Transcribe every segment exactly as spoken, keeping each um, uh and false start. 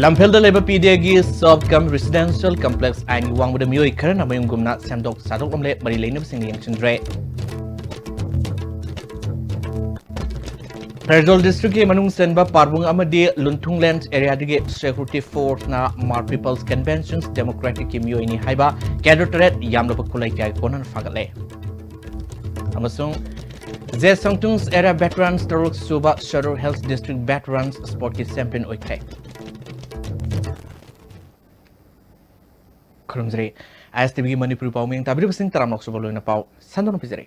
ꯂꯝꯐꯦꯜꯗ ꯂꯩꯕ ꯄꯤ ꯗꯤ ꯑꯦꯒꯤ ꯁꯕ ꯀꯝ residential complex ꯑꯥꯏꯟꯒꯤ ꯋꯥꯡꯃꯗ ꯃꯤꯑꯣꯏ ꯈꯔꯅ ꯃꯌꯨꯝꯒꯨꯝꯅ ꯁꯦꯝꯗꯣꯛ ꯁꯥꯗꯣꯛꯂꯝꯂꯦ, ꯃꯔꯤ ꯂꯩꯅꯕꯁꯤꯡꯅ ꯌꯦꯡꯁꯤꯟꯗ꯭ꯔꯦ꯫ ꯐꯦꯔꯖꯣꯜ ꯗꯤꯁꯇ꯭ꯔꯤꯛꯀꯤ ꯃꯅꯨꯡ ꯆꯟꯕ ꯄꯥꯔꯕꯨꯡ ꯑꯃꯗꯤ ꯂꯨꯟꯊꯨꯡꯂꯦꯟ ꯑꯦꯔꯤꯌꯥꯗꯒꯤ ꯁꯦꯀ꯭ꯌꯨꯔꯤꯇꯤ ꯐꯣꯔꯁꯅ ꯃꯥꯔ ꯄꯤꯄꯜꯁ ꯀꯟꯚꯦꯟꯁꯟꯁ ꯗꯦꯃꯣꯀ꯭ꯔꯦꯇꯤꯛꯀꯤ ꯃꯤꯑꯣꯏꯅꯤ ꯍꯥꯏꯕ ꯀꯦꯗꯔ ꯇꯔꯦꯠ ꯌꯥꯝꯂꯕ ꯈꯨꯠꯂꯥꯏ ꯀꯌꯥꯒꯤ ꯀꯣꯟꯅꯅ ꯐꯥꯒꯠꯂꯦ꯫ ꯑꯃꯁꯨꯡ ꯖꯦ ꯁꯪꯇꯨꯡꯁ ꯑꯦꯔꯤꯌꯥ ꯚꯦꯇꯔꯟꯁ ꯇꯔꯨꯛ ꯁꯨꯕ ꯁꯦꯗꯨꯜ ꯍꯤꯜꯁ ꯗꯤꯁꯇ꯭ꯔꯤꯛ ꯚꯦꯇꯔꯟꯁ ꯁ꯭ꯄꯣꯔꯠꯀꯤ ꯆꯦꯝꯄꯤꯌꯟ ꯑꯣꯏꯈ꯭ꯔꯦ꯫ ꯈꯨꯔꯨꯝꯖꯔꯤ꯫ ꯑꯥꯏ ꯑꯦꯁ ꯇꯤ ꯚꯤꯒꯤ ꯃꯅꯤꯄꯨꯔꯤ ꯄꯥꯎ ꯃꯤꯌꯦꯡ ꯇꯥꯕꯤꯔꯤꯕꯁꯤꯡ ꯇꯔꯥꯝꯅ ꯑꯣꯛꯆꯕ ꯂꯣꯏꯅ ꯄꯥꯎ ꯁꯟꯗꯣꯛꯅ ꯄꯤꯖꯔꯤ꯫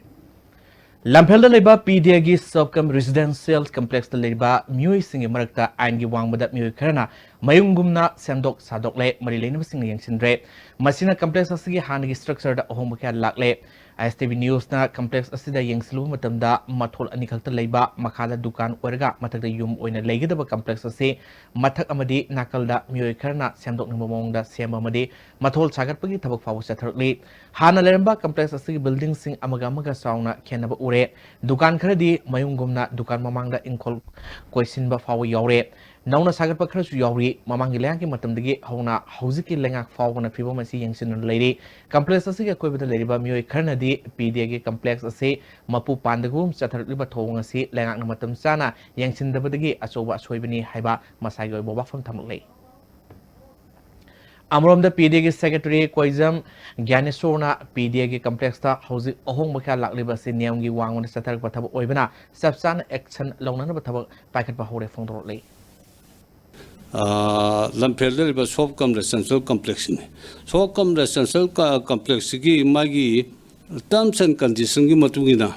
ꯂꯝꯐꯦꯜꯗ ꯂꯩꯕ ꯄꯤ ꯗꯤ ꯑꯦꯒꯤ ꯁꯕ ꯀꯝ ꯔꯦꯁꯤꯗꯦꯟꯁꯤꯌꯦꯜ ꯀꯝꯄ꯭ꯂꯦꯛꯁꯇ ꯂꯩꯔꯤꯕ ꯃꯤꯑꯣꯏꯁꯤꯡꯒꯤ ꯃꯔꯛꯇ ꯑꯥꯏꯟꯒꯤ ꯋꯥꯡꯃꯗ ꯃꯤꯑꯣꯏ ꯈꯔꯅ ꯃꯌꯨꯝꯒꯨꯝꯅ ꯁꯦꯝꯗꯣꯛ ꯁꯥꯗꯣꯛꯂꯦ, ꯃꯔꯤ ꯂꯩꯅꯕꯁꯤꯡꯅ ꯌꯦꯡꯁꯤꯟꯗ꯭ꯔꯦ꯫ ꯃꯁꯤꯅ ꯀꯝꯄ꯭ꯂꯦꯛꯁ ꯑꯁꯤꯒꯤ ꯍꯥꯟꯅꯒꯤ ꯁ꯭ꯇ꯭ꯔꯛꯆꯔꯗ ꯑꯍꯣꯡꯕ ꯀꯌꯥ ꯂꯥꯛꯂꯦ꯫ ꯑꯥꯏ ꯑꯦꯁ ꯇꯤ ꯚꯤ ꯅ꯭ꯌꯨꯁꯅ ꯀꯝꯄ꯭ꯂꯦꯛꯁ ꯑꯁꯤꯗ ꯌꯦꯡꯁꯤꯜꯂꯨꯕ ꯃꯇꯝꯗ ꯃꯊꯣꯜ ꯑꯅꯤꯈꯛꯇ ꯂꯩꯕ, ꯃꯈꯥꯗ ꯗꯨꯀꯥꯟ ꯑꯣꯏꯔꯒ ꯃꯊꯛꯇ ꯌꯨꯝ ꯑꯣꯏꯅ ꯂꯩꯒꯗꯕ ꯀꯝꯄ꯭ꯂꯦꯛꯁ ꯑꯁꯤ ꯃꯊꯛ ꯑꯃꯗꯤ ꯅꯥꯀꯜꯗ ꯃꯤꯑꯣꯏ ꯈꯔꯅ ꯁꯦꯝꯗꯣꯛꯅꯤꯡꯕ ꯃꯑꯣꯡꯗ ꯁꯦꯝꯕ ꯑꯃꯗꯤ ꯃꯊꯣꯜ ꯁꯥꯒꯠꯄꯒꯤ ꯊꯕꯛ ꯐꯥꯎꯕ ꯆꯠꯊꯔꯛꯂꯤ꯫ ꯍꯥꯟꯅ ꯂꯩꯔꯝꯕ ꯀꯝꯄ꯭ꯂꯦꯛꯁ ꯑꯁꯤꯒꯤ ꯕꯤꯜꯗꯤꯡꯁꯤꯡ ꯑꯃꯒ ꯑꯃꯒ ꯆꯥꯎꯅ ꯈꯦꯠꯅꯕ ꯎꯔꯦ꯫ ꯗꯨꯀꯥꯟ ꯈꯔꯗꯤ ꯃꯌꯨꯝꯒꯨꯝꯅ ꯗꯨꯀꯥꯟ ꯃꯃꯥꯡꯗ ꯏꯪꯈꯣꯜ ꯀꯣꯏꯁꯤꯟꯕ ꯐꯥꯎꯕ ꯌꯥꯎꯔꯦ꯫ ꯅꯧꯅ ꯁꯥꯒꯠꯄ ꯈꯔꯁꯨ ꯌꯥꯎꯔꯤ꯫ ꯃꯃꯥꯡꯒꯤ ꯂꯩꯉꯥꯛꯀꯤ ꯃꯇꯝꯗꯒꯤ ꯍꯧꯅ ꯍꯧꯖꯤꯛꯀꯤ ꯂꯩꯉꯥꯛ ꯐꯥꯎꯕꯅ ꯐꯤꯕꯝ ꯑꯁꯤ ꯌꯦꯡꯁꯤꯟꯗꯨꯅ ꯂꯩꯔꯤ꯫ ꯀꯝꯄ꯭ꯂꯦꯛꯁ ꯑꯁꯤꯒꯤ ꯑꯀꯣꯏꯕꯗ ꯂꯩꯔꯤꯕ ꯃꯤꯑꯣꯏ ꯈꯔꯅꯗꯤ ꯄꯤ ꯗꯤ ꯑꯦꯒꯤ ꯀꯝꯄ꯭ꯂꯦꯛꯁ ꯑꯁꯤ ꯃꯄꯨ ꯄꯥꯟꯗꯒꯨꯝ ꯆꯠꯊꯔꯛꯂꯤꯕ ꯊꯧꯑꯣꯡ ꯑꯁꯤ ꯂꯩꯉꯥꯛꯅ ꯃꯇꯝ ꯆꯥꯅ ꯌꯦꯡꯁꯤꯟꯗꯕꯗꯒꯤ ꯑꯆꯧꯕ ꯑꯁꯣꯏꯕꯅꯤ ꯍꯥꯏꯕ ꯃꯁꯥꯒꯤ ꯑꯣꯏꯕ ꯋꯥꯐꯝ ꯊꯝꯂꯛꯂꯤ꯫ ꯑꯃꯔꯣꯝꯗ ꯄꯤ ꯗꯤ ꯑꯦꯒꯤ ꯁꯦꯀ꯭ꯔꯦꯇꯔꯤ ꯀꯣꯏꯖꯝ ꯒ꯭ꯌꯥꯅꯦꯁꯣꯔꯅ ꯄꯤ ꯗꯤ ꯑꯦꯒꯤ ꯀꯝꯄ꯭ꯂꯦꯛꯁꯇ ꯍꯧꯖꯤꯛ ꯑꯍꯣꯡꯕ ꯀꯌꯥ ꯂꯥꯛꯂꯤꯕ ꯑꯁꯤ ꯅꯤꯌꯝꯒꯤ ꯋꯥꯡꯃꯗ ꯆꯠꯊꯔꯛꯄ ꯊꯕꯛ ꯑꯣꯏꯕꯅ ꯆꯞ ꯆꯥꯅ ꯑꯦꯛꯁꯟ ꯂꯧꯅꯅꯕ ꯊꯕꯛ ꯄꯥꯏꯈꯠꯄ ꯍꯧꯔꯦ ꯐꯣꯡꯗꯣꯔꯛꯂꯤ꯫ ꯑꯥ, ꯂꯝꯐꯦꯜꯗ ꯂꯩꯕ shop cum residential ꯀꯝꯄ꯭ꯂꯦꯛꯁꯁꯤꯅꯤ꯫ Shop cum residential ꯀ-, ꯀꯝꯄ꯭ꯂꯦꯛꯁꯁꯤꯒꯤ ꯃꯥꯒꯤ ꯇꯔꯝꯁ ꯑꯦꯟ ꯀꯟꯗꯤꯁꯟꯒꯤ ꯃꯇꯨꯡ ꯏꯟꯅ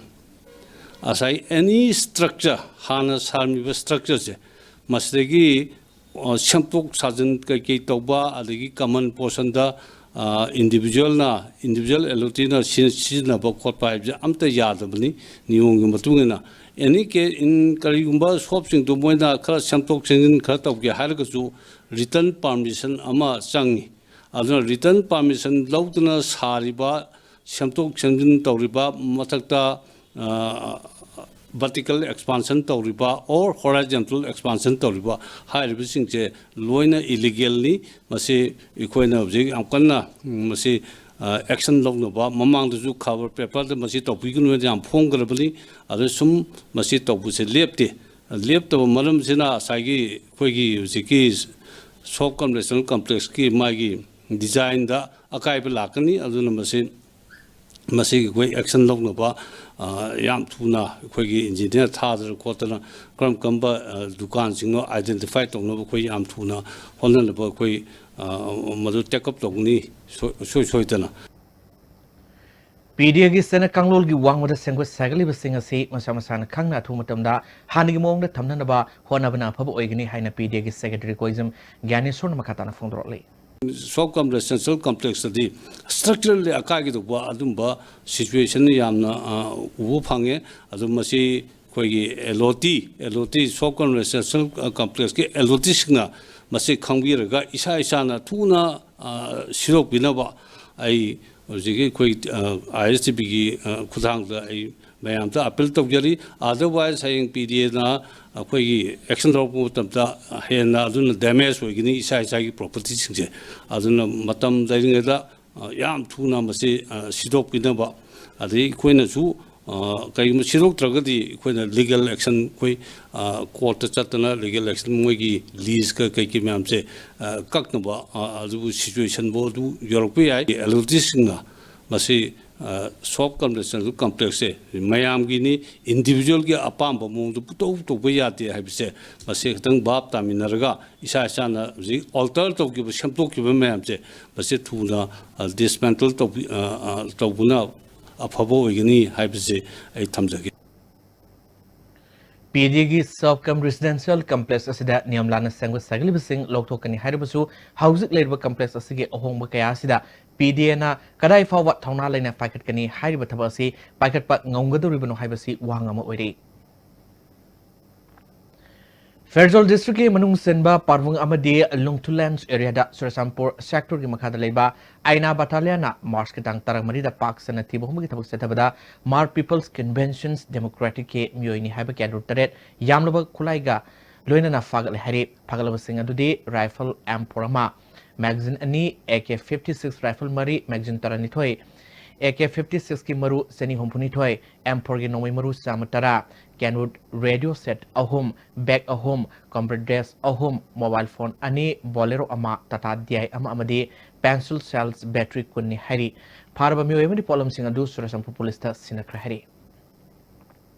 ꯉꯁꯥꯏ ꯑꯦꯅꯤ ꯁ꯭ꯇ꯭ꯔꯛꯆꯔ, ꯍꯥꯟꯅ ꯁꯥꯔꯝꯃꯤꯕ ꯁ꯭ꯇ꯭ꯔꯛꯆꯔꯁꯦ, ꯃꯁꯤꯗꯒꯤ ꯑ, ꯁꯦꯝꯗꯣꯛ ꯁꯥꯖꯤꯟ ꯀꯩꯀꯩ ꯇꯧꯕ, ꯑꯗꯒꯤ ꯀꯃꯟ ꯄꯣꯔꯁꯟꯗ, ꯑ, ꯏꯟꯗꯤꯕꯤꯖꯨꯋꯦꯜꯅ, ꯏꯟꯗꯤꯕꯤꯖꯨꯋꯦꯜ ꯑꯦꯂꯣꯇꯤꯅ ꯁꯤ-, ꯁꯤꯖꯤꯟꯅꯕ ꯈꯣꯠꯄ ꯍꯥꯏꯕꯁꯦ ꯑꯝꯇ ꯌꯥꯗꯕꯅꯤ꯫ ꯅꯤꯌꯣꯝꯒꯤ ꯃꯇꯨꯡ ꯏꯟꯅ ꯑꯦꯅꯤ ꯀꯦ ꯏꯟ ꯀꯔꯤꯒꯨꯝꯕ ꯁꯣꯞꯁꯤꯡꯗꯣ ꯃꯣꯏꯅ ꯈꯔ ꯁꯦꯝꯗꯣꯛ ꯁꯦꯝꯖꯤꯟ ꯈꯔ ꯇꯧꯒꯦ ꯍꯥꯏꯔꯒꯁꯨ ꯔꯤꯇꯟ ꯄꯥꯔꯃꯤꯁꯟ ꯑꯃ ꯆꯪꯉꯤ꯫ ꯑꯗꯨꯅ ꯔꯤꯇꯟ ꯄꯥꯔꯃꯤꯁꯟ ꯂꯧꯗꯅ ꯁꯥꯔꯤꯕ, ꯁꯦꯝꯗꯣꯛ ꯁꯦꯝꯖꯤꯟ ꯇꯧꯔꯤꯕ, ꯃꯊꯛꯇ vertical expansion ꯇꯧꯔꯤꯕ or horizontal expansion ꯇꯧꯔꯤꯕ ꯍꯥꯏꯔꯤꯕꯁꯤꯡꯁꯦ ꯂꯣꯏꯅ ꯏꯂꯤꯒꯦꯜꯅꯤ꯫ ꯃꯁꯤ ꯑꯩꯈꯣꯏꯅ ꯍꯧꯖꯤꯛ ꯌꯥꯝ ꯀꯟꯅ ꯃꯁꯤ action ꯂꯧꯅꯕ, ꯃꯃꯥꯡꯗꯁꯨ ꯈꯕꯔ ꯄꯦꯄꯔꯗ ꯃꯁꯤ ꯇꯧꯕꯤꯒꯅꯨ ꯍꯥꯏꯅ ꯌꯥꯝ ꯐꯣꯡꯈ꯭ꯔꯕꯅꯤ꯫ ꯑꯗꯨ ꯁꯨꯝ ꯃꯁꯤ ꯇꯧꯕꯁꯦ ꯂꯦꯞꯇꯦ꯫ ꯂꯦꯞꯇꯕ ꯃꯔꯝꯁꯤꯅ ꯉꯁꯥꯏꯒꯤ ꯑꯩꯈꯣꯏꯒꯤ ꯍꯧꯖꯤꯛꯀꯤ ꯁꯣꯞ ꯀꯝ ꯔꯦꯁꯇꯨꯔꯦꯟ ꯀꯝꯄ꯭ꯂꯦꯛꯁꯀꯤ ꯃꯥꯒꯤ ꯗꯤꯖꯥꯏꯟꯗ ꯑꯀꯥꯏꯕ ꯂꯥꯛꯀꯅꯤ꯫ ꯑꯗꯨꯅ ꯃꯁꯤ ꯃꯁꯤꯒꯤ ꯑꯩꯈꯣꯏ action ꯂꯧꯅꯕ ꯌꯥꯝ ꯊꯨꯅ ꯑꯩꯈꯣꯏꯒꯤ ꯏꯟꯖꯤꯅꯤꯌꯥꯔ ꯊꯥꯗꯅ ꯈꯣꯠꯇꯅ ꯀꯔꯝ ꯀꯔꯝꯕ ꯗꯨꯀꯥꯟꯁꯤꯡꯅꯣ identify ꯇꯧꯅꯕ ꯑꯩꯈꯣꯏ ꯌꯥꯝ ꯊꯨꯅ ꯍꯣꯠꯅꯅꯕ ꯑꯩꯈꯣꯏ ꯃꯗꯨ take up ꯇꯧꯒꯅꯤ ꯁꯣꯏ ꯁꯣꯏꯗꯅ꯫ ꯄꯤ ꯗꯤ ꯑꯦꯒꯤ ꯆꯠꯅ ꯀꯥꯡꯂꯣꯟꯒꯤ ꯋꯥꯡꯃꯗ ꯁꯦꯝꯒꯠ ꯁꯥꯒꯠꯂꯤꯕꯁꯤꯡ ꯑꯁꯤ ꯃꯁꯥ ꯃꯁꯥꯅ ꯈꯪꯅ ꯑꯊꯨꯕ ꯃꯇꯝꯗ ꯍꯥꯟꯅꯒꯤ ꯃꯑꯣꯡꯗ ꯊꯝꯅꯅꯕ ꯍꯣꯠꯅꯕꯅ ꯑꯐꯕ ꯑꯣꯏꯒꯅꯤ ꯍꯥꯏꯅ ꯄꯤ ꯗꯤ ꯑꯦꯒꯤ ꯁꯦꯀ꯭ꯔꯦꯇꯔꯤ ꯀꯣꯏꯖꯝ ꯒ꯭ꯌꯥꯅꯦꯁꯣꯔꯅ ꯃꯈꯥ ꯇꯥꯅ ꯐꯣꯡꯗꯣꯔꯛꯂꯤ꯫ ꯁꯣꯞ ꯀꯝ ꯔꯦꯁꯤꯗꯦꯟꯁꯤꯌꯦꯜ ꯀꯝꯄ꯭ꯂꯦꯛꯁꯇꯗꯤ ꯁ꯭ꯇ꯭ꯔꯛꯆꯔꯦꯜꯂꯤ ꯑꯀꯥꯏꯒꯗꯧꯕ ꯑꯗꯨꯝꯕ ꯁꯤꯆꯨꯋꯦꯁꯟ ꯌꯥꯝꯅ ꯎꯕ ꯐꯪꯉꯦ꯫ ꯑꯗꯨ ꯃꯁꯤ ꯑꯩꯈꯣꯏꯒꯤ L O T, L O T, shop cum residential ꯀꯝꯄ꯭ꯂꯦꯛꯁꯀꯤ ꯑꯦꯜ ꯑꯣ ꯇꯤꯁꯤꯡꯅ ꯃꯁꯤ ꯈꯪꯕꯤꯔꯒ ꯏꯁꯥ ꯏꯁꯥꯅ ꯊꯨꯅ ꯁꯤꯗꯣꯛꯄꯤꯅꯕ ꯑꯩ ꯍꯧꯖꯤꯛꯀꯤ ꯑꯩꯈꯣꯏ ꯑꯥꯏ ꯑꯦꯁ ꯇꯤ ꯚꯤꯒꯤ ꯈꯨꯠꯊꯥꯡꯗ ꯑꯩ ꯃꯌꯥꯝꯗ ꯑꯄꯤꯜ ꯇꯧꯖꯔꯤ꯫ Otherwise ꯍꯌꯦꯡ ꯄꯤ ꯗꯤ ꯑꯦꯅ ꯑꯩꯈꯣꯏꯒꯤ action ꯂꯧꯔꯛꯄ ꯃꯇꯝꯗ ꯍꯦꯟꯅ ꯑꯗꯨꯅ damage ꯑꯣꯏꯒꯅꯤ ꯏꯁꯥ ꯏꯁꯥꯒꯤ ꯄ꯭ꯔꯣꯄꯔꯇꯤꯁꯤꯡꯁꯦ꯫ ꯑꯗꯨꯅ ꯃꯇꯝ ꯂꯩꯔꯤꯉꯩꯗ ꯌꯥꯝ ꯊꯨꯅ ꯃꯁꯤ ꯁꯤꯗꯣꯛꯄꯤꯅꯕ, ꯑꯗꯩ ꯑꯩꯈꯣꯏꯅꯁꯨ ꯀꯔꯤꯒꯨꯝꯕ ꯁꯤꯗꯣꯛꯇ꯭ꯔꯒꯗꯤ ꯑꯩꯈꯣꯏꯅ ꯂꯤꯒꯦꯜ ꯑꯦꯛꯁꯟ ꯑꯩꯈꯣꯏ ꯀꯣꯔꯠꯇ ꯆꯠꯇꯅ ꯂꯤꯒꯦꯜ ꯑꯦꯛꯁꯟ ꯃꯣꯏꯒꯤ ꯂꯤꯁꯀ ꯀꯩꯀꯩ ꯃꯌꯥꯝꯁꯦ ꯀꯛꯅꯕ ꯑꯗꯨꯕꯨ ꯁꯤꯆꯨꯋꯦꯁꯟꯕꯨ ꯑꯗꯨ ꯌꯧꯔꯛꯄ ꯌꯥꯏ꯫ ꯑꯦꯜ ꯑꯣ ꯇꯤꯁꯤꯡꯅ ꯃꯁꯤ ꯁꯣꯞ ꯀꯝ ꯔꯦꯁꯤꯗꯦꯟꯁꯤꯌꯦꯜ ꯀꯝꯄ꯭ꯂꯦꯛꯁꯁꯦ ꯃꯌꯥꯝꯒꯤꯅꯤ, ꯏꯟꯗꯤꯕꯤꯖꯨꯋꯦꯜꯒꯤ ꯑꯄꯥꯝꯕ ꯃꯑꯣꯡꯗ ꯄꯨꯇꯧ ꯇꯧꯕ ꯌꯥꯗꯦ ꯍꯥꯏꯕꯁꯦ ꯃꯁꯤ ꯈꯤꯇꯪ ꯚꯥꯞ ꯇꯥꯃꯤꯟꯅꯔꯒ ꯏꯁꯥ ꯏꯁꯥꯅ ꯍꯧꯖꯤꯛ ꯑꯣꯜꯇꯔ ꯇꯧꯈꯤꯕ, ꯁꯦꯝꯗꯣꯛꯈꯤꯕ ꯃꯌꯥꯝꯁꯦ ꯃꯁꯤ ꯊꯨꯅ ꯗꯤꯁꯃꯦꯟꯇꯜ ꯇꯧꯕꯤ ꯇꯧꯕꯅ ꯑꯐꯕ ꯑꯣꯏꯒꯅꯤ ꯍꯥꯏꯕꯁꯦ ꯑꯩ ꯊꯝꯖꯒꯦ꯫ ꯄꯤ ꯗꯤ ꯑꯦꯒꯤ ꯁꯣꯞ ꯀꯝ ꯔꯦꯁꯤꯗꯦꯟꯁꯤꯌꯦꯜ ꯀꯝꯄ꯭ꯂꯦꯛꯁ ꯑꯁꯤꯗ ꯅꯤꯌꯝ ꯂꯥꯟꯅ ꯁꯦꯝꯒꯠ ꯁꯥꯒꯠꯂꯤꯕꯁꯤꯡ ꯂꯧꯊꯣꯛꯀꯅꯤ ꯍꯥꯏꯔꯕꯁꯨ ꯍꯧꯖꯤꯛ ꯂꯩꯔꯤꯕ ꯀꯝꯄ꯭ꯂꯦꯛꯁ ꯑꯁꯤꯒꯤ ꯑꯍꯣꯡꯕ ꯀꯌꯥ ꯑꯁꯤꯗ ꯄꯤ ꯗꯤ ꯑꯦꯅ ꯀꯗꯥꯏ ꯐꯥꯎꯕ ꯊꯧꯅꯥ ꯂꯩꯅ ꯄꯥꯏꯈꯠꯀꯅꯤ ꯍꯥꯏꯔꯤꯕ ꯊꯕꯛ ꯑꯁꯤ ꯄꯥꯏꯈꯠꯄ ꯉꯝꯒꯗꯧꯔꯤꯕꯅꯣ ꯍꯥꯏꯕꯁꯤ ꯋꯥꯍꯪ ꯑꯃ ꯑꯣꯏꯔꯤ꯫ ꯐꯦꯔꯖꯣꯜ ꯗꯤꯁꯇ꯭ꯔꯤꯛꯀꯤ ꯃꯅꯨꯡ ꯆꯟꯕ ꯄꯥꯔꯕꯨꯡ ꯑꯃꯗꯤ ꯂꯨꯡꯊꯨꯂꯦꯟꯁ ꯑꯦꯔꯤꯌꯥꯗ ꯆꯨꯔꯆꯥꯟꯄꯨꯔ ꯁꯦꯛꯇꯔꯒꯤ ꯃꯈꯥꯗ ꯂꯩꯕ ꯑꯥꯏꯅꯥ ꯕꯇꯥꯂꯤꯌꯥꯟꯅ ꯃꯥꯔꯆꯀꯤ ꯇꯥꯡ ꯇꯔꯥꯃꯔꯤꯗ ꯄꯥꯛ ꯁꯟꯅ ꯊꯤꯕ ꯍꯨꯝꯕꯒꯤ ꯊꯕꯛ ꯆꯠꯊꯕꯗ ꯃꯥꯔ ꯄꯤꯄꯜꯁ ꯀꯟꯚꯦꯟꯁꯟꯁ ꯗꯦꯃꯣꯀ꯭ꯔꯦꯇꯤꯛꯀꯤ ꯃꯤꯑꯣꯏꯅꯤ ꯍꯥꯏꯕ ꯀꯦꯟꯗ꯭ꯔꯣ ꯇꯔꯦꯠ ꯌꯥꯝꯂꯕ ꯈꯨꯠꯂꯥꯏꯒ ꯂꯣꯏꯅꯅ ꯐꯥꯒꯠꯂꯦ ꯍꯥꯏꯔꯤ꯫ ꯐꯥꯒꯠꯂꯕꯁꯤꯡ ꯑꯗꯨꯗꯤ ꯔꯥꯏꯐꯜ ꯑꯦꯝ ꯐꯣꯔ ꯑꯃ, ꯃꯦꯒꯥꯖꯤꯟ ꯑꯅꯤ, A K fifty six rifle ꯃꯔꯤ, ꯃꯦꯒꯥꯖꯤꯟ ꯇꯔꯥꯅꯤꯊꯣꯏ, ꯑꯦ ꯀꯦ ꯐꯤꯐꯇꯤ ꯁꯤꯛꯁꯀꯤ ꯃꯔꯨ ꯆꯅꯤ ꯍꯨꯝꯐꯨꯅꯤꯊꯣꯏ, ꯑꯦꯝ ꯐꯣꯔꯒꯤ ꯅꯣꯡꯃꯩ ꯃꯔꯨ ꯆꯥꯝꯃ ꯇꯔꯥ, ꯀꯦꯟꯋꯨꯗ ꯔꯦꯗꯤꯑꯣ ꯁꯦꯠ ꯑꯍꯨꯝ, ꯕꯦꯒ ꯑꯍꯨꯝ, ꯀꯝꯄ꯭ꯔꯦꯁ ꯑꯍꯨꯝ, ꯃꯣꯕꯥꯏꯜ ꯐꯣꯟ ꯑꯅꯤ, ꯕꯣꯂꯦꯔꯣ ꯑꯃ, ꯇꯥꯇꯥ ꯗꯤ ꯑꯥꯏ ꯑꯃ ꯑꯃꯗꯤ ꯄꯦꯟꯁꯤꯜ ꯁꯦꯜꯁ ꯕꯦꯇꯔꯤ ꯀꯨꯟꯅꯤ ꯍꯥꯏꯔꯤ꯫ ꯐꯥꯔꯕ ꯃꯤꯑꯣꯏ ꯑꯃꯗꯤ ꯄꯣꯠꯂꯝꯁꯤꯡ ꯑꯗꯨ ꯆꯨꯔꯆꯥꯟꯄꯨꯔ ꯄꯨꯂꯤꯁꯇ ꯁꯤꯟꯅꯈ꯭ꯔꯦ ꯍꯥꯏꯔꯤ꯫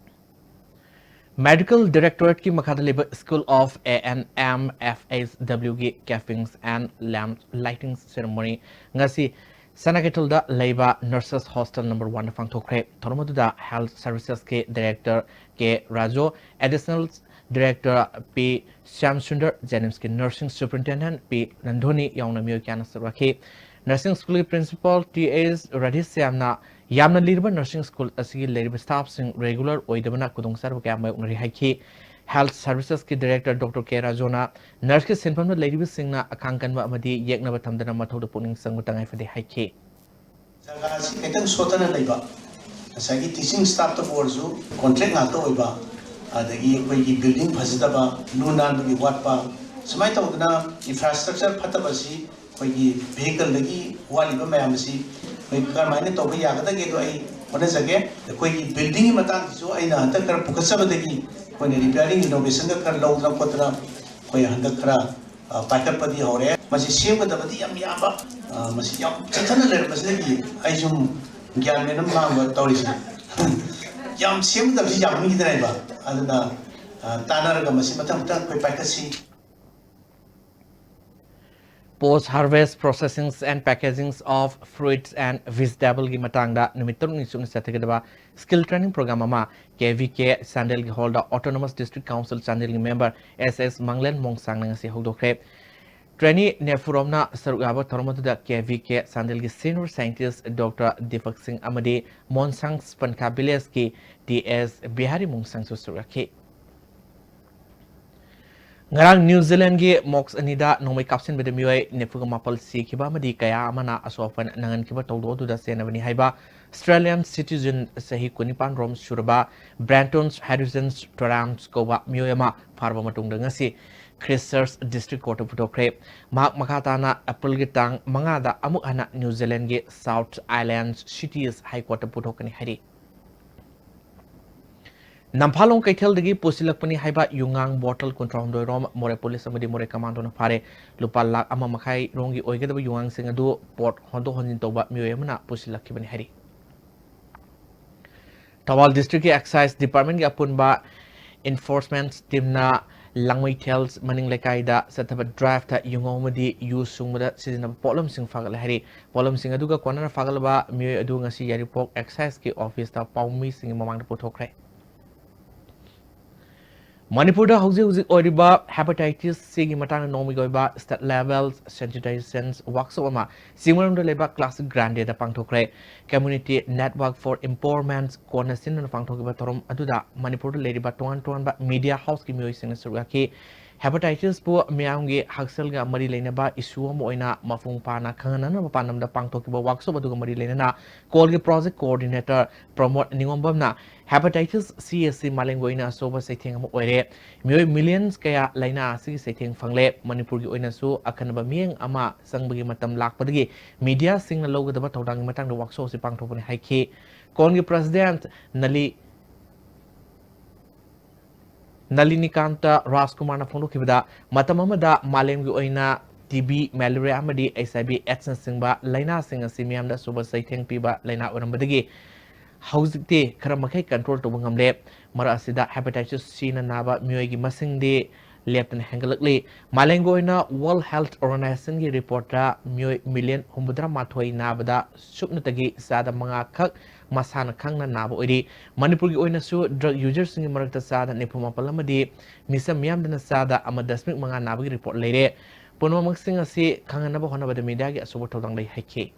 ꯃꯦꯗꯤꯀꯦꯜ ꯗꯥꯏꯔꯦꯛꯇꯣꯔꯦꯠꯀꯤ ꯃꯈꯥꯗ ꯂꯩꯕ School of A N M F H W ꯒꯤ cappings and lamp lighting ceremony ꯉꯁꯤ ꯁꯅꯥ ꯀꯩꯊꯦꯜꯗ ꯂꯩꯕ Nurses Hostel number one ꯗ ꯄꯥꯡꯊꯣꯛꯈ꯭ꯔꯦ꯫ ꯊꯧꯔꯝ ꯑꯗꯨꯗ Health Services ꯀꯤ Director ꯀꯦ ꯔꯥꯖꯨ, Additional Director ꯄꯤ ꯁ꯭ꯌꯥꯝ ꯁꯨꯟꯗꯔ, JNIMS ꯀꯤ Nursing Superintendent ꯄꯤ ꯅꯟꯗꯣꯅꯤ ꯌꯥꯎꯅ ꯃꯤꯑꯣꯏ ꯀꯌꯥꯅ ꯁꯔꯨꯛ ꯌꯥꯈꯤ꯫ Nursing School ꯒꯤ Principal ꯇꯤ ꯑꯦꯁ ꯔꯥꯙꯦꯁ꯭ꯌꯥꯝꯅ ꯌꯥꯝꯅ ꯂꯤꯔꯕ nursing school ꯑꯁꯤꯒꯤ ꯂꯩꯔꯤꯕ staff ꯁꯤꯡ regular ꯑꯣꯏꯗꯕꯅ ꯈꯨꯗꯣꯡꯆꯥꯗꯕ ꯀꯌꯥ ꯃꯥꯌꯣꯛꯅꯔꯤ ꯍꯥꯏꯈꯤ꯫ Health Services ꯀꯤ Director ꯗꯣꯛꯇꯔ ꯀꯦ ꯔꯥꯖꯨꯅ nurse ꯀꯤ ꯁꯤꯟꯐꯝꯗ ꯂꯩꯔꯤꯕꯁꯤꯡꯅ ꯑꯈꯥꯡ ꯀꯟꯕ ꯑꯃꯗꯤ ꯌꯦꯛꯅꯕ ꯊꯝꯗꯅ ꯃꯊꯧꯗ ꯄꯨꯛꯅꯤꯡ ꯆꯪꯕ ꯇꯉꯥꯏ ꯐꯗꯦ ꯍꯥꯏꯈꯤ꯫ ꯖꯒꯥ ꯑꯁꯤ ꯈꯤꯇꯪ ꯁꯣꯠꯊꯅ ꯂꯩꯕ, ꯉꯁꯥꯏꯒꯤ teaching staff ꯇꯕꯨ ꯑꯣꯏꯔꯁꯨ contract ꯉꯥꯛꯇ ꯑꯣꯏꯕ, ꯑꯗꯒꯤ ꯑꯩꯈꯣꯏꯒꯤ building ꯐꯖꯗꯕ, ꯂꯨ ꯅꯥꯟꯕꯒꯤ ꯋꯥꯠꯄ, ꯁꯨꯃꯥꯏꯅ ꯇꯧꯗꯅ infrastructure ꯐꯠꯇꯕ ꯑꯁꯤ ꯑꯩꯈꯣꯏꯒꯤ vehicle ꯗꯒꯤ ꯋꯥꯠꯂꯤꯕ ꯃꯌꯥꯝ ꯑꯁꯤ ꯑꯩꯈꯣꯏ ꯀꯔꯝꯍꯥꯏꯅ ꯇꯧꯕ ꯌꯥꯒꯗꯒꯦꯗꯣ ꯑꯩ ꯍꯣꯠꯅꯖꯒꯦ꯫ ꯑꯩꯈꯣꯏꯒꯤ building ꯒꯤ ꯃꯇꯥꯡꯁꯤꯁꯨ ꯑꯩꯅ ꯍꯟꯗꯛ ꯈꯔ ꯄꯨꯈꯠꯆꯕꯗꯒꯤ ꯑꯩꯈꯣꯏꯅ repairing renovation ꯒ ꯈꯔ ꯂꯧꯗꯅ ꯈꯣꯠꯇꯅ ꯑꯩꯈꯣꯏ ꯍꯟꯗꯛ ꯈꯔ, ꯑ, ꯄꯥꯏꯈꯠꯄꯗꯤ ꯍꯧꯔꯦ꯫ ꯃꯁꯤ ꯁꯦꯝꯒꯗꯕꯗꯤ ꯌꯥꯝ ꯌꯥꯝꯕ, ꯑ, ꯃꯁꯤ ꯌꯥꯝ ꯆꯠꯊꯅ ꯂꯩꯔꯝꯕꯁꯤꯗꯒꯤ ꯑꯩꯁꯨ ꯒ꯭ꯌꯥꯟ ꯃꯦꯟ ꯑꯃ ꯃꯥꯡꯕ ꯇꯧꯔꯤꯁꯦ꯫ ꯌꯥꯝ ꯁꯦꯝꯒꯗꯕꯁꯤ ꯌꯥꯝꯃꯟꯈꯤꯗ꯭ꯔꯦꯕ꯫ ꯑꯗꯨꯅ, ꯑ, ꯇꯥꯟꯅꯔꯒ ꯃꯁꯤ ꯃꯊꯪ ꯃꯊꯪ ꯑꯩꯈꯣꯏ ꯄꯥꯏꯈꯠꯁꯤ꯫ Post Harvest Processing and Packaging of Fruits and Vegetable ꯒꯤ ꯃꯇꯥꯡꯗ ꯅꯨꯃꯤꯠ ꯇꯔꯨꯛꯅꯤ ꯆꯨꯞꯅ ꯆꯠꯊꯒꯗꯕ skill training program ꯑꯃ ꯀꯦ ꯚꯤ ꯀꯦ ꯆꯥꯟꯗꯦꯜꯒꯤ hall ꯗ Autonomous District Council ꯆꯥꯟꯗꯦꯜꯒꯤ member ꯑꯦꯁ ꯑꯦꯁ ꯃꯪꯂꯦꯟ ꯃꯣꯡꯁꯥꯡꯅ ꯉꯁꯤ ꯍꯧꯗꯣꯛꯈ꯭ꯔꯦ꯫ Trainee ꯅꯦꯐꯨꯔꯣꯝꯅ ꯁꯔꯨꯛ ꯌꯥꯕ ꯊꯧꯔꯝ ꯑꯗꯨꯗ ꯀꯦ ꯚꯤ ꯀꯦ ꯆꯥꯟꯗꯦꯜꯒꯤ senior scientist ꯗꯣꯛꯇꯔ ꯗꯤꯄꯛ ꯁꯤꯡ ꯑꯃꯗꯤ ꯃꯣꯟꯁꯥꯡ ꯄꯟꯈꯥ village ꯀꯤ ꯇꯤ ꯑꯦꯁ ꯕꯤꯍꯥꯔꯤ ꯃꯣꯡꯁꯥꯡꯁꯨ ꯁꯔꯨꯛ ꯌꯥꯈꯤ꯫ ꯉꯔꯥꯡ ꯅ꯭ꯌꯨ ꯖꯤꯂꯦꯟꯒꯤ ꯃꯣꯛꯁ ꯑꯅꯤꯗ ꯅꯣꯡꯃꯩ ꯀꯥꯞꯁꯤꯟꯕꯗ ꯃꯤꯑꯣꯏ ꯅꯤꯐꯨꯒ ꯃꯥꯄꯜ ꯁꯤꯈꯤꯕ ꯑꯃꯗꯤ ꯀꯌꯥ ꯑꯃꯅ ꯑꯁꯣꯛ ꯑꯄꯟ ꯅꯪꯍꯟꯈꯤꯕ ꯊꯧꯗꯣꯛ ꯑꯗꯨꯗ ꯆꯦꯟꯅꯕꯅꯤ ꯍꯥꯏꯕ ꯑꯁꯇ꯭ꯔꯦꯂꯤꯌꯥꯟ ꯁꯤꯇꯤꯖꯦꯟ ꯆꯍꯤ ꯀꯨꯟꯅꯤꯄꯥꯟ ꯔꯣꯝ ꯁꯨꯔꯕ ꯕ꯭ꯔꯦꯟꯇꯣꯟ ꯍꯦꯔꯤꯁꯟ ꯇꯣꯔꯥꯝꯁ ꯀꯧꯕ ꯃꯤꯑꯣꯏ ꯑꯃ ꯐꯥꯔꯕ ꯃꯇꯨꯡꯗ ꯉꯁꯤ ꯈ꯭ꯔꯤꯁꯆꯔꯆ ꯗꯤꯁꯇ꯭ꯔꯤꯛ ꯀꯣꯔꯠꯇ ꯄꯨꯊꯣꯛꯈ꯭ꯔꯦ꯫ ꯃꯍꯥꯛ ꯃꯈꯥ ꯇꯥꯅ ꯑꯦꯄ꯭ꯔꯤꯜꯒꯤ ꯇꯥꯡ ꯃꯉꯥꯗ ꯑꯃꯨꯛ ꯍꯟꯅ ꯅ꯭ꯌꯨ ꯖꯤꯂꯦꯟꯒꯤ ꯁꯥꯎꯊ ꯑꯥꯏꯂꯦꯟ ꯁꯤꯇꯤꯁ ꯍꯥꯏ ꯀꯣꯔꯠꯇ ꯄꯨꯊꯣꯛꯀꯅꯤ ꯍꯥꯏꯔꯤ꯫ ꯅꯝꯐꯥꯂꯣꯡ ꯀꯩꯊꯦꯜꯗꯒꯤ ꯄꯨꯁꯤꯜꯂꯛꯄꯅꯤ ꯍꯥꯏꯕ ꯌꯨꯉꯥꯡ ꯕꯣꯇꯜ ꯀꯨꯟꯊ꯭ꯔꯥꯍꯨꯝꯗꯣꯏ ꯔꯣꯝ ꯃꯣꯔꯦ ꯄꯨꯂꯤꯁ ꯑꯃꯗꯤ ꯃꯣꯔꯦ ꯀꯃꯥꯟꯗꯣꯅ ꯐꯥꯔꯦ꯫ ꯂꯨꯄꯥ ꯂꯥꯈ ꯑꯃ ꯃꯈꯥꯏ ꯔꯣꯝꯒꯤ ꯑꯣꯏꯒꯗꯕ ꯌꯨꯉꯥꯡꯁꯤꯡ ꯑꯗꯨ ꯄꯣꯠ ꯍꯣꯟꯗꯣꯛ ꯍꯣꯟꯖꯤꯟ ꯇꯧꯕ ꯃꯤꯑꯣꯏ ꯑꯃꯅ ꯄꯨꯁꯤꯜꯂꯛꯈꯤꯕꯅꯤ ꯍꯥꯏꯔꯤ꯫ ꯊꯧꯕꯥꯜ ꯗꯤꯁꯇ꯭ꯔꯤꯛꯀꯤ ꯑꯦꯛꯁꯥꯏꯁ ꯗꯤꯄꯥꯔꯠꯃꯦꯟꯒꯤ ꯑꯄꯨꯟꯕ ꯏꯟꯐꯣꯔꯁꯃꯦꯟ ꯇꯤꯝꯅ ꯂꯥꯡꯃꯩꯊꯦꯜ ꯃꯅꯤꯡ ꯂꯩꯀꯥꯏꯗ ꯆꯠꯊꯕ ꯗ꯭ꯔꯥꯏꯚꯇ ꯌꯨꯉꯧ ꯑꯃꯗꯤ ꯌꯨ ꯁꯨꯡꯕꯗ ꯁꯤꯖꯤꯟꯅꯕ ꯄꯣꯠꯂꯝꯁꯤꯡ ꯐꯥꯒꯠꯂꯦ ꯍꯥꯏꯔꯤ꯫ ꯄꯣꯠꯂꯝꯁꯤꯡ ꯑꯗꯨꯒ ꯀꯣꯟꯅꯅ ꯐꯥꯒꯠꯂꯕ ꯃꯤꯑꯣꯏ ꯑꯗꯨ ꯉꯁꯤ ꯌꯥꯏꯔꯤꯄꯣꯛ ꯑꯦꯛꯁꯥꯏꯁꯀꯤ ꯑꯣꯐꯤꯁꯇ ꯄꯥꯎꯃꯤꯁꯤꯡꯒꯤ ꯃꯃꯥꯡꯗ ꯄꯨꯊꯣꯛꯈ꯭ꯔꯦ꯫ ꯃꯅꯤꯄꯨꯔꯗ ꯍꯧꯖꯤꯛ ꯍꯧꯖꯤꯛ ꯑꯣꯏꯔꯤꯕ ꯍꯦꯄꯥꯇꯥꯏꯇꯤꯁ ꯁꯤꯒꯤ ꯃꯇꯥꯡꯗ ꯅꯣꯡꯃꯒꯤ ꯑꯣꯏꯕ ꯁ꯭ꯇꯦꯠ ꯂꯦꯚꯦꯜ ꯁꯦꯟꯁꯤꯇꯥꯏꯖꯦꯁꯟ ꯋꯥꯔꯛꯁꯣꯞ ꯑꯃ ꯆꯤꯡꯃꯩꯔꯣꯡꯗ ꯂꯩꯕ ꯀ꯭ꯂꯥꯁꯤꯛ ꯒ꯭ꯔꯥꯟꯗꯦꯗ ꯄꯥꯡꯊꯣꯛꯈ꯭ꯔꯦ꯫ ꯀꯝꯃ꯭ꯌꯨꯅꯤꯇꯤ ꯅꯦꯠꯋꯥꯔꯛ ꯐꯣꯔ ꯏꯝꯄꯥꯋꯔꯃꯦꯟꯠ ꯀꯣꯟꯅ ꯁꯤꯟꯗꯨꯅ ꯄꯥꯡꯊꯣꯛꯈꯤꯕ ꯊꯧꯔꯝ ꯑꯗꯨꯗ ꯃꯅꯤꯄꯨꯔꯗ ꯂꯩꯔꯤꯕ ꯇꯣꯉꯥꯟ ꯇꯣꯉꯥꯟꯕ ꯃꯤꯗꯤꯌꯥ ꯍꯥꯎꯁꯀꯤ ꯃꯤꯑꯣꯏꯁꯤꯡꯅ ꯁꯔꯨꯛ ꯌꯥꯈꯤ꯫ ꯍꯦꯄꯥꯇꯥꯏꯇꯤꯁꯄꯨ ꯃꯤꯌꯥꯝꯒꯤ ꯍꯛꯁꯦꯜꯒ ꯃꯔꯤ ꯂꯩꯅꯕ ꯏꯁꯨ ꯑꯃ ꯑꯣꯏꯅ ꯃꯄꯨꯡ ꯐꯥꯅ ꯈꯪꯍꯟꯅꯅꯕ ꯄꯥꯟꯗꯝꯗ ꯄꯥꯡꯊꯣꯛꯈꯤꯕ ꯋꯥꯔꯛꯁꯣꯞ ꯑꯗꯨꯒ ꯃꯔꯤ ꯂꯩꯅꯅ ꯀꯣꯜꯒꯤ ꯄ꯭ꯔꯣꯖꯦꯛ ꯀꯣꯑꯣꯔꯗꯤꯅꯦꯇꯔ ꯄ꯭ꯔꯃꯣꯗ ꯅꯤꯉꯣꯝꯕꯝꯅ ꯍꯦꯄꯥꯇꯥꯏꯇꯤꯁ ꯁꯤ ꯑꯁꯤ ꯃꯥꯂꯦꯝꯒꯤ ꯑꯣꯏꯅ ꯑꯆꯧꯕ ꯆꯩꯊꯦꯡ ꯑꯃ ꯑꯣꯏꯔꯦ꯫ ꯃꯤꯑꯣꯏ ꯃꯤꯂꯤꯌꯟꯁ ꯀꯌꯥ ꯂꯥꯏꯅꯥ ꯑꯁꯤꯒꯤ ꯆꯩꯊꯦꯡ ꯐꯪꯂꯦ꯫ ꯃꯅꯤꯄꯨꯔꯒꯤ ꯑꯣꯏꯅꯁꯨ ꯑꯈꯟꯅꯕ ꯃꯤꯠꯌꯦꯡ ꯑꯃ ꯆꯪꯕꯒꯤ ꯃꯇꯝ ꯂꯥꯛꯄꯗꯒꯤ ꯃꯤꯗꯤꯌꯥꯁꯤꯡꯅ ꯂꯧꯒꯗꯕ ꯊꯧꯗꯥꯡꯒꯤ ꯃꯇꯥꯡꯗ ꯋꯥꯔꯛꯁꯣꯞ ꯑꯁꯤ ꯄꯥꯡꯊꯣꯛꯄꯅꯤ ꯍꯥꯏꯈꯤ꯫ ꯀꯣꯟꯒꯤ ꯄ꯭ꯔꯁꯤꯗꯦꯟꯠ ꯅꯂꯤ ꯅꯂꯤꯅꯤꯀꯥꯟꯇ ꯔꯥꯖꯀꯨꯃꯥꯔꯅ ꯐꯣꯡꯗꯣꯛꯈꯤꯕꯗ, ꯃꯇꯝ ꯑꯃꯗ ꯃꯥꯂꯦꯝꯒꯤ ꯑꯣꯏꯅ ꯇꯤ ꯕꯤ, ꯃꯦꯂꯦꯔꯤꯌꯥ ꯑꯃꯗꯤ ꯑꯩꯆ ꯑꯥꯏ ꯚꯤ ꯑꯦꯗꯁꯅꯆꯤꯡꯕ ꯂꯥꯏꯅꯥꯁꯤꯡ ꯑꯁꯤ ꯃꯤꯌꯥꯝꯗ ꯑꯆꯧꯕ ꯆꯩꯊꯦꯡ ꯄꯤꯕ ꯂꯥꯏꯅꯥ ꯑꯣꯏꯔꯝꯕꯗꯒꯤ ꯍꯧꯖꯤꯛꯇꯤ ꯈꯔ ꯃꯈꯩ ꯀꯟꯇ꯭ꯔꯣꯜ ꯇꯧꯕ ꯉꯝꯂꯦ꯫ ꯃꯔꯛ ꯑꯁꯤꯗ ꯍꯦꯄꯥꯇꯥꯏꯇꯤꯁ ꯁꯤꯅ ꯅꯥꯕ ꯃꯤꯑꯣꯏꯒꯤ ꯃꯁꯤꯡꯗꯤ ꯂꯦꯞꯇꯅ ꯍꯦꯟꯒꯠꯂꯛꯂꯤ꯫ ꯃꯥꯂꯦꯝꯒꯤ ꯑꯣꯏꯅ ꯋꯥꯔꯜꯗ ꯍꯦꯜꯊ ꯑꯣꯔꯒꯅꯥꯏꯖꯦꯁꯟꯒꯤ ꯔꯤꯄꯣꯔꯠꯇ ꯃꯤꯑꯣꯏ ꯃꯤꯂꯤꯌꯟ ꯍꯨꯝꯐꯨꯇꯔꯥ ꯃꯥꯊꯣꯏ ꯅꯥꯕꯗ ꯁꯨꯞꯅꯇꯒꯤ ꯆꯥꯗ ꯃꯉꯥ ꯈꯛ ꯃꯁꯥꯅ ꯈꯪꯅ ꯅꯥꯕ ꯑꯣꯏꯔꯤ꯫ ꯃꯅꯤꯄꯨꯔꯒꯤ ꯑꯣꯏꯅꯁꯨ ꯗ꯭ꯔꯒ ꯌꯨꯖꯔꯁꯤꯡꯒꯤ ꯃꯔꯛꯇ ꯆꯥꯗ ꯅꯤꯐꯨ ꯃꯥꯄꯜ ꯑꯃꯗꯤ ꯃꯤꯆꯝ ꯃꯤꯌꯥꯝꯗꯅ ꯆꯥꯗ ꯑꯃ ꯗꯁꯃꯤꯛ ꯃꯉꯥ ꯅꯥꯕꯒꯤ ꯔꯤꯄꯣꯔꯠ ꯂꯩꯔꯦ꯫ ꯄꯨꯝꯅꯃꯛꯁꯤꯡ ꯑꯁꯤ ꯈꯪꯍꯟꯅꯕ ꯍꯣꯠꯅꯕꯗ ꯃꯤꯗꯤꯌꯥꯒꯤ ꯑꯆꯧꯕ ꯊꯧꯗꯥꯡ ꯂꯩ ꯍꯥꯏꯈꯤ꯫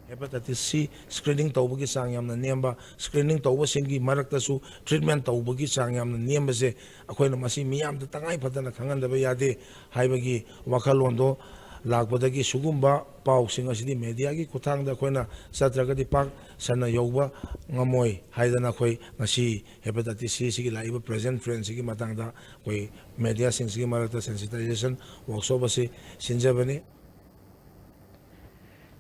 Hepatitis C screening ꯇꯧꯕꯒꯤ ꯆꯥꯡ ꯌꯥꯝꯅ ꯅꯦꯝꯕ, screening ꯇꯧꯕꯁꯤꯡꯒꯤ ꯃꯔꯛꯇꯁꯨ treatment ꯇꯧꯕꯒꯤ ꯆꯥꯡ ꯌꯥꯝꯅ ꯅꯦꯝꯕꯁꯦ ꯑꯩꯈꯣꯏꯅ ꯃꯁꯤ ꯃꯤꯌꯥꯝꯗ ꯇꯉꯥꯏ ꯐꯗꯅ ꯈꯪꯍꯟꯗꯕ ꯌꯥꯗꯦ ꯍꯥꯏꯕꯒꯤ ꯋꯥꯈꯜꯂꯣꯟꯗꯣ ꯂꯥꯛꯄꯗꯒꯤ ꯁꯤꯒꯨꯝꯕ ꯄꯥꯎꯁꯤꯡ ꯑꯁꯤꯗꯤ mediaꯒꯤ ꯈꯨꯠꯊꯥꯡꯗ ꯑꯩꯈꯣꯏꯅ ꯆꯠꯇ꯭ꯔꯒꯗꯤ ꯄꯥꯛ ꯁꯟꯅ ꯌꯧꯕ ꯉꯝꯃꯣꯏ ꯍꯥꯏꯗꯅ ꯑꯩꯈꯣꯏ ꯉꯁꯤ hepatitis C ꯁꯤꯒꯤ ꯂꯥꯛꯏꯕ present trendꯁꯤꯒꯤ ꯃꯇꯥꯡꯗ ꯑꯩꯈꯣꯏ mediaꯁꯤꯡꯁꯤꯒꯤ ꯃꯔꯛꯇ sensitization workshop ꯑꯁꯤ ꯁꯤꯟꯖꯕꯅꯤ꯫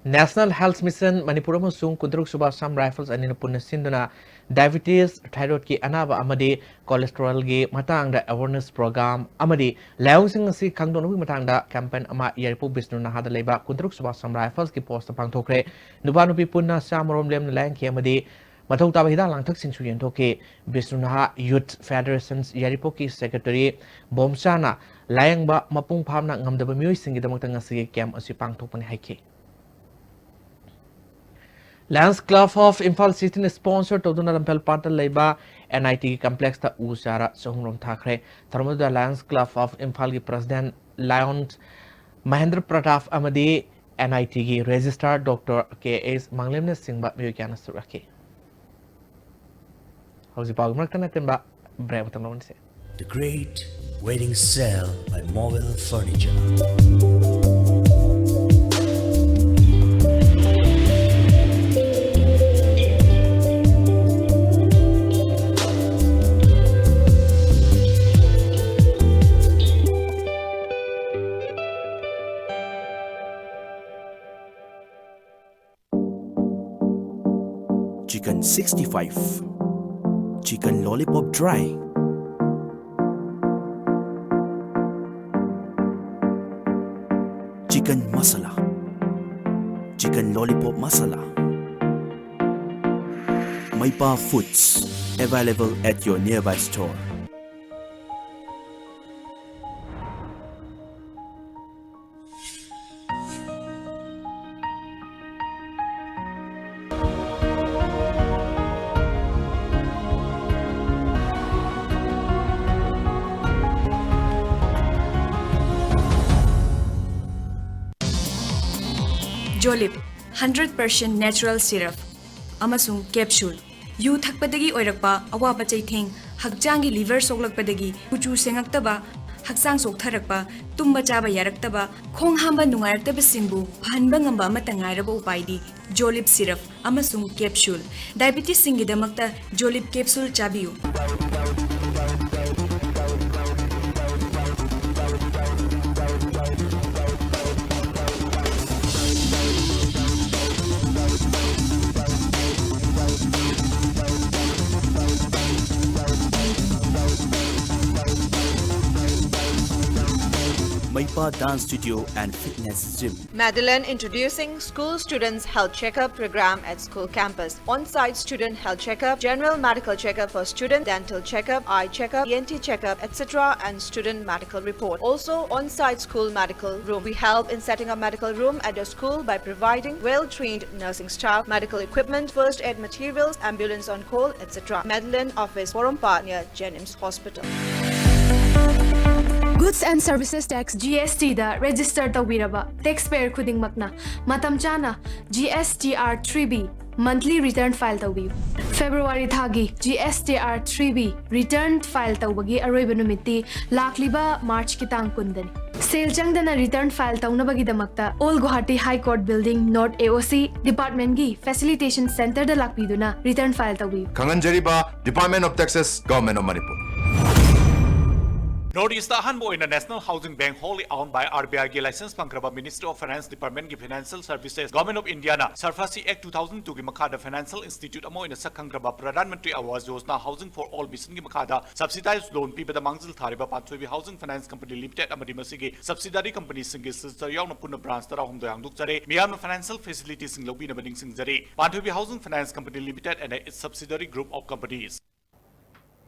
National Health Mission ꯃꯅꯤꯄꯨꯔ ꯑꯃꯁꯨꯡ ꯀꯨꯟꯇꯔꯨꯛ ꯁꯨꯕ Assam Rifles ꯑꯅꯤꯅ ꯄꯨꯟꯅ ꯁꯤꯟꯗꯨꯅ diabetes, thyroidꯀꯤ ꯑꯅꯥꯕ ꯑꯃꯗꯤ cholesterolꯒꯤ ꯃꯇꯥꯡꯗ awareness program ꯑꯃꯗꯤ ꯂꯥꯏꯑꯣꯡꯁꯤꯡ ꯑꯁꯤ ꯈꯪꯗꯣꯛꯅꯕꯒꯤ ꯃꯇꯥꯡꯗ campaign ꯑꯃ ꯌꯥꯏꯔꯤꯄꯣꯛ ꯕꯤꯁꯅꯨ ꯅꯍꯥꯗ ꯂꯩꯕ ꯀꯨꯟꯇꯔꯨꯛ ꯁꯨꯕ Assam Riflesꯀꯤ postꯇ ꯄꯥꯡꯊꯣꯛꯈ꯭ꯔꯦ꯫ ꯅꯨꯄꯥ ꯅꯨꯄꯤ ꯄꯨꯟꯅ ꯆꯥꯃꯔꯣꯝ ꯂꯦꯝꯅ ꯂꯥꯏꯌꯦꯡꯈꯤ ꯑꯃꯗꯤ ꯃꯊꯧ ꯇꯥꯕ ꯍꯤꯗꯥꯛ ꯂꯥꯡꯊꯛꯁꯤꯡꯁꯨ ꯌꯦꯟꯊꯣꯛꯈꯤ꯫ ꯕꯤꯁꯅꯨ ꯅꯍꯥ Youth Federations ꯌꯥꯏꯔꯤꯄꯣꯛꯀꯤ secretary ꯕꯣꯝꯆꯥꯅ ꯂꯥꯌꯦꯡꯕ ꯃꯄꯨꯡ ꯐꯥꯅ ꯉꯝꯗꯕ ꯃꯤꯑꯣꯏꯁꯤꯡꯒꯤꯗꯃꯛꯇ ꯉꯁꯤꯒꯤ camp ꯑꯁꯤ ꯄꯥꯡꯊꯣꯛꯄꯅꯤ ꯍꯥꯏꯈꯤ꯫ Lions Club of Imphal Cityꯅ sponsor ꯇꯧꯗꯨꯅ ꯂꯝꯐꯦꯜ ꯄꯥꯠꯇ ꯂꯩꯕ NITꯒꯤ complexꯇ ꯎ ꯆꯥꯔꯥ ꯆꯍꯨꯝꯔꯣꯝ ꯊꯥꯈ꯭ꯔꯦ꯫ ꯊꯧꯔꯝ ꯑꯗꯨꯗ Lions Club of Imphalꯒꯤ president Lion Mahendra Pratap ꯑꯃꯗꯤ NITꯒꯤ registrar Doctor K H ꯃꯥꯡꯂꯦꯝꯅꯆꯤꯡꯕ ꯃꯤꯑꯣꯏ ꯀꯌꯥꯅ ꯁꯔꯨꯛ ꯌꯥꯈꯤ꯫ ꯍꯧꯖꯤꯛ ꯄꯥꯎꯒꯤ ꯃꯔꯛꯇ ꯅꯠꯇꯦꯟꯕ break ꯑꯃꯇꯪ ꯂꯧꯅꯁꯦ꯫ The Great Wedding Sale by Mobile Furniture. Chicken sixty-five, chicken lollipop dry, chicken masala, chicken lollipop masala. Maipa Foods, available at your nearby store. Jolib, hundred percent natural syrup ꯑꯃꯁꯨꯡ capsule. U ꯊꯛꯄꯗꯒꯤ ꯑꯣꯏꯔꯛꯄ ꯑꯋꯥꯕ ꯆꯩꯊꯦꯡ, ꯍꯛꯆꯥꯡꯒꯤ liver ꯁꯣꯛꯂꯛꯄꯗꯒꯤ ꯀꯨꯆꯨ ꯁꯦꯡꯉꯛꯇꯕ, ꯍꯛꯆꯥꯡ ꯆꯣꯛꯊꯔꯛꯄ, ꯇꯨꯝꯕ ꯆꯥꯕ ꯌꯥꯔꯛꯇꯕ, ꯈꯣꯡ ꯍꯥꯝꯕ ꯅꯨꯡꯉꯥꯏꯔꯛꯇꯕꯁꯤꯡꯕꯨ ꯐꯍꯟꯕ ꯉꯝꯕ ꯑꯃꯠꯇ ꯉꯥꯏꯔꯕ ꯎꯄꯥꯏꯗꯤ ꯖꯣꯂꯤꯞ ꯁꯤꯔꯞ ꯑꯃꯁꯨꯡ ꯀꯦꯞꯁꯨꯜ꯫ ꯗꯥꯏꯕꯤꯇꯤꯁꯁꯤꯡꯒꯤꯗꯃꯛꯇ ꯖꯣꯂꯤꯞ ꯀꯦꯞꯁꯨꯜ ꯆꯥꯕꯤꯌꯨ꯫ Meipa Dance Studio and Fitness Gym. Madeline introducing School Students Health Checkup Program at school campus. On-site student health checkup, general medical checkup for student, dental checkup, eye checkup, E N T checkup, et cetera, and student medical report. Also, on-site school medical room. We help in setting up medical room at your school by providing well-trained nursing staff, medical equipment, first aid materials, ambulance on call, et cetera. Madeline office, Porompat near Jennings Hospital. Goods and Services Tax, G S T the register ꯇꯧꯕꯤꯔꯕ taxpayer ꯈꯨꯗꯤꯡꯃꯛꯅ ꯃꯇꯝ ꯆꯥꯅ G S T R three B monthly return file ꯇꯧꯕꯤꯌꯨ꯫ February ꯊꯥꯒꯤ G S T R three B return file ꯇꯧꯕꯒꯤ ꯑꯔꯣꯏꯕ ꯅꯨꯃꯤꯠꯇꯤ ꯂꯥꯛꯂꯤꯕ March ꯀꯤ ꯇꯥꯡ ꯀꯨꯟꯗꯅꯤ꯫ ꯁꯦꯜ ꯆꯪꯗꯅ return file ꯇꯧꯅꯕꯒꯤꯗꯃꯛꯇ Old Guwahati High Court Building, North A O C, department ꯀꯤ Facilitation Center ꯗ ꯂꯥꯛꯄꯤꯗꯨꯅ return file ꯇꯧꯕꯤꯌꯨ꯫ ꯈꯪꯍꯟꯖꯔꯤꯕ Department of Taxes, Government of Manipur. North East ꯇ ꯑꯍꯥꯟꯕ ꯑꯣꯏꯅ National Housing Bank, wholly owned by R B I ꯒꯤ license ꯐꯪꯈ꯭ꯔꯕ Ministry of Finance Department ꯀꯤ Financial Services, Government of India ꯅ SARFAESI Act two thousand two ꯒꯤ ꯃꯈꯥꯗ financial institute ꯑꯃ ꯑꯣꯏꯅ ꯁꯛ ꯈꯪꯈ꯭ꯔꯕ Pradhan Mantri Awas Yojana Housing for All Mission ꯒꯤ ꯃꯈꯥꯗ subsidized loan ꯄꯤꯕꯗ ꯃꯥꯡꯖꯤꯜ ꯊꯥꯔꯤꯕ ꯄꯥꯟꯊꯣꯏꯕꯤ Housing Finance Company Limited ꯑꯃꯗꯤ ꯃꯁꯤꯒꯤ subsidiary company ꯁꯤꯡꯒꯤ solicitor ꯌꯥꯎꯅ ꯄꯨꯟꯅ branch ꯇꯔꯥꯍꯨꯝꯗꯣꯏ ꯍꯥꯡꯗꯣꯛꯆꯔꯦ꯫ ꯃꯤꯌꯥꯝꯅ financial facility ꯁꯤꯡ ꯂꯧꯕꯤꯅꯕ ꯅꯤꯡꯁꯤꯡꯖꯔꯤ꯫ Panthoibi Housing Finance Company Limited and its subsidiary group of companies.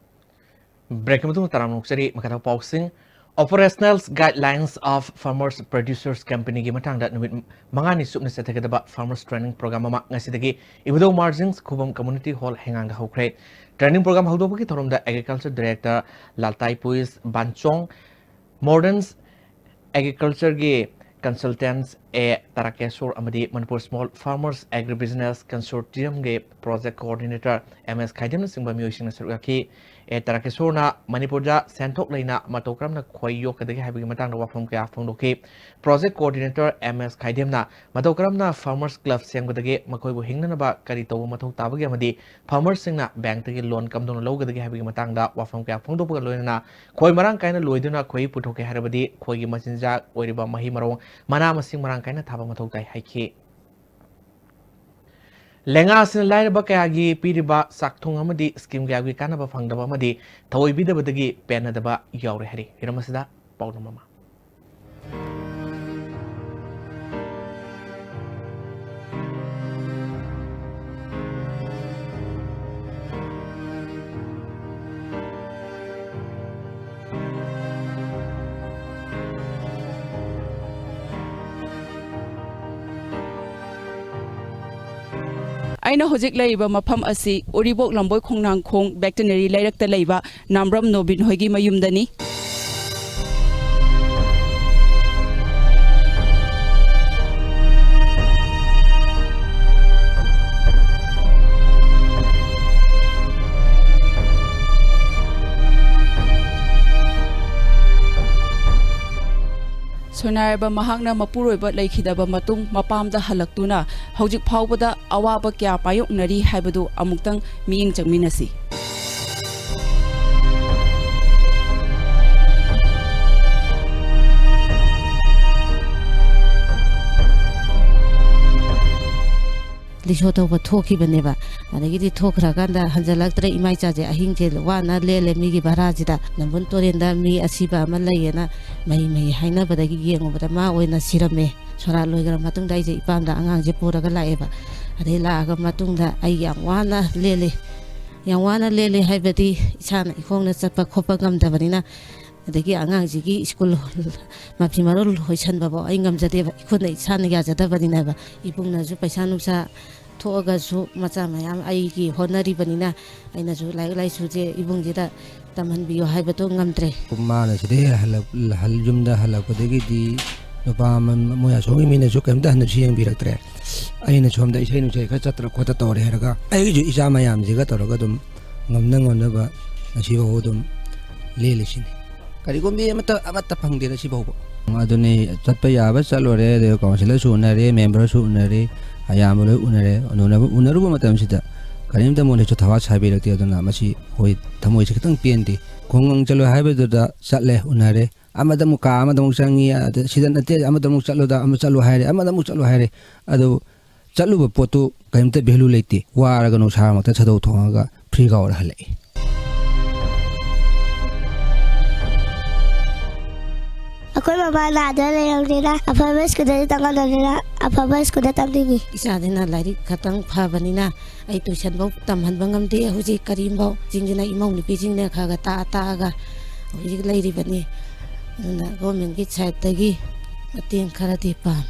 Break ꯀꯤ ꯃꯇꯨꯡꯗ ꯇꯔꯥꯝꯅ ꯑꯣꯛꯆꯔꯤ꯫ ꯃꯈꯥ ꯊꯥꯕ ꯄꯥꯎꯁꯤꯡ꯫ Operational Guidelines of Farmers Producers Company ꯒꯤ ꯃꯇꯥꯡꯗ ꯅꯨꯃꯤꯠ ꯃꯉꯥꯅꯤ ꯆꯨꯞꯅ ꯆꯠꯊꯒꯗꯕ farmers training program ꯑꯃ ꯉꯁꯤꯗꯒꯤ ꯏꯕꯨꯙꯧ ꯃꯥꯔꯖꯤꯡ ꯈꯨꯕꯝ Community Hall ꯍꯩꯉꯥꯡꯗ ꯍꯧꯈ꯭ꯔꯦ꯫ Training program ꯍꯧꯗꯣꯛꯄꯒꯤ ꯊꯧꯔꯝꯗ Agriculture Director ꯂꯥꯜꯇꯥꯏ ꯄꯨꯏꯁ ꯕꯥꯟꯆꯣꯡ, Modern Agriculture ꯒꯤ consultants ꯑꯦ ꯇꯥꯔꯀꯦꯁꯣꯔ ꯑꯃꯗꯤ Manipur small farmers agri business ꯀꯟꯁꯣꯔꯇꯤꯌꯝꯒꯤ ꯄ꯭ꯔꯣꯖꯦꯛ ꯀꯣꯑꯣꯔꯗꯤꯅꯦꯇꯔ ꯑꯦꯝ ꯑꯦꯁ ꯈꯥꯏꯗꯦꯝꯅꯆꯤꯡꯕ ꯃꯤꯑꯣꯏꯁꯤꯡꯅ ꯁꯔꯨꯛ ꯌꯥꯈꯤ꯫ ꯑꯦ ꯇꯥꯔꯀꯦꯁꯣꯔꯅ ꯃꯅꯤꯄꯨꯔꯗ ꯁꯦꯟꯊꯣꯛ ꯂꯩꯅ ꯃꯇꯧ ꯀꯔꯝꯅ ꯈꯣꯏ ꯌꯣꯛꯀꯗꯒꯦ ꯍꯥꯏꯕꯒꯤ ꯃꯇꯥꯡꯗ ꯋꯥꯐꯝ ꯀꯌꯥ ꯐꯣꯡꯗꯣꯛꯈꯤ꯫ ꯄ꯭ꯔꯣꯖꯦꯛ ꯀꯣꯑꯣꯔꯗꯤꯅꯦꯇꯔ ꯑꯦꯝ ꯑꯦꯁ ꯈꯥꯏꯗꯦꯝꯅ ꯃꯇꯧ ꯀꯔꯝꯅ ꯐꯥꯔꯃꯔꯁ ꯀ꯭ꯂꯕ ꯁꯦꯝꯒꯗꯒꯦ, ꯃꯈꯣꯏꯕꯨ ꯍꯤꯡꯅꯅꯕ ꯀꯔꯤ ꯇꯧꯕ ꯃꯊꯧ ꯇꯥꯕꯒꯦ ꯑꯃꯗꯤ ꯐꯥꯔꯃꯔꯁꯤꯡꯅ ꯕꯦꯡꯛꯇꯒꯤ ꯂꯣꯟ ꯀꯝꯗꯧꯅ ꯂꯧꯒꯗꯒꯦ ꯍꯥꯏꯕꯒꯤ ꯃꯇꯥꯡꯗ ꯋꯥꯐꯝ ꯀꯌꯥ ꯐꯣꯡꯗꯣꯛꯄꯒ ꯂꯣꯏꯅꯅ ꯈꯣꯏ ꯃꯔꯥꯡ ꯀꯥꯏꯅ ꯂꯣꯏꯗꯨꯅ ꯈꯣꯏꯍꯤ ꯄꯨꯊꯣꯛꯀꯦ ꯍꯥꯏꯔꯕꯗꯤ ꯈꯣꯏꯒꯤ ꯃꯆꯤꯟꯖꯥꯛ ꯑꯣꯏꯔꯤꯕ ꯃꯍꯩ ꯃꯔꯣꯡ, ꯃꯅꯥ ꯃꯁꯤꯡ ꯃꯔꯥꯡ ꯀꯥꯏꯅ ꯊꯥꯕ ꯃꯊꯧ ꯇꯥꯏ ꯍꯥꯏꯈꯤ꯫ ꯂꯩꯉꯥꯛ ꯑꯁꯤꯅ ꯂꯥꯏꯔꯕ ꯀꯌꯥꯒꯤ ꯄꯤꯔꯤꯕ ꯆꯥꯛꯊꯨꯡ ꯑꯃꯗꯤ ꯁ꯭ꯀꯤꯝ ꯀꯌꯥꯒꯤ ꯀꯥꯟꯅꯕ ꯐꯪꯗꯕ ꯑꯃꯗꯤ ꯊꯑꯣꯏꯕꯤꯗꯕꯗꯒꯤ ꯄꯦꯟꯅꯗꯕ ꯌꯥꯎꯔꯦ ꯍꯥꯏꯔꯤ꯫ ꯍꯤꯔꯝ ꯑꯁꯤꯗ ꯄꯥꯎꯗꯝ ꯑꯃ꯫ ꯑꯩꯅ ꯍꯧꯖꯤꯛ ꯂꯩꯔꯤꯕ ꯃꯐꯝ ꯑꯁꯤ ꯎꯔꯤꯄꯣꯛ ꯂꯝꯕꯣꯏ ꯈꯣꯡꯅꯥꯡꯈꯣꯡ ꯕꯦꯇꯅꯔꯤ ꯂꯩꯔꯛꯇ ꯂꯩꯕ ꯅꯥꯝꯕ꯭ꯔꯝ ꯅꯣꯕꯤꯟ ꯍꯣꯏꯒꯤ ꯃꯌꯨꯝꯗꯅꯤ꯫ ꯁꯣꯏꯅꯥꯏꯔꯕ ꯃꯍꯥꯛꯅ ꯃꯄꯨꯔꯣꯏꯕ ꯂꯩꯈꯤꯗꯕ ꯃꯇꯨꯡ ꯃꯄꯥꯝꯗ ꯍꯜꯂꯛꯇꯨꯅ ꯍꯧꯖꯤꯛ ꯐꯥꯎꯕꯗ ꯑꯋꯥꯕ ꯀꯌꯥ ꯃꯥꯌꯣꯛꯅꯔꯤ ꯍꯥꯏꯕꯗꯨ ꯑꯃꯨꯛꯇꯪ ꯃꯤꯠꯌꯦꯡ ꯆꯪꯃꯤꯟꯅꯁꯤ꯫ ꯔꯤꯛꯁꯣ ꯊꯧꯕ ꯊꯣꯛꯈꯤꯕꯅꯦꯕ꯫ ꯑꯗꯒꯤꯗꯤ ꯊꯣꯛꯈ꯭ꯔꯀꯥꯟꯗ ꯍꯟꯖꯜꯂꯛꯇ꯭ꯔꯦ꯫ ꯏꯃꯥ ꯏꯆꯥꯁꯦ ꯑꯍꯤꯡꯁꯦ ꯋꯥꯅ ꯂꯦꯜꯂꯦ ꯃꯤꯒꯤ ꯚꯔꯥꯁꯤꯗ꯫ ꯅꯝꯕꯨꯜ ꯇꯨꯔꯦꯟꯗ ꯃꯤ ꯑꯁꯤꯕ ꯑꯃ ꯂꯩꯌꯦꯅ ꯃꯍꯤ ꯃꯍꯤ ꯍꯥꯏꯅꯕꯗꯒꯤ ꯌꯦꯡꯉꯨꯕꯗ ꯃꯥ ꯑꯣꯏꯅ ꯁꯤꯔꯝꯃꯦ꯫ ꯁꯣꯔꯥꯠ ꯂꯣꯏꯈ꯭ꯔ ꯃꯇꯨꯡꯗ ꯑꯩꯁꯦ ꯏꯄꯥꯝꯗ ꯑꯉꯥꯡꯁꯦ ꯄꯨꯔꯒ ꯂꯥꯛꯑꯦꯕ꯫ ꯑꯗꯩ ꯂꯥꯛꯑꯒ ꯃꯇꯨꯡꯗ ꯑꯩ ꯌꯥꯝ ꯋꯥꯅ ꯂꯦꯜꯂꯤ꯫ ꯌꯥꯝ ꯋꯥꯅ ꯂꯦꯜꯂꯤ ꯍꯥꯏꯕꯗꯤ ꯏꯁꯥꯅ ꯏꯈꯣꯡꯅ ꯆꯠꯄ ꯈꯣꯠꯄ ꯉꯝꯗꯕꯅꯤꯅ, ꯑꯗꯒꯤ ꯑꯉꯥꯡꯁꯤꯒꯤ ꯁ꯭ꯀꯨꯜ ꯃꯐꯤ ꯃꯔꯣꯜ ꯂꯣꯏꯁꯟꯕꯐꯥꯎ ꯑꯩ ꯉꯝꯖꯗꯦꯕ, ꯏꯈꯨꯠꯅ ꯏꯁꯥꯅ ꯌꯥꯖꯗꯕꯅꯤꯅꯕ꯫ ꯏꯕꯨꯡꯅꯁꯨ ꯄꯩꯁꯥ ꯅꯨꯡꯁꯥ ꯊꯣꯛꯑꯒꯁꯨ ꯃꯆꯥ ꯃꯌꯥꯝ ꯑꯩꯒꯤ ꯍꯣꯠꯅꯔꯤꯕꯅꯤꯅ ꯑꯩꯅꯁꯨ ꯂꯥꯏꯔꯤꯛ ꯂꯥꯏꯁꯨꯁꯦ ꯏꯕꯨꯡꯁꯤꯗ ꯇꯝꯍꯟꯕꯤꯌꯨ ꯍꯥꯏꯕꯗꯣ ꯉꯝꯗ꯭ꯔꯦ꯫ ꯃꯥꯅ ꯁꯤꯗꯩ ꯍꯜꯂꯛ-, ꯍꯜ-, ꯌꯨꯝꯗ ꯍꯜꯂꯛꯄꯗꯒꯤꯗꯤ ꯅꯨꯄꯥ ꯑꯃ, ꯃꯣꯏ ꯑꯁꯣꯝꯒꯤ ꯃꯤꯅꯁꯨ ꯀꯔꯤꯝꯇ ꯍꯟꯅꯁꯨ ꯌꯦꯡꯕꯤꯔꯛꯇ꯭ꯔꯦ꯫ ꯑꯩꯅ ꯁꯣꯝꯗ ꯏꯁꯩ ꯅꯨꯡꯁꯩ ꯈꯔ ꯆꯠꯇꯅ ꯈꯣꯠꯇ ꯇꯧꯔꯦ ꯍꯥꯏꯔꯒ ꯑꯩꯒꯤꯁꯨ ꯏꯆꯥ ꯃꯌꯥꯝꯁꯤꯒ ꯇꯧꯔꯒ ꯑꯗꯨꯝ ꯉꯝꯅ ꯉꯝꯅꯕ ꯉꯁꯤꯐꯥꯎ ꯑꯗꯨꯝ ꯂꯦꯜꯂꯤꯁꯤꯅꯤ꯫ ꯀꯔꯤꯒꯨꯝꯕꯤ ꯑꯃꯠꯇ, ꯑꯃꯠꯇ ꯐꯪꯗꯦꯗ ꯁꯤꯐꯥꯎꯕ꯫ ꯑꯗꯨꯅꯤ, ꯆꯠꯄ ꯌꯥꯕ ꯆꯠꯂꯨꯔꯦ, ꯑꯗꯨꯒ ꯀꯥꯎꯟꯁꯤꯂꯔꯁꯨ ꯎꯅꯔꯦ, ꯃꯦꯝꯕꯔꯁꯨ ꯎꯅꯔꯦ, ꯑꯌꯥꯝꯕ ꯂꯣꯏ ꯎꯅꯔꯦ꯫ ꯎꯅꯔꯕ, ꯎꯅꯔꯨꯕ ꯃꯇꯝꯁꯤꯗ ꯀꯔꯤꯝꯇ ꯃꯣꯏꯅꯁꯨ ꯊꯋꯥ ꯁꯥꯕꯤꯔꯛꯇꯦ꯫ ꯑꯗꯨꯅ ꯃꯁꯤ ꯑꯩꯈꯣꯏ ꯊꯃꯣꯏꯁꯦ ꯈꯤꯇꯪ ꯄꯦꯟꯗꯦ꯫ ꯈꯨꯡꯒꯪ ꯆꯠꯂꯣ ꯍꯥꯏꯕꯗꯨꯗ ꯆꯠꯂꯦ, ꯎꯅꯔꯦ, ꯑꯃꯗ ꯑꯃꯨꯛ ꯀꯥ ꯑꯃꯗ ꯑꯃꯨꯛ ꯆꯪꯉꯤ, ꯑꯗ ꯁꯤꯗ ꯅꯠꯇꯦ, ꯑꯃꯗ ꯑꯃꯨꯛ ꯆꯠꯂꯨꯗ, ꯑꯃ ꯆꯠꯂꯨ ꯍꯥꯏꯔꯦ, ꯑꯃꯗ ꯑꯃꯨꯛ ꯆꯠꯂꯨ ꯍꯥꯏꯔꯦ꯫ ꯑꯗꯨ ꯆꯠꯂꯨꯕ ꯄꯣꯠꯇꯨ ꯀꯔꯤꯝꯇ ꯚꯦꯂꯨ ꯂꯩꯇꯦ꯫ ꯋꯥꯔꯒ ꯅꯨꯡꯁꯥꯃꯛꯇ ꯁꯥꯗꯧ ꯊꯣꯡꯉꯒ ꯐ꯭ꯔꯤ ꯀꯥꯎꯔ ꯍꯜꯂꯛꯏ꯫ ꯑꯩꯈꯣꯏ ꯃꯃꯥ ꯅꯥꯗ ꯂꯩꯔꯕꯅꯤꯅ ꯑꯐꯕ ꯁ꯭ꯀꯨꯜꯗꯗꯤ ꯇꯝꯍꯜꯂꯕꯅꯤꯅ ꯑꯐꯕ ꯁ꯭ꯀꯨꯜꯗ ꯇꯝꯅꯤꯡꯉꯤ꯫ ꯏꯆꯥꯁꯤꯅ ꯂꯥꯏꯔꯤꯛ ꯈꯇꯪ ꯐꯕꯅꯤꯅ ꯑꯩ ꯇꯨꯏꯁꯟꯐꯧ ꯇꯝꯍꯟꯕ ꯉꯝꯗꯦ꯫ ꯍꯧꯖꯤꯛ ꯀꯔꯤꯝꯐꯥꯎ ꯆꯤꯡꯁꯤꯅ ꯏꯃꯧ ꯅꯨꯄꯤꯁꯤꯡꯅ ꯈꯔ ꯈꯔ ꯇꯥꯛꯑ ꯇꯥꯛꯑꯒ ꯍꯧꯖꯤꯛ ꯂꯩꯔꯤꯕꯅꯤ꯫ ꯑꯗꯨꯅ ꯒꯣꯔꯃꯦꯟꯒꯤ ꯁꯥꯏꯠꯇꯒꯤ ꯃꯇꯦꯡ ꯈꯔꯗꯤ ꯄꯥꯝꯃꯤ꯫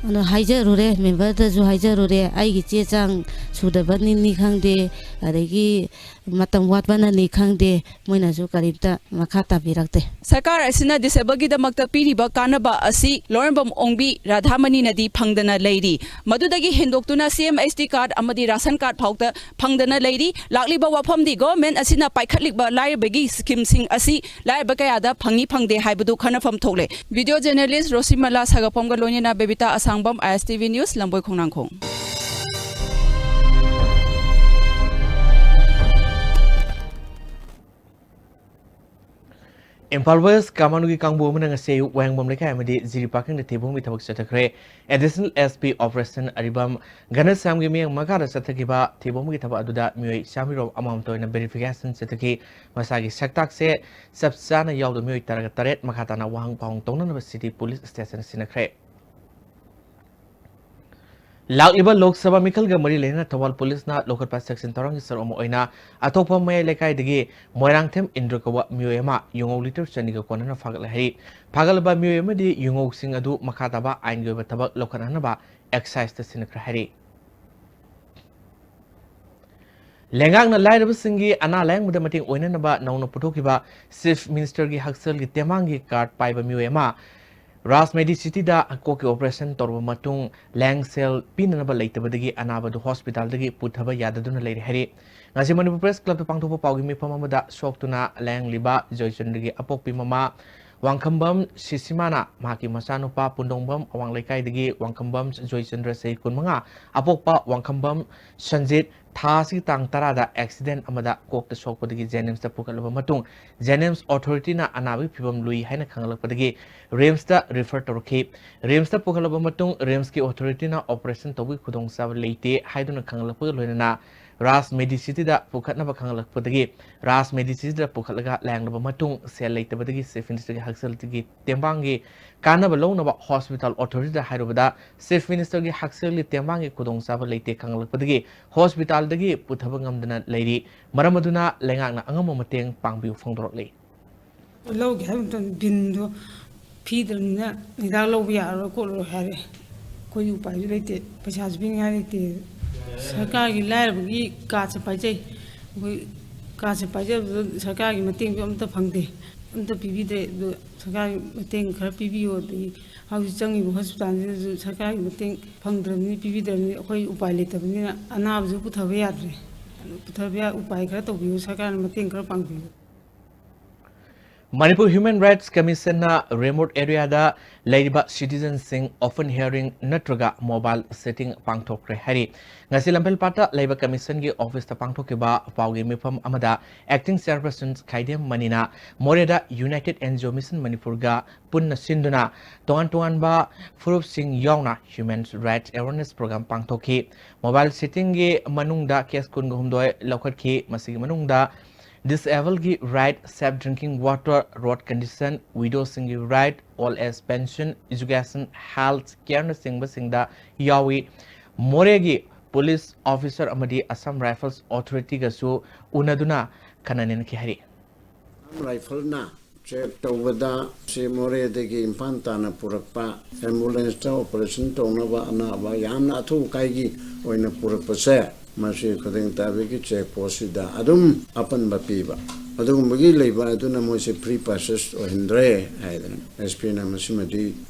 ꯑꯗꯨꯅ ꯍꯥꯏꯖꯔꯨꯔꯦ, ꯃꯦꯝꯕꯔꯗꯁꯨ ꯍꯥꯏꯖꯔꯨꯔꯦ, ꯑꯩꯒꯤ ꯆꯦ ꯆꯥꯡ ꯁꯨꯗꯕꯅꯤꯅꯤ ꯈꯪꯗꯦ, ꯑꯗꯒꯤ ꯃꯇꯝ ꯋꯥꯠꯄꯅꯅꯤ ꯈꯪꯗꯦ, ꯃꯣꯏꯅꯁꯨ ꯀꯔꯤꯝꯇ ꯃꯈꯥ ꯇꯥꯕꯤꯔꯛꯇꯦ꯫ ꯁꯔꯀꯥꯔ ꯑꯁꯤꯅ ꯗꯤꯁꯦꯕꯜꯒꯤꯗꯃꯛꯇ ꯄꯤꯔꯤꯕ ꯀꯥꯟꯅꯕ ꯑꯁꯤ ꯂꯣꯏꯔꯝꯕꯝ ꯑꯣꯡꯕꯤ ꯔꯥꯙꯥꯃꯅꯤꯅꯗꯤ ꯐꯪꯗꯅ ꯂꯩꯔꯤ꯫ ꯃꯗꯨꯗꯒꯤ ꯍꯦꯟꯗꯣꯛꯇꯨꯅ ꯁꯤ ꯑꯦꯝ ꯑꯦꯁ ꯇꯤ ꯀꯥꯔꯗ ꯑꯃꯗꯤ ꯔꯥꯁꯟ ꯀꯥꯔꯗ ꯐꯥꯎꯗ ꯐꯪꯗꯅ ꯂꯩꯔꯤ꯫ ꯂꯥꯛꯂꯤꯕ ꯋꯥꯐꯝꯗꯤ ꯒꯣꯚꯔꯟꯃꯦꯟꯠ ꯑꯁꯤꯅ ꯄꯥꯏꯈꯠꯂꯤꯕ ꯂꯥꯏꯔꯕꯒꯤ ꯁ꯭ꯀꯤꯝꯁꯤꯡ ꯑꯁꯤ ꯂꯥꯏꯔꯕ ꯀꯌꯥꯗ ꯐꯪꯏ ꯐꯪꯗꯦ ꯍꯥꯏꯕꯗꯨ ꯈꯟꯅꯐꯝ ꯊꯣꯛꯂꯦ꯫ ꯚꯤꯗꯤꯑꯣ ꯖꯔꯅꯦꯂꯤꯁ ꯔꯣꯁꯤꯃꯂꯥ ꯁꯥꯒꯠꯐꯝꯒ ꯂꯣꯏꯅꯅ Bebita Asangbam, I S T V news, Lamboi Khongnangkhong. Imphal west ꯀꯃꯥꯟꯒꯤ ꯀꯥꯡꯕꯨ ꯑꯃꯅ ꯉꯁꯤ ꯑꯌꯨꯛ ꯋꯥꯍꯦꯡꯕꯝ ꯂꯩꯀꯥꯏ ꯑꯃꯗꯤ ꯖꯤꯔꯤ ꯄꯥꯔꯀꯤꯡꯗ ꯊꯤꯕ ꯍꯨꯝꯕꯒꯤ ꯊꯕꯛ ꯆꯠꯊꯈ꯭ꯔꯦ꯫ ꯑꯦꯗꯤꯁꯅꯦꯜ ꯑꯦꯁ ꯄꯤ ꯑꯣꯄꯔꯦꯁꯟ ꯑꯔꯤꯕꯝ ꯘꯅꯁ꯭ꯌꯥꯝꯒꯤ ꯃꯤꯠꯌꯦꯡ ꯃꯈꯥꯗ ꯆꯠꯊꯈꯤꯕ ꯊꯤꯕ ꯍꯨꯝꯕꯒꯤ ꯊꯕꯛ ꯑꯗꯨꯗ ꯃꯤꯑꯣꯏ ꯆꯥꯃꯔꯣꯝ ꯑꯃꯃꯝꯇ ꯑꯣꯏꯅ ꯚꯦꯔꯤꯐꯤꯀꯦꯁꯟ ꯆꯠꯊꯈꯤ꯫ ꯃꯁꯥꯒꯤ ꯁꯛꯇꯥꯛꯁꯦ ꯆꯞ ꯆꯥꯅ ꯌꯥꯎꯗꯕ ꯃꯤꯑꯣꯏ ꯇꯔꯥꯒ ꯇꯔꯦꯠ ꯃꯈꯥ ꯇꯥꯅ ꯋꯥꯍꯪ ꯄꯥꯎꯍꯪ ꯇꯧꯅꯅꯕ ꯁꯤꯇꯤ ꯄꯨꯂꯤꯁ ꯁ꯭ꯇꯦꯁꯟ ꯁꯤꯟꯅꯈ꯭ꯔꯦ꯫ ꯂꯥꯛꯂꯤꯕ ꯂꯣꯛ ꯁꯚꯥ ꯃꯤꯈꯜꯒ ꯃꯔꯤ ꯂꯩꯅꯅ ꯊꯧꯕꯥꯜ ꯄꯨꯂꯤꯁꯅ ꯂꯧꯈꯠꯄ ꯁꯦꯛꯁꯟ ꯊꯧꯔꯥꯡꯒꯤ ꯁꯔꯨꯛ ꯑꯃ ꯑꯣꯏꯅ ꯑꯇꯣꯞꯄ ꯃꯌꯥꯏ ꯂꯩꯀꯥꯏꯗꯒꯤ ꯃꯣꯏꯔꯥꯡꯊꯦꯝ ꯏꯟꯗ꯭ꯔ ꯀꯧꯕ ꯃꯤꯑꯣꯏ ꯑꯃ ꯌꯨꯉꯧ ꯂꯤꯇꯔ ꯆꯅꯤꯒ ꯀꯣꯟꯅꯅ ꯐꯥꯒꯠꯂꯦ ꯍꯥꯏꯔꯤ꯫ ꯐꯥꯒꯠꯂꯕ ꯃꯤꯑꯣꯏ ꯑꯃꯗꯤ ꯌꯨꯉꯧꯁꯤꯡ ꯑꯗꯨ ꯃꯈꯥ ꯇꯥꯕ ꯑꯥꯏꯟꯒꯤ ꯑꯣꯏꯕ ꯊꯕꯛ ꯂꯧꯈꯠꯅꯅꯕ ꯑꯦꯛꯁꯥꯏꯖꯇ ꯁꯤꯟꯅꯈ꯭ꯔꯦ ꯍꯥꯏꯔꯤ꯫ ꯂꯩꯉꯥꯛꯅ ꯂꯥꯏꯔꯕꯁꯤꯡꯒꯤ ꯑꯅꯥ ꯂꯥꯌꯦꯡꯕꯗ ꯃꯇꯦꯡ ꯑꯣꯏꯅꯅꯕ ꯅꯧꯅ ꯄꯨꯊꯣꯛꯈꯤꯕ ꯆꯤꯐ ꯃꯤꯅꯤꯁꯇꯔꯒꯤ ꯍꯛꯁꯦꯜꯒꯤ ꯇꯦꯡꯕꯥꯡꯒꯤ ꯀꯥꯔꯗ ꯄꯥꯏꯕ ꯃꯤꯑꯣꯏ ꯑꯃ ꯔꯥꯖ ꯃꯦꯗꯤꯁꯤꯇꯤꯗ ꯀꯣꯛꯀꯤ ꯑꯣꯄꯔꯦꯁꯟ ꯇꯧꯔꯕ ꯃꯇꯨꯡ ꯂꯥꯌꯦꯡ ꯁꯦꯜ ꯄꯤꯅꯅꯕ ꯂꯩꯇꯕꯗꯒꯤ ꯑꯅꯥꯕꯗꯨ ꯍꯣꯁꯄꯤꯇꯥꯜꯗꯒꯤ ꯄꯨꯊꯕ ꯌꯥꯗꯗꯨꯅ ꯂꯩꯔꯦ ꯍꯥꯏꯔꯤ꯫ ꯉꯁꯤ ꯃꯅꯤꯄꯨꯔ ꯄ꯭ꯔꯦꯁ ꯀ꯭ꯂꯕꯇ ꯄꯥꯡꯊꯣꯛꯄ ꯄꯥꯎꯒꯤ ꯃꯤꯐꯝ ꯑꯃꯗ ꯁꯣꯛꯇꯨꯅ ꯂꯥꯌꯦꯡꯂꯤꯕ ꯖꯣꯏꯆꯟꯗ꯭ꯔꯒꯤ ꯑꯄꯣꯛꯄꯤ ꯃꯃꯥ ꯋꯥꯡꯈꯝꯕꯝ ꯁꯤꯁꯤꯃꯥꯅ ꯃꯍꯥꯛꯀꯤ ꯃꯆꯥꯅꯨꯄꯥ ꯄꯨꯟꯗꯣꯡꯕꯝ ꯑꯋꯥꯡ ꯂꯩꯀꯥꯏꯗꯒꯤ ꯋꯥꯡꯈꯝꯕꯝ ꯖꯣꯏꯆꯟꯗ꯭ꯔ ꯆꯍꯤ ꯀꯨꯟꯃꯉꯥ ꯑꯄꯣꯛꯄ ꯋꯥꯡꯈꯝꯕꯝ ꯁꯟꯖꯤꯠ ꯊꯥ ꯑꯁꯤꯒꯤ ꯇꯥꯡ ꯇꯔꯥꯗ ꯑꯦꯛꯁꯤꯗꯦꯟ ꯑꯃꯗ ꯀꯣꯛꯇ ꯁꯣꯛꯄꯗꯒꯤ ꯖꯦꯅꯤꯝꯁꯇ ꯄꯨꯈꯠꯂꯕ ꯃꯇꯨꯡ ꯖꯦꯅꯤꯝꯁ ꯑꯣꯊꯣꯔꯤꯇꯤꯅ ꯑꯅꯥꯕꯒꯤ ꯐꯤꯕꯝ ꯂꯨꯏ ꯍꯥꯏꯅ ꯈꯪꯂꯛꯄꯗꯒꯤ ꯔꯤꯝꯁꯇ ꯔꯤꯐꯔ ꯇꯧꯔꯛꯈꯤ꯫ ꯔꯤꯝꯁꯇ ꯄꯨꯈꯠꯂꯕ ꯃꯇꯨꯡ ꯔꯤꯝꯁꯀꯤ ꯑꯣꯊꯣꯔꯤꯇꯤꯅ ꯑꯣꯄꯔꯦꯁꯟ ꯇꯧꯕꯒꯤ ꯈꯨꯗꯣꯡꯆꯥꯕ ꯂꯩꯇꯦ ꯍꯥꯏꯗꯨꯅ ꯈꯪꯂꯛꯄꯒ ꯂꯣꯏꯅꯅ ꯔꯥꯖ ꯃꯦꯗꯤꯁꯤꯇꯤꯗ ꯄꯨꯈꯠꯅꯕ ꯈꯪꯂꯛꯄꯗꯒꯤ ꯔꯥꯖ ꯃꯦꯗꯤꯁꯤꯇꯤꯗ ꯄꯨꯈꯠꯂꯒ ꯂꯥꯌꯦꯡꯂꯕ ꯃꯇꯨꯡ ꯁꯦꯜ ꯂꯩꯇꯕꯗꯒꯤ ꯆꯤꯐ ꯃꯤꯅꯤꯁꯇꯔꯒꯤ ꯍꯛꯁꯦꯜꯒꯤ ꯇꯦꯡꯕꯥꯡꯒꯤ ꯀꯥꯟꯅꯕ ꯂꯧꯅꯕ ꯍꯣꯁꯄꯤꯇꯥꯜ ꯑꯣꯊꯣꯔꯤꯇꯤꯗ ꯍꯥꯏꯔꯨꯕꯗ ꯆꯤꯐ ꯃꯤꯅꯤꯁꯇꯔꯒꯤ ꯍꯛꯁꯦꯜꯒꯤ ꯇꯦꯡꯕꯥꯡꯒꯤ ꯈꯨꯗꯣꯡꯆꯥꯕ ꯂꯩꯇꯦ ꯈꯪꯂꯛꯄꯗꯒꯤ ꯍꯣꯁꯄꯤꯇꯥꯜꯗꯒꯤ ꯄꯨꯊꯕ ꯉꯝꯗꯅ ꯂꯩꯔꯤ꯫ ꯃꯔꯝ ꯑꯗꯨꯅ ꯂꯩꯉꯥꯛꯅ ꯑꯉꯝꯕ ꯃꯇꯦꯡ ꯄꯥꯡꯕꯤꯌꯨ ꯐꯣꯡꯗꯣꯔꯛꯂꯤ꯫ ꯂꯧꯒꯦ ꯍꯥꯏꯕ ꯃꯇꯝꯗ ꯕꯤꯟꯗꯣ ꯄꯤꯗ꯭ꯔꯕꯅꯤꯅ ꯍꯤꯗꯥꯛ ꯂꯧꯕ ꯌꯥꯔꯔꯣꯏ ꯈꯣꯠꯂꯔꯣꯏ ꯍꯥꯏꯔꯦ꯫ ꯑꯩꯈꯣꯏꯒꯤ ꯎꯄꯥꯏꯁꯨ ꯂꯩꯇꯦ, ꯄꯩꯁꯥꯁꯨ ꯄꯤꯅꯤꯡꯉꯥꯏ ꯂꯩꯇꯦ꯫ ꯁꯔꯀꯥꯔꯒꯤ ꯂꯥꯏꯔꯕꯒꯤ ꯀꯥꯔꯗꯁꯦ ꯄꯥꯏꯖꯩ꯫ ꯑꯩꯈꯣꯏ ꯀꯥꯔꯗꯁꯦ ꯄꯥꯏꯖꯕꯗꯣ ꯁꯔꯀꯥꯔꯒꯤ ꯃꯇꯦꯡꯁꯨ ꯑꯝꯇ ꯐꯪꯗꯦ, ꯑꯝꯇ ꯄꯤꯕꯤꯗ꯭ꯔꯦ꯫ ꯑꯗꯣ ꯁꯔꯀꯥꯔꯒꯤ ꯃꯇꯦꯡ ꯈꯔ ꯄꯤꯕꯤꯌꯣ꯫ ꯑꯗꯒꯤ ꯍꯧꯖꯤꯛ ꯆꯪꯉꯤꯕ ꯍꯣꯁꯄꯤꯇꯥꯜꯁꯤꯗꯁꯨ ꯁꯔꯀꯥꯔꯒꯤ ꯃꯇꯦꯡ ꯐꯪꯗ꯭ꯔꯕꯅꯤ, ꯄꯤꯕꯤꯗ꯭ꯔꯕꯅꯤ꯫ ꯑꯩꯈꯣꯏ ꯎꯄꯥꯏ ꯂꯩꯇꯕꯅꯤꯅ ꯑꯅꯥꯕꯁꯨ ꯄꯨꯊꯕ ꯌꯥꯗ꯭ꯔꯦ꯫ ꯑꯗꯨ ꯄꯨꯊꯕ ꯌꯥ-, ꯎꯄꯥꯏ ꯈꯔ ꯇꯧꯕꯤꯌꯨ, ꯁꯔꯀꯥꯔꯅ ꯃꯇꯦꯡ ꯈꯔ ꯄꯥꯡꯕꯤꯌꯨ꯫ ꯃꯅꯤꯄꯨꯔ ꯍ꯭ꯌꯨꯃꯦꯟ ꯔꯥꯏꯠꯁ ꯀꯃꯤꯁꯟꯅ ꯔꯤꯃꯣꯠ ꯑꯦꯔꯤꯌꯥꯗ ꯂꯩꯔꯤꯕ ꯁꯤꯇꯤꯖꯟꯁꯤꯡ ꯑꯣꯄꯟ ꯍꯤꯌꯥꯔꯤꯡ ꯅꯠꯇ꯭ꯔꯒ ꯃꯣꯕꯥꯏꯜ ꯁꯤꯇꯤꯡ ꯄꯥꯡꯊꯣꯛꯈ꯭ꯔꯦ ꯍꯥꯏꯔꯤ꯫ ꯉꯁꯤ ꯂꯝꯐꯦꯜꯄꯥꯠꯇ ꯂꯩꯕ ꯀꯃꯤꯁꯟꯒꯤ ꯑꯣꯐꯤꯁꯇ ꯄꯥꯡꯊꯣꯛꯈꯤꯕ ꯄꯥꯎꯒꯤ ꯃꯤꯐꯝ ꯑꯃꯗ ꯑꯦꯛꯇꯤꯡ ꯆꯤꯌꯔꯄꯔꯁꯟ ꯈꯥꯏꯗꯦꯝ ꯃꯅꯤꯅ ꯃꯣꯔꯦꯗ united N G O mission ꯃꯅꯤꯄꯨꯔꯒ ꯄꯨꯟꯅ ꯁꯤꯟꯗꯨꯅ ꯇꯣꯉꯥꯟ ꯇꯣꯉꯥꯟꯕ ꯐꯨꯔꯨꯞꯁꯤꯡ ꯌꯥꯎꯅ ꯍ꯭ꯌꯨꯃꯦꯟ ꯔꯥꯏꯠꯁ ꯑꯦꯋꯥꯔꯅꯦꯁ ꯄ꯭ꯔꯣꯒ꯭ꯔꯥꯝ ꯄꯥꯡꯊꯣꯛꯈꯤ꯫ ꯃꯣꯕꯥꯏꯜ ꯁꯤꯇꯤꯡꯒꯤ ꯃꯅꯨꯡꯗ ꯀꯦꯁ ꯀꯨꯟꯒ ꯍꯨꯝꯗꯣꯏ ꯂꯧꯈꯠꯈꯤ꯫ ꯃꯁꯤꯒꯤ ꯃꯅꯨꯡꯗ ꯗꯤꯁꯑꯦꯕꯜꯒꯤ right, safe drinking water, road condition, ꯋꯤꯗꯣꯁꯤꯡꯒꯤ right, old age pension, education, health ꯀꯦꯌꯔꯅꯆꯤꯡꯕꯁꯤꯡꯗ ꯌꯥꯎꯏ꯫ ꯃꯣꯔꯦꯒꯤ ꯄꯨꯂꯤꯁ ꯑꯣꯐꯤꯁꯔ ꯑꯃꯗꯤ ꯑꯁꯥꯝ ꯔꯥꯏꯐꯜꯁ ꯑꯣꯊꯣꯔꯤꯇꯤꯒꯁꯨ ꯎꯅꯗꯨꯅ ꯈꯟꯅ ꯅꯩꯅꯈꯤ ꯍꯥꯏꯔꯤ꯫ ꯑꯁꯥꯝ ꯔꯥꯏꯐꯜꯅ ꯆꯦꯛ ꯇꯧꯕꯗ ꯁꯤ ꯃꯣꯔꯦꯗꯒꯤ ꯏꯝꯐꯥꯜ ꯇꯥꯟꯅ ꯄꯨꯔꯛꯄ ꯑꯦꯝꯕꯨꯂꯦꯟꯁꯇ ꯑꯣꯄꯔꯦꯁꯟ ꯇꯧꯅꯕ ꯑꯅꯥꯕ ꯌꯥꯝꯅ ꯑꯊꯨ ꯑꯀꯥꯏꯒꯤ ꯑꯣꯏꯅ ꯄꯨꯔꯛꯄꯁꯦ, ꯃꯁꯤ ꯈꯨꯗꯤꯡ ꯇꯥꯕꯤꯒꯤ ꯆꯦꯛ ꯄꯣꯁꯁꯤꯗ ꯑꯗꯨꯝ ꯑꯄꯟꯕ ꯄꯤꯕ꯫ ꯑꯗꯨꯒꯨꯝꯕꯒꯤ ꯂꯩꯕ ꯑꯗꯨꯅ ꯃꯣꯏꯁꯦ ꯐ꯭ꯔꯤ ꯄꯥꯁꯦꯁ ꯑꯣꯏꯍꯟꯗ꯭ꯔꯦ ꯍꯥꯏꯗꯅ ꯑꯦꯁ ꯄꯤꯅ ꯃꯁꯤꯃꯗꯤ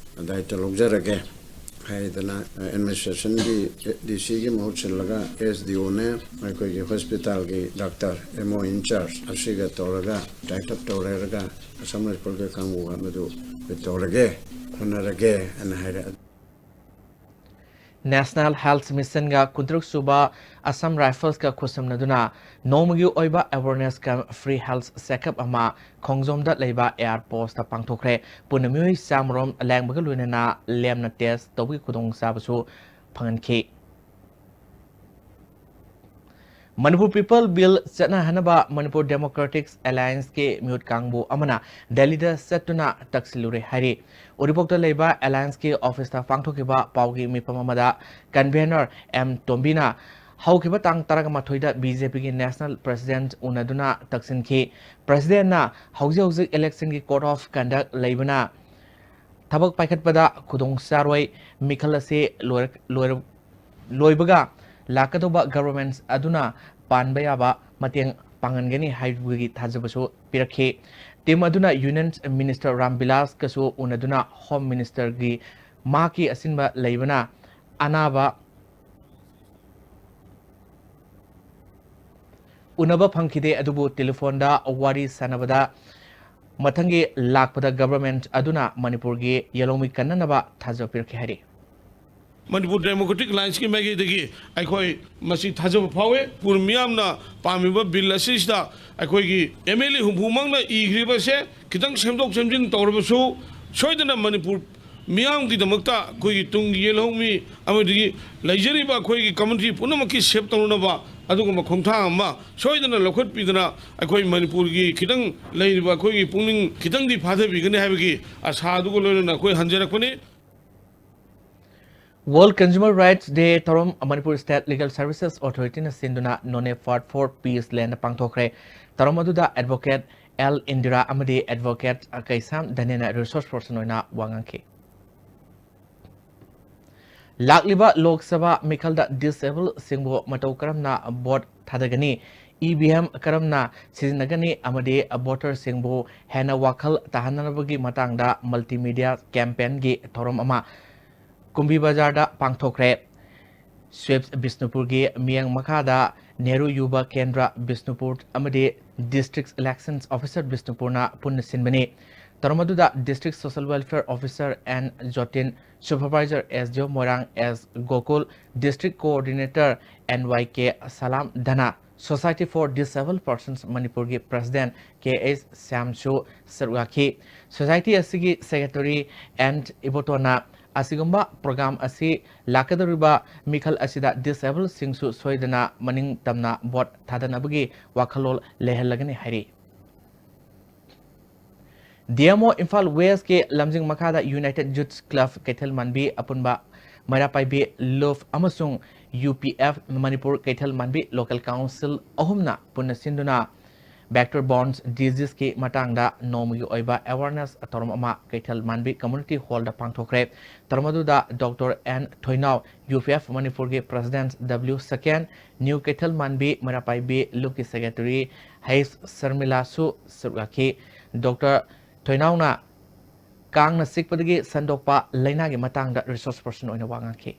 ꯗꯥꯏꯇ ꯂꯧꯖꯔꯒꯦ ꯍꯥꯏꯗꯅ ꯑꯦꯗꯃꯤꯅꯤꯁꯇ꯭ꯔꯦꯁꯟꯒꯤ, ꯗꯤ ꯁꯤꯒꯤ ꯃꯍꯨꯠ ꯁꯤꯜꯂꯒ ꯑꯦꯁ ꯗꯤ ꯑꯣꯅꯦ ꯑꯩꯈꯣꯏꯒꯤ ꯍꯣꯁꯄꯤꯇꯥꯜꯒꯤ ꯗꯥꯛꯇꯔ ꯑꯦꯝ ꯑꯣ ꯏꯟꯆꯥꯔꯖ ꯑꯁꯤꯒ ꯇꯧꯔꯒ ꯇꯥꯏꯠ ꯑꯞ ꯇꯧꯔꯦꯔꯒ ꯑꯁꯥꯝ ꯔꯥꯏꯐꯜꯒ ꯀꯥꯡꯕꯨꯒ ꯃꯗꯨ ꯇꯧꯔꯒꯦ, ꯍꯣꯠꯅꯔꯒꯦ ꯍꯥꯏꯅ ꯍꯥꯏꯔꯦ꯫ National Health Mission ꯒ ꯀꯨꯟꯇꯔꯨꯛ ꯁꯨꯕ Assam Rifles ꯀ ꯈꯨꯠꯁꯝꯅꯗꯨꯅ ꯅꯣꯡꯃꯒꯤ ꯑꯣꯏꯕ awareness cum free health checkup ꯑꯃ ꯈꯣꯡꯖꯣꯝꯗ ꯂꯩꯕ air post ꯇ ꯄꯥꯡꯊꯣꯛꯈ꯭ꯔꯦ꯫ ꯄꯨꯟꯅ ꯃꯤꯑꯣꯏ ꯆꯥꯃꯔꯣꯝ ꯂꯥꯌꯦꯡꯕꯒ ꯂꯣꯏꯅꯅ ꯂꯦꯝꯅ test ꯇꯧꯕꯒꯤ ꯈꯨꯗꯣꯡꯆꯥꯕꯁꯨ ꯐꯪꯍꯟꯈꯤ꯫ ꯃꯅꯤꯄꯨꯔ ꯄꯤꯄꯜ ꯕꯤꯜ ꯆꯠꯅꯍꯟꯅꯕ ꯃꯅꯤꯄꯨꯔ ꯗꯦꯃꯣꯀ꯭ꯔꯦꯇꯤꯛ ꯑꯦꯂꯥꯌꯟꯁꯀꯤ ꯃꯤꯍꯨꯠ ꯀꯥꯡꯕꯨ ꯑꯃꯅ ꯗꯦꯜꯂꯤꯗ ꯆꯠꯇꯨꯅ ꯇꯛꯁꯤꯜꯂꯨꯔꯦ ꯍꯥꯏꯔꯤ꯫ ꯎꯔꯤꯄꯣꯛꯇ ꯂꯩꯕ ꯑꯦꯂꯥꯌꯟꯁꯀꯤ ꯑꯣꯐꯤꯁꯇ ꯄꯥꯡꯊꯣꯛꯈꯤꯕ ꯄꯥꯎꯒꯤ ꯃꯤꯐꯝ ꯑꯃꯗ ꯀꯟꯚꯦꯅꯔ ꯑꯦꯝ ꯇꯣꯝꯕꯤꯅ ꯍꯧꯈꯤꯕ ꯇꯥꯡ ꯇꯔꯥꯃꯥꯊꯣꯏꯗ ꯕꯤ ꯖꯦ ꯄꯤꯒꯤ ꯅꯦꯁꯅꯦꯜ ꯄ꯭ꯔꯦꯁꯤꯗꯦꯟꯠ ꯎꯅꯗꯨꯅ ꯇꯛꯁꯤꯟꯈꯤ꯫ ꯄ꯭ꯔꯦꯁꯤꯗꯦꯟꯠꯅ ꯍꯧꯖꯤꯛ ꯍꯧꯖꯤꯛ ꯏꯂꯦꯛꯁꯟꯒꯤ code of conduct ꯂꯩꯕꯅ ꯊꯕꯛ ꯄꯥꯏꯈꯠꯄꯗ ꯈꯨꯗꯣꯡ ꯆꯥꯔꯣꯏ, ꯃꯤꯈꯜ ꯑꯁꯤ ꯂꯣꯏꯔꯛ-, ꯂꯣꯏꯔꯛ-, ꯂꯣꯏꯕꯒ ꯂꯥꯛꯀꯗꯧꯕ ꯒꯚꯔꯟꯃꯦꯟꯠ ꯑꯗꯨꯅ ꯄꯥꯟꯕ ꯌꯥꯕ ꯃꯇꯦꯡ ꯄꯥꯡꯍꯟꯒꯅꯤ ꯍꯥꯏꯕꯒꯤ ꯊꯥꯖꯕꯁꯨ ꯄꯤꯔꯛꯈꯤ꯫ ꯇꯤꯝ ꯑꯗꯨꯅ ꯌꯨꯅꯤꯌꯟ ꯃꯤꯅꯤꯁꯇꯔ ꯔꯥꯝ ꯕꯤꯂꯥꯁꯀꯁꯨ ꯎꯅꯗꯨꯅ ꯍꯣꯝ ꯃꯤꯅꯤꯁꯇꯔꯒꯤ ꯃꯍꯥꯛꯀꯤ ꯑꯁꯤꯟꯕ ꯂꯩꯕꯅ ꯑꯅꯥꯕ ꯎꯅꯕ ꯐꯪꯈꯤꯗꯦ, ꯑꯗꯨꯕꯨ ꯇꯦꯂꯤꯐꯣꯟꯗ ꯋꯥꯔꯤ ꯁꯥꯟꯅꯕꯗ ꯃꯊꯪꯒꯤ ꯂꯥꯛꯄꯗ ꯒꯚꯔꯟꯃꯦꯟꯠ ꯑꯗꯨꯅ ꯃꯅꯤꯄꯨꯔꯒꯤ ꯌꯦꯜꯍꯧꯃꯤ ꯀꯟꯅꯅꯕ ꯊꯥꯖꯕ ꯄꯤꯔꯛꯈꯤ ꯍꯥꯏꯔꯤ꯫ ꯃꯅꯤꯄꯨꯔ ꯗꯦꯃꯣꯀ꯭ꯔꯦꯇꯤꯛ ꯑꯦꯂꯥꯌꯟꯁꯀꯤ ꯃꯥꯏꯀꯩꯗꯒꯤ ꯑꯩꯈꯣꯏ ꯃꯁꯤ ꯊꯥꯖꯕ ꯐꯥꯎꯏ꯫ ꯃꯅꯤꯄꯨꯔ ꯃꯤꯌꯥꯝꯅ ꯄꯥꯝꯃꯤꯕ ꯕꯤꯜ ꯑꯁꯤꯁꯤꯗ ꯑꯩꯈꯣꯏꯒꯤ ꯑꯦꯝ ꯑꯦꯜ ꯑꯦ ꯍꯨꯝꯐꯨꯃꯛꯅ ꯏꯈ꯭ꯔꯤꯕꯁꯦ ꯈꯤꯇꯪ ꯁꯦꯝꯗꯣꯛ ꯁꯦꯝꯖꯤꯟ ꯇꯧꯔꯕꯁꯨ ꯁꯣꯏꯗꯅ ꯃꯅꯤꯄꯨꯔ ꯃꯤꯌꯥꯝꯒꯤꯗꯃꯛꯇ ꯑꯩꯈꯣꯏꯒꯤ ꯇꯨꯡꯒꯤ ꯌꯦꯜꯍꯧꯃꯤ ꯑꯃꯗꯤ ꯂꯩꯖꯔꯤꯕ ꯑꯩꯈꯣꯏꯒꯤ ꯀꯝꯃ꯭ꯌꯨꯅꯤꯇꯤ ꯄꯨꯝꯅꯃꯛꯀꯤ ꯁꯦꯞ ꯇꯧꯅꯅꯕ ꯑꯗꯨꯒꯨꯝꯕ ꯈꯣꯡꯊꯥꯡ ꯑꯃ ꯁꯣꯏꯗꯅ ꯂꯧꯈꯠꯄꯤꯗꯅ ꯑꯩꯈꯣꯏ ꯃꯅꯤꯄꯨꯔꯒꯤ ꯈꯤꯇꯪ ꯂꯩꯔꯤꯕ ꯑꯩꯈꯣꯏꯒꯤ ꯄꯨꯛꯅꯤꯡ ꯈꯤꯇꯪꯗꯤ ꯐꯥꯊꯕꯤꯒꯅꯤ ꯍꯥꯏꯕꯒꯤ ꯑꯁꯥ ꯑꯗꯨꯒ ꯂꯣꯏꯅꯅ ꯑꯩꯈꯣꯏ ꯍꯟꯖꯔꯛꯄꯅꯤ꯫ World Consumer Rights Day ꯊꯧꯔꯝ Manipur State Legal Services Authority ꯅ ꯁꯤꯟꯗꯨꯅ ꯅꯣꯅꯦ Part four Peace Land ꯗ ꯄꯥꯡꯊꯣꯛꯈ꯭ꯔꯦ꯫ ꯊꯧꯔꯝ ꯑꯗꯨꯗ Advocate ꯑꯦꯜ ꯏꯟꯗꯤꯔꯥ ꯑꯃꯗꯤ Advocate ꯀꯩꯁꯥꯝ ꯙꯅꯦꯟꯅ resource person ꯑꯣꯏꯅ ꯋꯥ ꯉꯥꯡꯈꯤ꯫ ꯂꯥꯛꯂꯤꯕ ꯂꯣꯛ ꯁꯚꯥ ꯃꯤꯈꯜꯗ ꯗꯤꯁꯑꯦꯕꯜꯁꯤꯡꯕꯨ ꯃꯇꯧ ꯀꯔꯝꯅ ꯚꯣꯠ ꯊꯥꯗꯒꯅꯤ? EVM ꯀꯔꯝꯅ ꯁꯤꯖꯤꯟꯅꯒꯅꯤ ꯑꯃꯗꯤ voterꯁꯤꯡꯕꯨ ꯍꯦꯟꯅ ꯋꯥꯈꯜ ꯇꯥꯍꯟꯅꯕꯒꯤ ꯃꯇꯥꯡꯗ multimedia campaignꯒꯤ ꯊꯧꯔꯝ ꯑꯃ ꯀꯨꯝꯕꯤ ꯕꯖꯥꯔꯗ ꯄꯥꯡꯊꯣꯛꯈ꯭ꯔꯦ꯫ SWIPS ꯕꯤꯁꯅꯨꯄꯨꯔꯒꯤ ꯃꯤꯠꯌꯦꯡ ꯃꯈꯥꯗ ꯅꯦꯍꯔꯨ ꯌꯨꯕ ꯀꯦꯟꯗ꯭ꯔ ꯕꯤꯁꯅꯨꯄꯨꯔ ꯑꯃꯗꯤ District Elections Officer ꯕꯤꯁꯅꯨꯄꯨꯔꯅ ꯄꯨꯟꯅ ꯁꯤꯟꯕꯅꯤ꯫ ꯊꯧꯔꯝ ꯑꯗꯨꯗ District Social Welfare Officer N ꯖꯣꯇꯤꯟ, Supervisor SDO Moirang S Gokul, District Coordinator NYK Salam ꯙꯅ, Society for Disabled Persons ꯃꯅꯤꯄꯨꯔꯒꯤ President K H ꯁ꯭ꯌꯥꯝꯁꯨ ꯁꯔꯨꯛ ꯌꯥꯈꯤ꯫ Society ꯑꯁꯤꯒꯤ Secretary N ꯏꯕꯣꯇꯣꯅ ꯑꯁꯤꯒꯨꯝꯕ program ꯑꯁꯤ ꯂꯥꯛꯀꯗꯧꯔꯤꯕ ꯃꯤꯈꯜ ꯑꯁꯤꯗ disabled ꯁꯤꯡꯁꯨ ꯁꯣꯏꯗꯅ ꯃꯅꯤꯡ ꯇꯝꯅ vote ꯊꯥꯗꯅꯕꯒꯤ ꯋꯥꯈꯜꯂꯣꯟ ꯂꯩꯍꯜꯂꯒꯅꯤ ꯍꯥꯏꯔꯤ꯫ DMO ꯏꯝꯐꯥꯜ Westꯀꯤ ꯂꯝꯖꯤꯡ ꯃꯈꯥꯗ United Youth Club ꯀꯩꯊꯦꯜ ꯃꯥꯟꯕꯤ ꯑꯄꯨꯟꯕ ꯃꯩꯔꯥ ꯄꯥꯏꯕꯤ ꯂꯨꯞ ꯑꯃꯁꯨꯡ UPF ꯃꯅꯤꯄꯨꯔ ꯀꯩꯊꯦꯜ ꯃꯥꯟꯕꯤ local council ꯑꯍꯨꯝꯅ ꯄꯨꯟꯅ ꯁꯤꯟꯗꯨꯅ vector borne diseaseꯀꯤ ꯃꯇꯥꯡꯗ ꯅꯣꯡꯃꯒꯤ ꯑꯣꯏꯕ awareness ꯊꯧꯔꯝ ꯑꯃ ꯀꯩꯊꯦꯜ ꯃꯥꯟꯕꯤ community hallꯗ ꯄꯥꯡꯊꯣꯛꯈ꯭ꯔꯦ꯫ ꯊꯧꯔꯝ ꯑꯗꯨꯗ Doctor N ꯊꯣꯏꯅꯥꯎ, UPF ꯃꯅꯤꯄꯨꯔꯒꯤ President W ꯁꯀꯦꯟ, New ꯀꯩꯊꯦꯜ ꯃꯥꯟꯕꯤ ꯃꯩꯔꯥ ꯄꯥꯏꯕꯤ ꯂꯨꯞꯀꯤ Secretary H ꯁꯔꯃꯤꯂꯥꯁꯨ ꯁꯔꯨꯛ ꯌꯥꯈꯤ꯫ Doctor ꯊꯣꯏꯅꯥꯎꯅ ꯀꯥꯡꯅ ꯆꯤꯛꯄꯗꯒꯤ ꯁꯟꯗꯣꯛꯄ ꯂꯥꯏꯅꯥꯒꯤ ꯃꯇꯥꯡꯗ resource person ꯑꯣꯏꯅ ꯋꯥ ꯉꯥꯡꯈꯤ꯫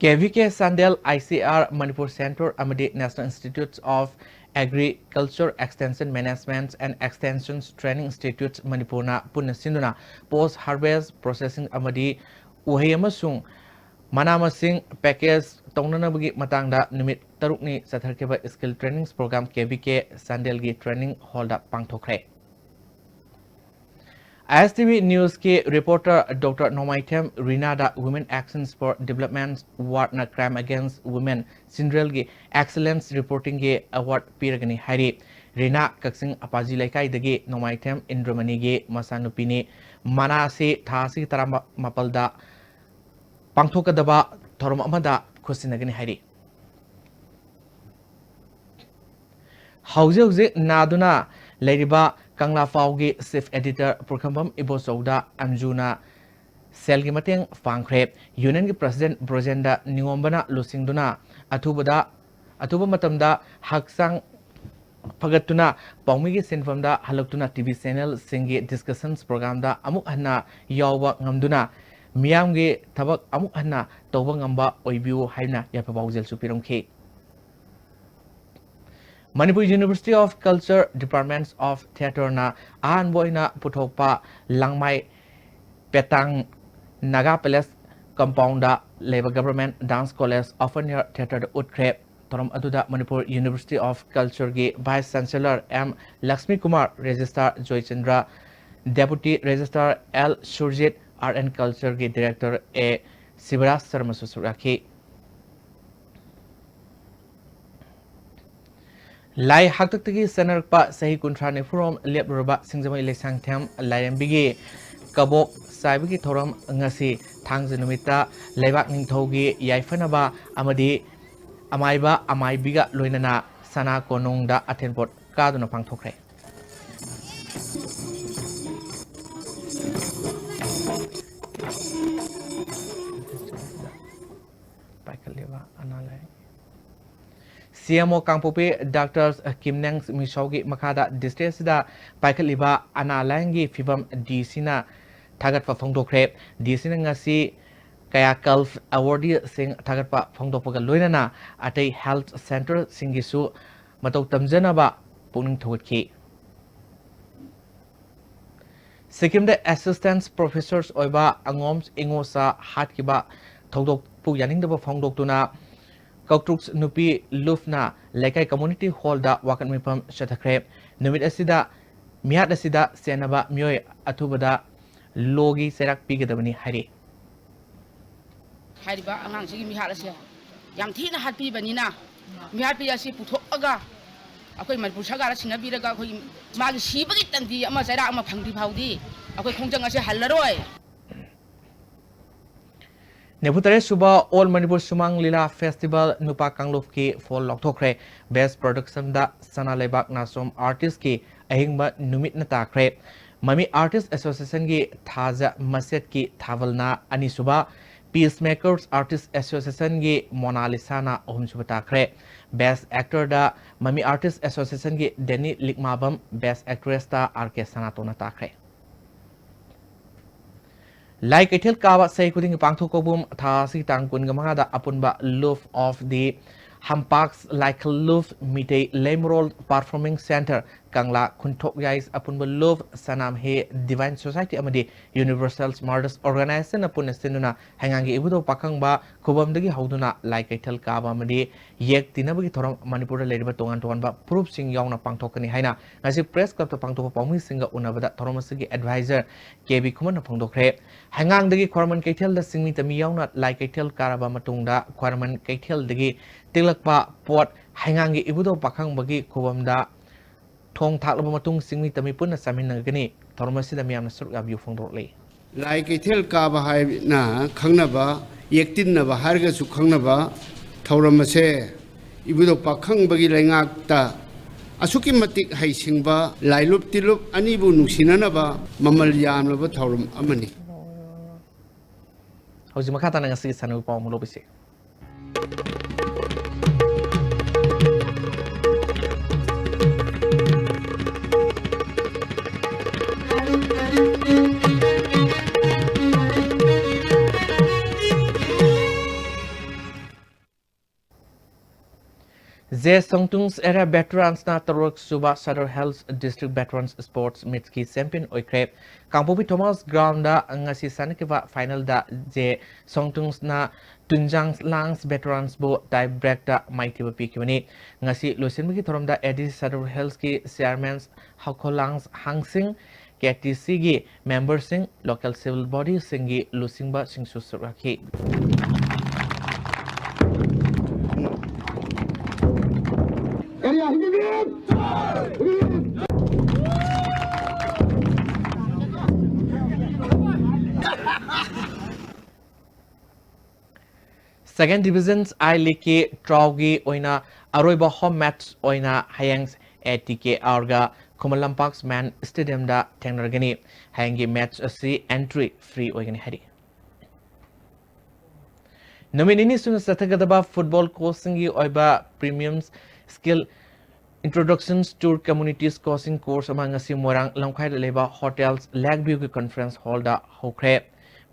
KVK Chandel, ICAR Manipur Centre ꯑꯃꯗꯤ National Institute of Agriculture Extension Management and Extension Training Institute ꯃꯅꯤꯄꯨꯔꯅ ꯄꯨꯟꯅ ꯁꯤꯟꯗꯨꯅ post harvest processing ꯑꯃꯗꯤ ꯎꯍꯩ ꯑꯃꯁꯨꯡ ꯃꯅꯥ ꯃꯁꯤꯡ package ꯇꯧꯅꯅꯕꯒꯤ ꯃꯇꯥꯡꯗ ꯅꯨꯃꯤꯠ ꯇꯔꯨꯛꯅꯤ ꯆꯠꯊꯔꯛꯈꯤꯕ skill training program KVK ꯆꯥꯟꯗꯦꯜꯒꯤ training hallꯗ ꯄꯥꯡꯊꯣꯛꯈ꯭ꯔꯦ꯫ ISTV Newsꯀꯤ reporter Doctor Nongmaithem ꯔꯤꯅꯥꯗ Women Actions for Development Awardꯅ Crime Against Women ꯆꯤꯟꯗ꯭ꯔꯦꯜꯒꯤ excellence reportingꯒꯤ award ꯄꯤꯔꯒꯅꯤ ꯍꯥꯏꯔꯤ꯫ ꯔꯤꯅꯥ ꯀꯛꯆꯤꯡ ꯑꯄꯥꯖꯤ ꯂꯩꯀꯥꯏꯗꯒꯤ ꯅꯣꯡꯃꯥꯏꯊꯦꯝ ꯏꯟꯗ꯭ꯔꯃꯅꯤꯒꯤ ꯃꯆꯥꯅꯨꯄꯤꯅꯤ꯫ ꯃꯅꯥ ꯑꯁꯤ ꯊꯥ ꯑꯁꯤꯒꯤ ꯇꯔꯥꯃꯥꯄꯜꯗ ꯄꯥꯡꯊꯣꯛꯀꯗꯕ ꯊꯧꯔꯝ ꯑꯃꯗ ꯈꯨꯠꯁꯤꯟꯅꯒꯅꯤ ꯍꯥꯏꯔꯤ꯫ ꯍꯧꯖꯤꯛ ꯍꯧꯖꯤꯛ ꯅꯥꯗꯨꯅ ꯂꯩꯔꯤꯕ ꯀꯪꯂꯥ ꯄꯥꯎꯒꯤ chief editor ꯄꯨꯔꯈꯝꯕꯝ ꯏꯕꯣꯆꯧꯗ ꯑꯟꯖꯨꯅ ꯁꯦꯜꯒꯤ ꯃꯇꯦꯡ ꯄꯥꯡꯈ꯭ꯔꯦ꯫ ꯌꯨꯅꯤꯌꯟꯒꯤ ꯄ꯭ꯔꯁꯤꯗꯦꯟꯠ ꯕ꯭ꯔꯣꯖꯦꯟꯗ꯭ꯔ ꯅꯤꯉꯣꯝꯕꯅ ꯂꯨꯆꯤꯡꯗꯨꯅ ꯑꯊꯨꯕꯗ, ꯑꯊꯨꯕ ꯃꯇꯝꯗ ꯍꯛꯆꯥꯡ ꯐꯒꯠꯇꯨꯅ ꯄꯥꯎꯃꯤꯒꯤ ꯁꯤꯟꯐꯝꯗ ꯍꯜꯂꯛꯇꯨꯅ ꯇꯤ ꯚꯤ ꯆꯦꯅꯦꯜꯁꯤꯡꯒꯤ ꯗꯤꯁꯀꯁꯟꯁ ꯄ꯭ꯔꯣꯒ꯭ꯔꯥꯝꯗ ꯑꯃꯨꯛ ꯍꯟꯅ ꯌꯥꯎꯕ ꯉꯝꯗꯨꯅ ꯃꯤꯌꯥꯝꯒꯤ ꯊꯕꯛ ꯑꯃꯨꯛ ꯍꯟꯅ ꯇꯧꯕ ꯉꯝꯕ ꯑꯣꯏꯕꯤꯌꯨ ꯍꯥꯏꯅ ꯌꯥꯏꯐ ꯄꯥꯎꯖꯦꯜꯁꯨ ꯄꯤꯔꯝꯈꯤ꯫ Manipur University of Culture, Departments of Theatreꯅ ꯑꯍꯥꯟꯕ ꯑꯣꯏꯅ ꯄꯨꯊꯣꯛꯄ ꯂꯥꯡꯃꯥꯏ ꯄꯦꯇꯥꯡ ꯅꯥꯒꯥ ꯄꯦꯂꯦꯁ ꯀꯝꯄꯥꯎꯟꯗ ꯂꯩꯕ Government Dance College Open Air Theatreꯗ ꯎꯠꯈ꯭ꯔꯦ꯫ ꯊꯧꯔꯝ ꯑꯗꯨꯗ Manipur University of Cultureꯒꯤ Vice Chancellor M Lakshmi Kumar, Registrar Joychandra, Deputy Registrar L Surjit, Art and Cultureꯒꯤ Director ꯑꯦ ꯁꯤꯕꯔꯥꯖ ꯁꯔꯃꯁꯨ ꯁꯔꯨꯛ ꯌꯥꯈꯤ꯫ ꯂꯥꯏ ꯍꯥꯛꯇꯛꯇꯒꯤ ꯆꯠꯅꯔꯛꯄ ꯆꯍꯤ ꯀꯨꯟꯊ꯭ꯔꯥ ꯅꯤꯐꯨꯔꯣꯝ ꯂꯦꯞꯂꯨꯔꯕ ꯁꯤꯡꯖꯃꯩ ꯂꯩꯁꯥꯡꯊꯦꯝ ꯂꯥꯏꯔꯦꯝꯕꯤꯒꯤ ꯀꯕꯣꯛ ꯆꯥꯏꯕꯒꯤ ꯊꯧꯔꯝ ꯉꯁꯤ ꯊꯥꯡꯖ ꯅꯨꯃꯤꯠꯇ ꯂꯩꯕꯥꯛ ꯅꯤꯡꯊꯧꯒꯤ ꯌꯥꯏꯐꯅꯕ ꯑꯃꯗꯤ ꯑꯃꯥꯏꯕ ꯑꯃꯥꯏꯕꯤꯒ ꯂꯣꯏꯅꯅ ꯁꯅꯥ ꯀꯣꯅꯨꯡꯗ ꯑꯊꯦꯟꯄꯣꯠ ꯀꯥꯗꯨꯅ ꯄꯥꯡꯊꯣꯛꯈ꯭ꯔꯦ꯫ ꯄꯥꯏꯈꯠꯂꯤꯕ ꯑꯅꯥ ꯂꯥꯏꯌꯦꯡ꯫ ꯁꯤ ꯑꯦꯝ ꯑꯣ ꯀꯥꯡꯄꯣꯛꯄꯤ ꯗꯥꯛꯇꯔ ꯀꯤꯝꯅꯦꯡ ꯃꯤꯁꯥꯎꯒꯤ ꯃꯈꯥꯗ ꯗꯤꯁꯇ꯭ꯔꯤꯛ ꯑꯁꯤꯗ ꯄꯥꯏꯈꯠꯂꯤꯕ ꯑꯅꯥ ꯂꯥꯏꯌꯦꯡꯒꯤ ꯐꯤꯕꯝ ꯗꯤ ꯁꯤꯅ ꯊꯥꯒꯠꯄ ꯐꯣꯡꯗꯣꯛꯈ꯭ꯔꯦ꯫ ꯗꯤ ꯁꯤꯅ ꯉꯁꯤ ꯀꯌꯥꯀꯜꯞ ꯑꯦꯋꯥꯔꯗꯤꯁꯤꯡ ꯊꯥꯒꯠꯄ ꯐꯣꯡꯗꯣꯛꯄꯒ ꯂꯣꯏꯅꯅ ꯑꯇꯩ ꯍꯦꯜꯊ ꯁꯦꯟꯇꯔꯁꯤꯡꯒꯤꯁꯨ ꯃꯇꯧ ꯇꯝꯖꯅꯕ ꯄꯨꯛꯅꯤꯡ ꯊꯧꯒꯠꯈꯤ꯫ ꯁꯤꯛꯀꯤꯝꯗ ꯑꯦꯁꯤꯁꯇꯦꯟꯁ ꯄ꯭ꯔꯣꯐꯦꯁꯔꯁ ꯑꯣꯏꯕ ꯑꯉꯣꯝ ꯏꯉꯣꯁꯥ ꯍꯥꯠꯈꯤꯕ ꯊꯧꯗꯣꯛꯄꯨ ꯌꯥꯅꯤꯡꯗꯕ ꯐꯣꯡꯗꯣꯛꯇꯨꯅ ꯀꯧꯇ꯭ꯔꯨꯛ ꯅꯨꯄꯤ ꯂꯨꯞꯅ ꯂꯩꯀꯥꯏ ꯀꯝꯃ꯭ꯌꯨꯅꯤꯇꯤ ꯍꯣꯜꯗ ꯋꯥꯀꯠ ꯃꯤꯐꯝ ꯆꯠꯊꯈ꯭ꯔꯦ꯫ ꯅꯨꯃꯤꯠ ꯑꯁꯤꯗ, ꯃꯤꯍꯥꯠ ꯑꯁꯤꯗ ꯆꯦꯟꯅꯕ ꯃꯤꯑꯣꯏ ꯑꯊꯨꯕꯗ ꯂꯣꯒꯤ ꯆꯩꯔꯥꯛ ꯄꯤꯒꯗꯕꯅꯤ ꯍꯥꯏꯔꯤ꯫ ꯍꯥꯏꯔꯤꯕ ꯑꯉꯥꯡꯁꯤꯒꯤ ꯃꯤꯍꯥꯠ ꯑꯁꯦ ꯌꯥꯝ ꯊꯤꯅ ꯍꯥꯠꯄꯤꯕꯅꯤꯅ, ꯃꯤꯍꯥꯠꯄꯤ ꯑꯁꯤ ꯄꯨꯊꯣꯛꯑꯒ ꯑꯩꯈꯣꯏ ꯃꯅꯤꯄꯨꯔ ꯁꯔꯀꯥꯔꯗ ꯁꯤꯟꯅꯕꯤꯔꯒ ꯑꯩꯈꯣꯏꯒꯤ ꯃꯥꯒꯤ ꯁꯤꯕꯒꯤ ꯇꯟꯗꯤ ꯑꯃ, ꯆꯩꯔꯥꯛ ꯑꯃ ꯐꯪꯗ꯭ꯔꯤ ꯐꯥꯎꯗꯤ ꯑꯩꯈꯣꯏ ꯈꯣꯡꯖꯪ ꯑꯁꯦ ꯍꯜꯂꯔꯣꯏ꯫ ꯅꯤꯐꯨ ꯇꯔꯦꯠ ꯁꯨꯕ All Manipur Sumang Lila Festival ꯅꯨꯄꯥ ꯀꯥꯡꯂꯨꯞꯀꯤ ꯐꯣꯜ ꯂꯥꯎꯊꯣꯛꯈ꯭ꯔꯦ꯫ Best Productionꯗ ꯁꯅꯥ ꯂꯩꯕꯥꯛ ꯅꯥꯆꯣꯝ ꯑꯥꯔꯇꯤꯁꯀꯤ ꯑꯍꯤꯡꯕ ꯅꯨꯃꯤꯠꯅ ꯇꯥꯈ꯭ꯔꯦ꯫ ꯃꯃꯤ ꯑꯥꯔꯇꯤꯁ ꯑꯦꯁꯣꯁꯤꯌꯦꯁꯟꯒꯤ ꯊꯥꯖ ꯃꯁꯦꯠꯀꯤ ꯊꯥꯕꯜꯅ ꯑꯅꯤꯁꯨꯕ, ꯄꯤꯁꯃꯦꯀꯔꯁ ꯑꯥꯔꯇꯤꯁ ꯑꯦꯁꯣꯁꯤꯌꯦꯁꯟꯒꯤ ꯃꯣꯅꯥꯂꯤꯁꯥꯅ ꯑꯍꯨꯝꯁꯨꯕ ꯇꯥꯈ꯭ꯔꯦ꯫ ꯕꯦꯁ꯭ꯠ ꯑꯦꯛꯇꯔꯗ ꯃꯃꯤ ꯑꯥꯔꯇꯤꯁ ꯑꯦꯁꯣꯁꯤꯌꯦꯁꯟꯒꯤ ꯗꯦꯅꯤ ꯂꯤꯛꯃꯥꯕꯝ, ꯕꯦꯁ꯭ꯠ ꯑꯦꯛꯇ꯭ꯔꯦꯁꯇ ꯑꯥꯔ ꯀꯦ ꯁꯅꯥꯇꯣꯟꯅ ꯇꯥꯈ꯭ꯔꯦ꯫ ꯂꯥꯏ ꯀꯩꯊꯦꯜ ꯀꯥꯕ ꯆꯍꯤ ꯈꯨꯗꯤꯡꯒꯤ ꯄꯥꯡꯊꯣꯛꯄꯒꯨꯝ ꯊꯥ ꯑꯁꯤꯒꯤ ꯇꯥꯡ ꯀꯨꯟꯒ ꯃꯉꯥꯗ ꯑꯄꯨꯟꯕ ꯂꯨꯞ ꯑꯣꯐ ꯗꯤ ꯍꯝꯄꯥꯛꯁ ꯂꯥꯏꯈꯜ ꯂꯨꯞ ꯃꯤꯇꯩ ꯂꯩꯃꯔꯣꯜ ꯄꯔꯐꯣꯔꯃꯤꯡ ꯁꯦꯟꯇꯔ ꯀꯪꯂꯥ ꯈꯨꯟꯊꯣꯛꯌꯥꯏ ꯑꯄꯨꯟꯕ ꯂꯨꯞ ꯁꯅꯥꯝꯍꯤ ꯗꯤꯚꯥꯏꯟ ꯁꯣꯁꯥꯏꯇꯤ ꯑꯃꯗꯤ ꯌꯨꯅꯤꯚꯔꯁꯦꯜ ꯃꯥꯔꯇꯔꯁ ꯑꯣꯔꯒꯅꯥꯏꯖꯦꯁꯟꯅ ꯄꯨꯟꯅ ꯁꯤꯟꯗꯨꯅ ꯍꯩꯉꯥꯡꯒꯤ ꯏꯕꯨꯙꯧ ꯄꯥꯈꯪꯕ ꯈꯨꯕꯝꯗꯒꯤ ꯍꯧꯗꯨꯅ ꯂꯥꯏ ꯀꯩꯊꯦꯜ ꯀꯥꯕ ꯑꯃꯗꯤ ꯌꯦꯛ ꯇꯤꯟꯅꯕꯒꯤ ꯊꯧꯔꯝ ꯃꯅꯤꯄꯨꯔꯗ ꯂꯩꯔꯤꯕ ꯇꯣꯉꯥꯟ ꯇꯣꯉꯥꯟꯕ ꯐꯨꯔꯨꯞꯁꯤꯡ ꯌꯥꯎꯅ ꯄꯥꯡꯊꯣꯛꯀꯅꯤ ꯍꯥꯏꯅ ꯉꯁꯤ ꯄ꯭ꯔꯦꯁ ꯀ꯭ꯂꯕꯇ ꯄꯥꯡꯊꯣꯛꯄ ꯄꯥꯎꯃꯤꯁꯤꯡꯒ ꯎꯅꯕꯗ ꯊꯧꯔꯝ ꯑꯁꯤꯒꯤ ꯑꯦꯗꯚꯥꯏꯖꯔ ꯀꯦ ꯕꯤ ꯈꯨꯃꯟꯅ ꯐꯣꯡꯗꯣꯛꯈ꯭ꯔꯦ꯫ ꯍꯩꯉꯥꯡꯗꯒꯤ ꯈ꯭ꯋꯥꯏꯔꯝꯕꯟ ꯀꯩꯊꯦꯜꯗ ꯆꯤꯡꯃꯤ ꯇꯝꯃꯤ ꯌꯥꯎꯅ ꯂꯥꯏ ꯀꯩꯊꯦꯜ ꯀꯥꯔꯕ ꯃꯇꯨꯡꯗ ꯈ꯭ꯋꯥꯏꯔꯝꯕꯟ ꯀꯩꯊꯦꯜꯗꯒꯤ ꯇꯦꯛꯂꯛꯄ ꯄꯣꯠ ꯍꯩꯉꯥꯡꯒꯤ ꯏꯕꯨꯙꯧ ꯄꯥꯈꯪꯕꯒꯤ ꯈꯨꯕꯝꯗ ꯊꯣꯡ ꯊꯥꯛꯂꯕ ꯃꯇꯨꯡ ꯆꯤꯡꯃꯤ ꯇꯝꯃꯤ ꯄꯨꯟꯅ ꯆꯥꯃꯤꯟꯅꯒꯅꯤ꯫ ꯊꯧꯔꯝ ꯑꯁꯤꯗ ꯃꯤꯌꯥꯝꯅ ꯁꯔꯨꯛ ꯌꯥꯕꯤꯌꯨ ꯐꯣꯡꯗꯣꯔꯛꯂꯤ꯫ ꯂꯥꯏ ꯀꯩꯊꯦꯜ ꯀꯥꯕ ꯍꯥꯏꯅ ꯈꯪꯅꯕ, ꯌꯦꯛꯇꯤꯟꯅꯕ ꯍꯥꯏꯔꯒꯁꯨ ꯈꯪꯅꯕ ꯊꯧꯔꯝ ꯑꯁꯦ ꯏꯕꯨꯙꯧ ꯄꯥꯈꯪꯕꯒꯤ ꯂꯩꯉꯥꯛꯇ ꯑꯁꯨꯛꯀꯤ ꯃꯇꯤꯛ ꯍꯩꯁꯤꯡꯕ ꯂꯥꯏꯂꯨꯞ ꯇꯤꯂꯨꯞ ꯑꯅꯤꯕꯨ ꯅꯨꯡꯁꯤꯅꯅꯕ ꯃꯃꯜ ꯌꯥꯝꯂꯕ ꯊꯧꯔꯝ ꯑꯃꯅꯤ꯫ ꯍꯧꯖꯤꯛ ꯃꯈꯥ ꯇꯥꯅ ꯉꯁꯤꯒꯤ ꯁꯥꯟꯅꯕꯒꯤ ꯄꯥꯎ ꯑꯃꯨꯛ ꯂꯧꯕꯤꯁꯤ꯫ ꯖꯦ ꯁꯣꯡꯇꯨꯡꯁ ꯑꯦꯔꯤꯌꯥ ꯚꯦꯇꯔꯥꯟꯁꯅ ꯇꯔꯨꯛ ꯁꯨꯕ ꯁꯗꯔ ꯍꯤꯜꯁ ꯗꯤꯁꯇ꯭ꯔꯤꯛ ꯚꯦꯇꯔꯥꯟꯁ ꯁ꯭ꯄꯣꯔꯠꯁ ꯃꯤꯠꯀꯤ ꯆꯦꯝꯄꯤꯌꯟ ꯑꯣꯏꯈ꯭ꯔꯦ꯫ ꯀꯥꯡꯄꯣꯛꯄꯤ ꯊꯣꯃꯥꯁ ꯒ꯭ꯔꯥꯎꯟꯗ ꯉꯁꯤ ꯁꯥꯟꯅꯈꯤꯕ ꯐꯥꯏꯅꯦꯜꯗ ꯖꯦ ꯁꯣꯡꯇꯨꯡꯁꯅ ꯇꯨꯟꯖꯥꯡ ꯂꯥꯡꯁ ꯚꯦꯇꯔꯥꯟꯁꯕꯨ ꯇꯥꯏ ꯕ꯭ꯔꯦꯛꯇ ꯃꯥꯏꯊꯤꯕ ꯄꯤꯈꯤꯕꯅꯤ꯫ ꯉꯁꯤ ꯂꯣꯏꯁꯤꯟꯕꯒꯤ ꯊꯧꯔꯝꯗ ꯑꯦ ꯗꯤ ꯁꯤ ꯁꯗꯔ ꯍꯤꯜꯁꯀꯤ ꯆꯤꯌꯥꯔꯃꯦꯟ ꯍꯧꯈꯣꯂꯥꯡ ꯍꯥꯡꯁꯤꯡ, ꯀꯦ ꯇꯤ ꯁꯤꯒꯤ ꯃꯦꯝꯕꯔꯁꯤꯡ, ꯂꯣꯀꯦꯜ ꯁꯤꯚꯤꯜ ꯕꯣꯗꯤꯁꯤꯡꯒꯤ ꯂꯨꯆꯤꯡꯕꯁꯤꯡꯁꯨ ꯁꯔꯨꯛ ꯌꯥꯈꯤ꯫ ꯁꯦꯀꯦꯟ ꯗꯤꯚꯤꯖꯟ ꯑꯥꯏ ꯂꯤꯒꯀꯤ ꯇ꯭ꯔꯥꯎꯒꯤ ꯑꯣꯏꯅ ꯑꯔꯣꯏꯕ ꯍꯣꯝ ꯃꯦꯠꯆ ꯑꯣꯏꯅ ꯍꯌꯦꯡ ꯑꯦ ꯇꯤ ꯀꯦ ꯑꯥꯔꯒ ꯈꯨꯃꯟ ꯂꯝꯄꯥꯛ ꯃꯦꯟ ꯁ꯭ꯇꯦꯗꯤꯌꯝꯗ ꯊꯦꯡꯅꯔꯒꯅꯤ꯫ ꯍꯌꯦꯡꯒꯤ ꯃꯦꯠꯆ ꯑꯁꯤ entry free ꯑꯣꯏꯒꯅꯤ ꯍꯥꯏꯔꯤ꯫ ꯅꯨꯃꯤꯠ ꯅꯤꯅꯤ ꯁꯨꯅ ꯆꯠꯊꯒꯗꯕ ꯐꯨꯠꯕꯣꯜ ꯀꯣꯆꯁꯤꯡꯒꯤ ꯑꯣꯏꯕ premium skill introductions to communities coaching course ꯑꯃ ꯉꯁꯤ ꯃꯣꯏꯔꯥꯡ ꯂꯝꯈꯥꯏꯗ ꯂꯩꯕ ꯍꯣꯇꯦꯜ ꯂꯦꯛ ꯚ꯭ꯌꯨꯒꯤ ꯀꯟꯐꯔꯦꯟꯁ ꯍꯣꯜꯗ ꯍꯧꯈ꯭ꯔꯦ꯫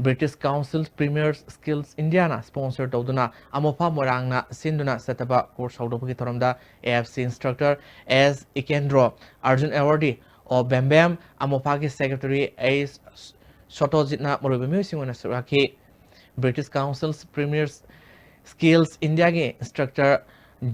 British Council Premier Skills Indiaꯅ sponsor ꯇꯧꯗꯨꯅ ꯑꯃꯣꯐꯥ ꯃꯣꯏꯔꯥꯡꯅ ꯁꯤꯟꯗꯨꯅ ꯆꯠꯊꯕ ꯀꯣꯔꯁ ꯍꯧꯗꯣꯛꯄꯒꯤ ꯊꯧꯔꯝꯗ AFC instructor S ꯏꯀꯦꯟꯗ꯭ꯔꯣ, Arjun Awardee ꯑꯣ ꯕꯦꯝꯕꯦꯝ, ꯑꯃꯣꯐꯥꯒꯤ secretary ꯑꯩꯆ ꯁꯣꯇꯣꯖꯤꯠꯅ ꯃꯔꯨꯑꯣꯏꯕ ꯃꯤꯑꯣꯏꯁꯤꯡ ꯑꯣꯏꯅ ꯁꯔꯨꯛ ꯌꯥꯈꯤ꯫ British Council Premier Skills Indiaꯒꯤ instructor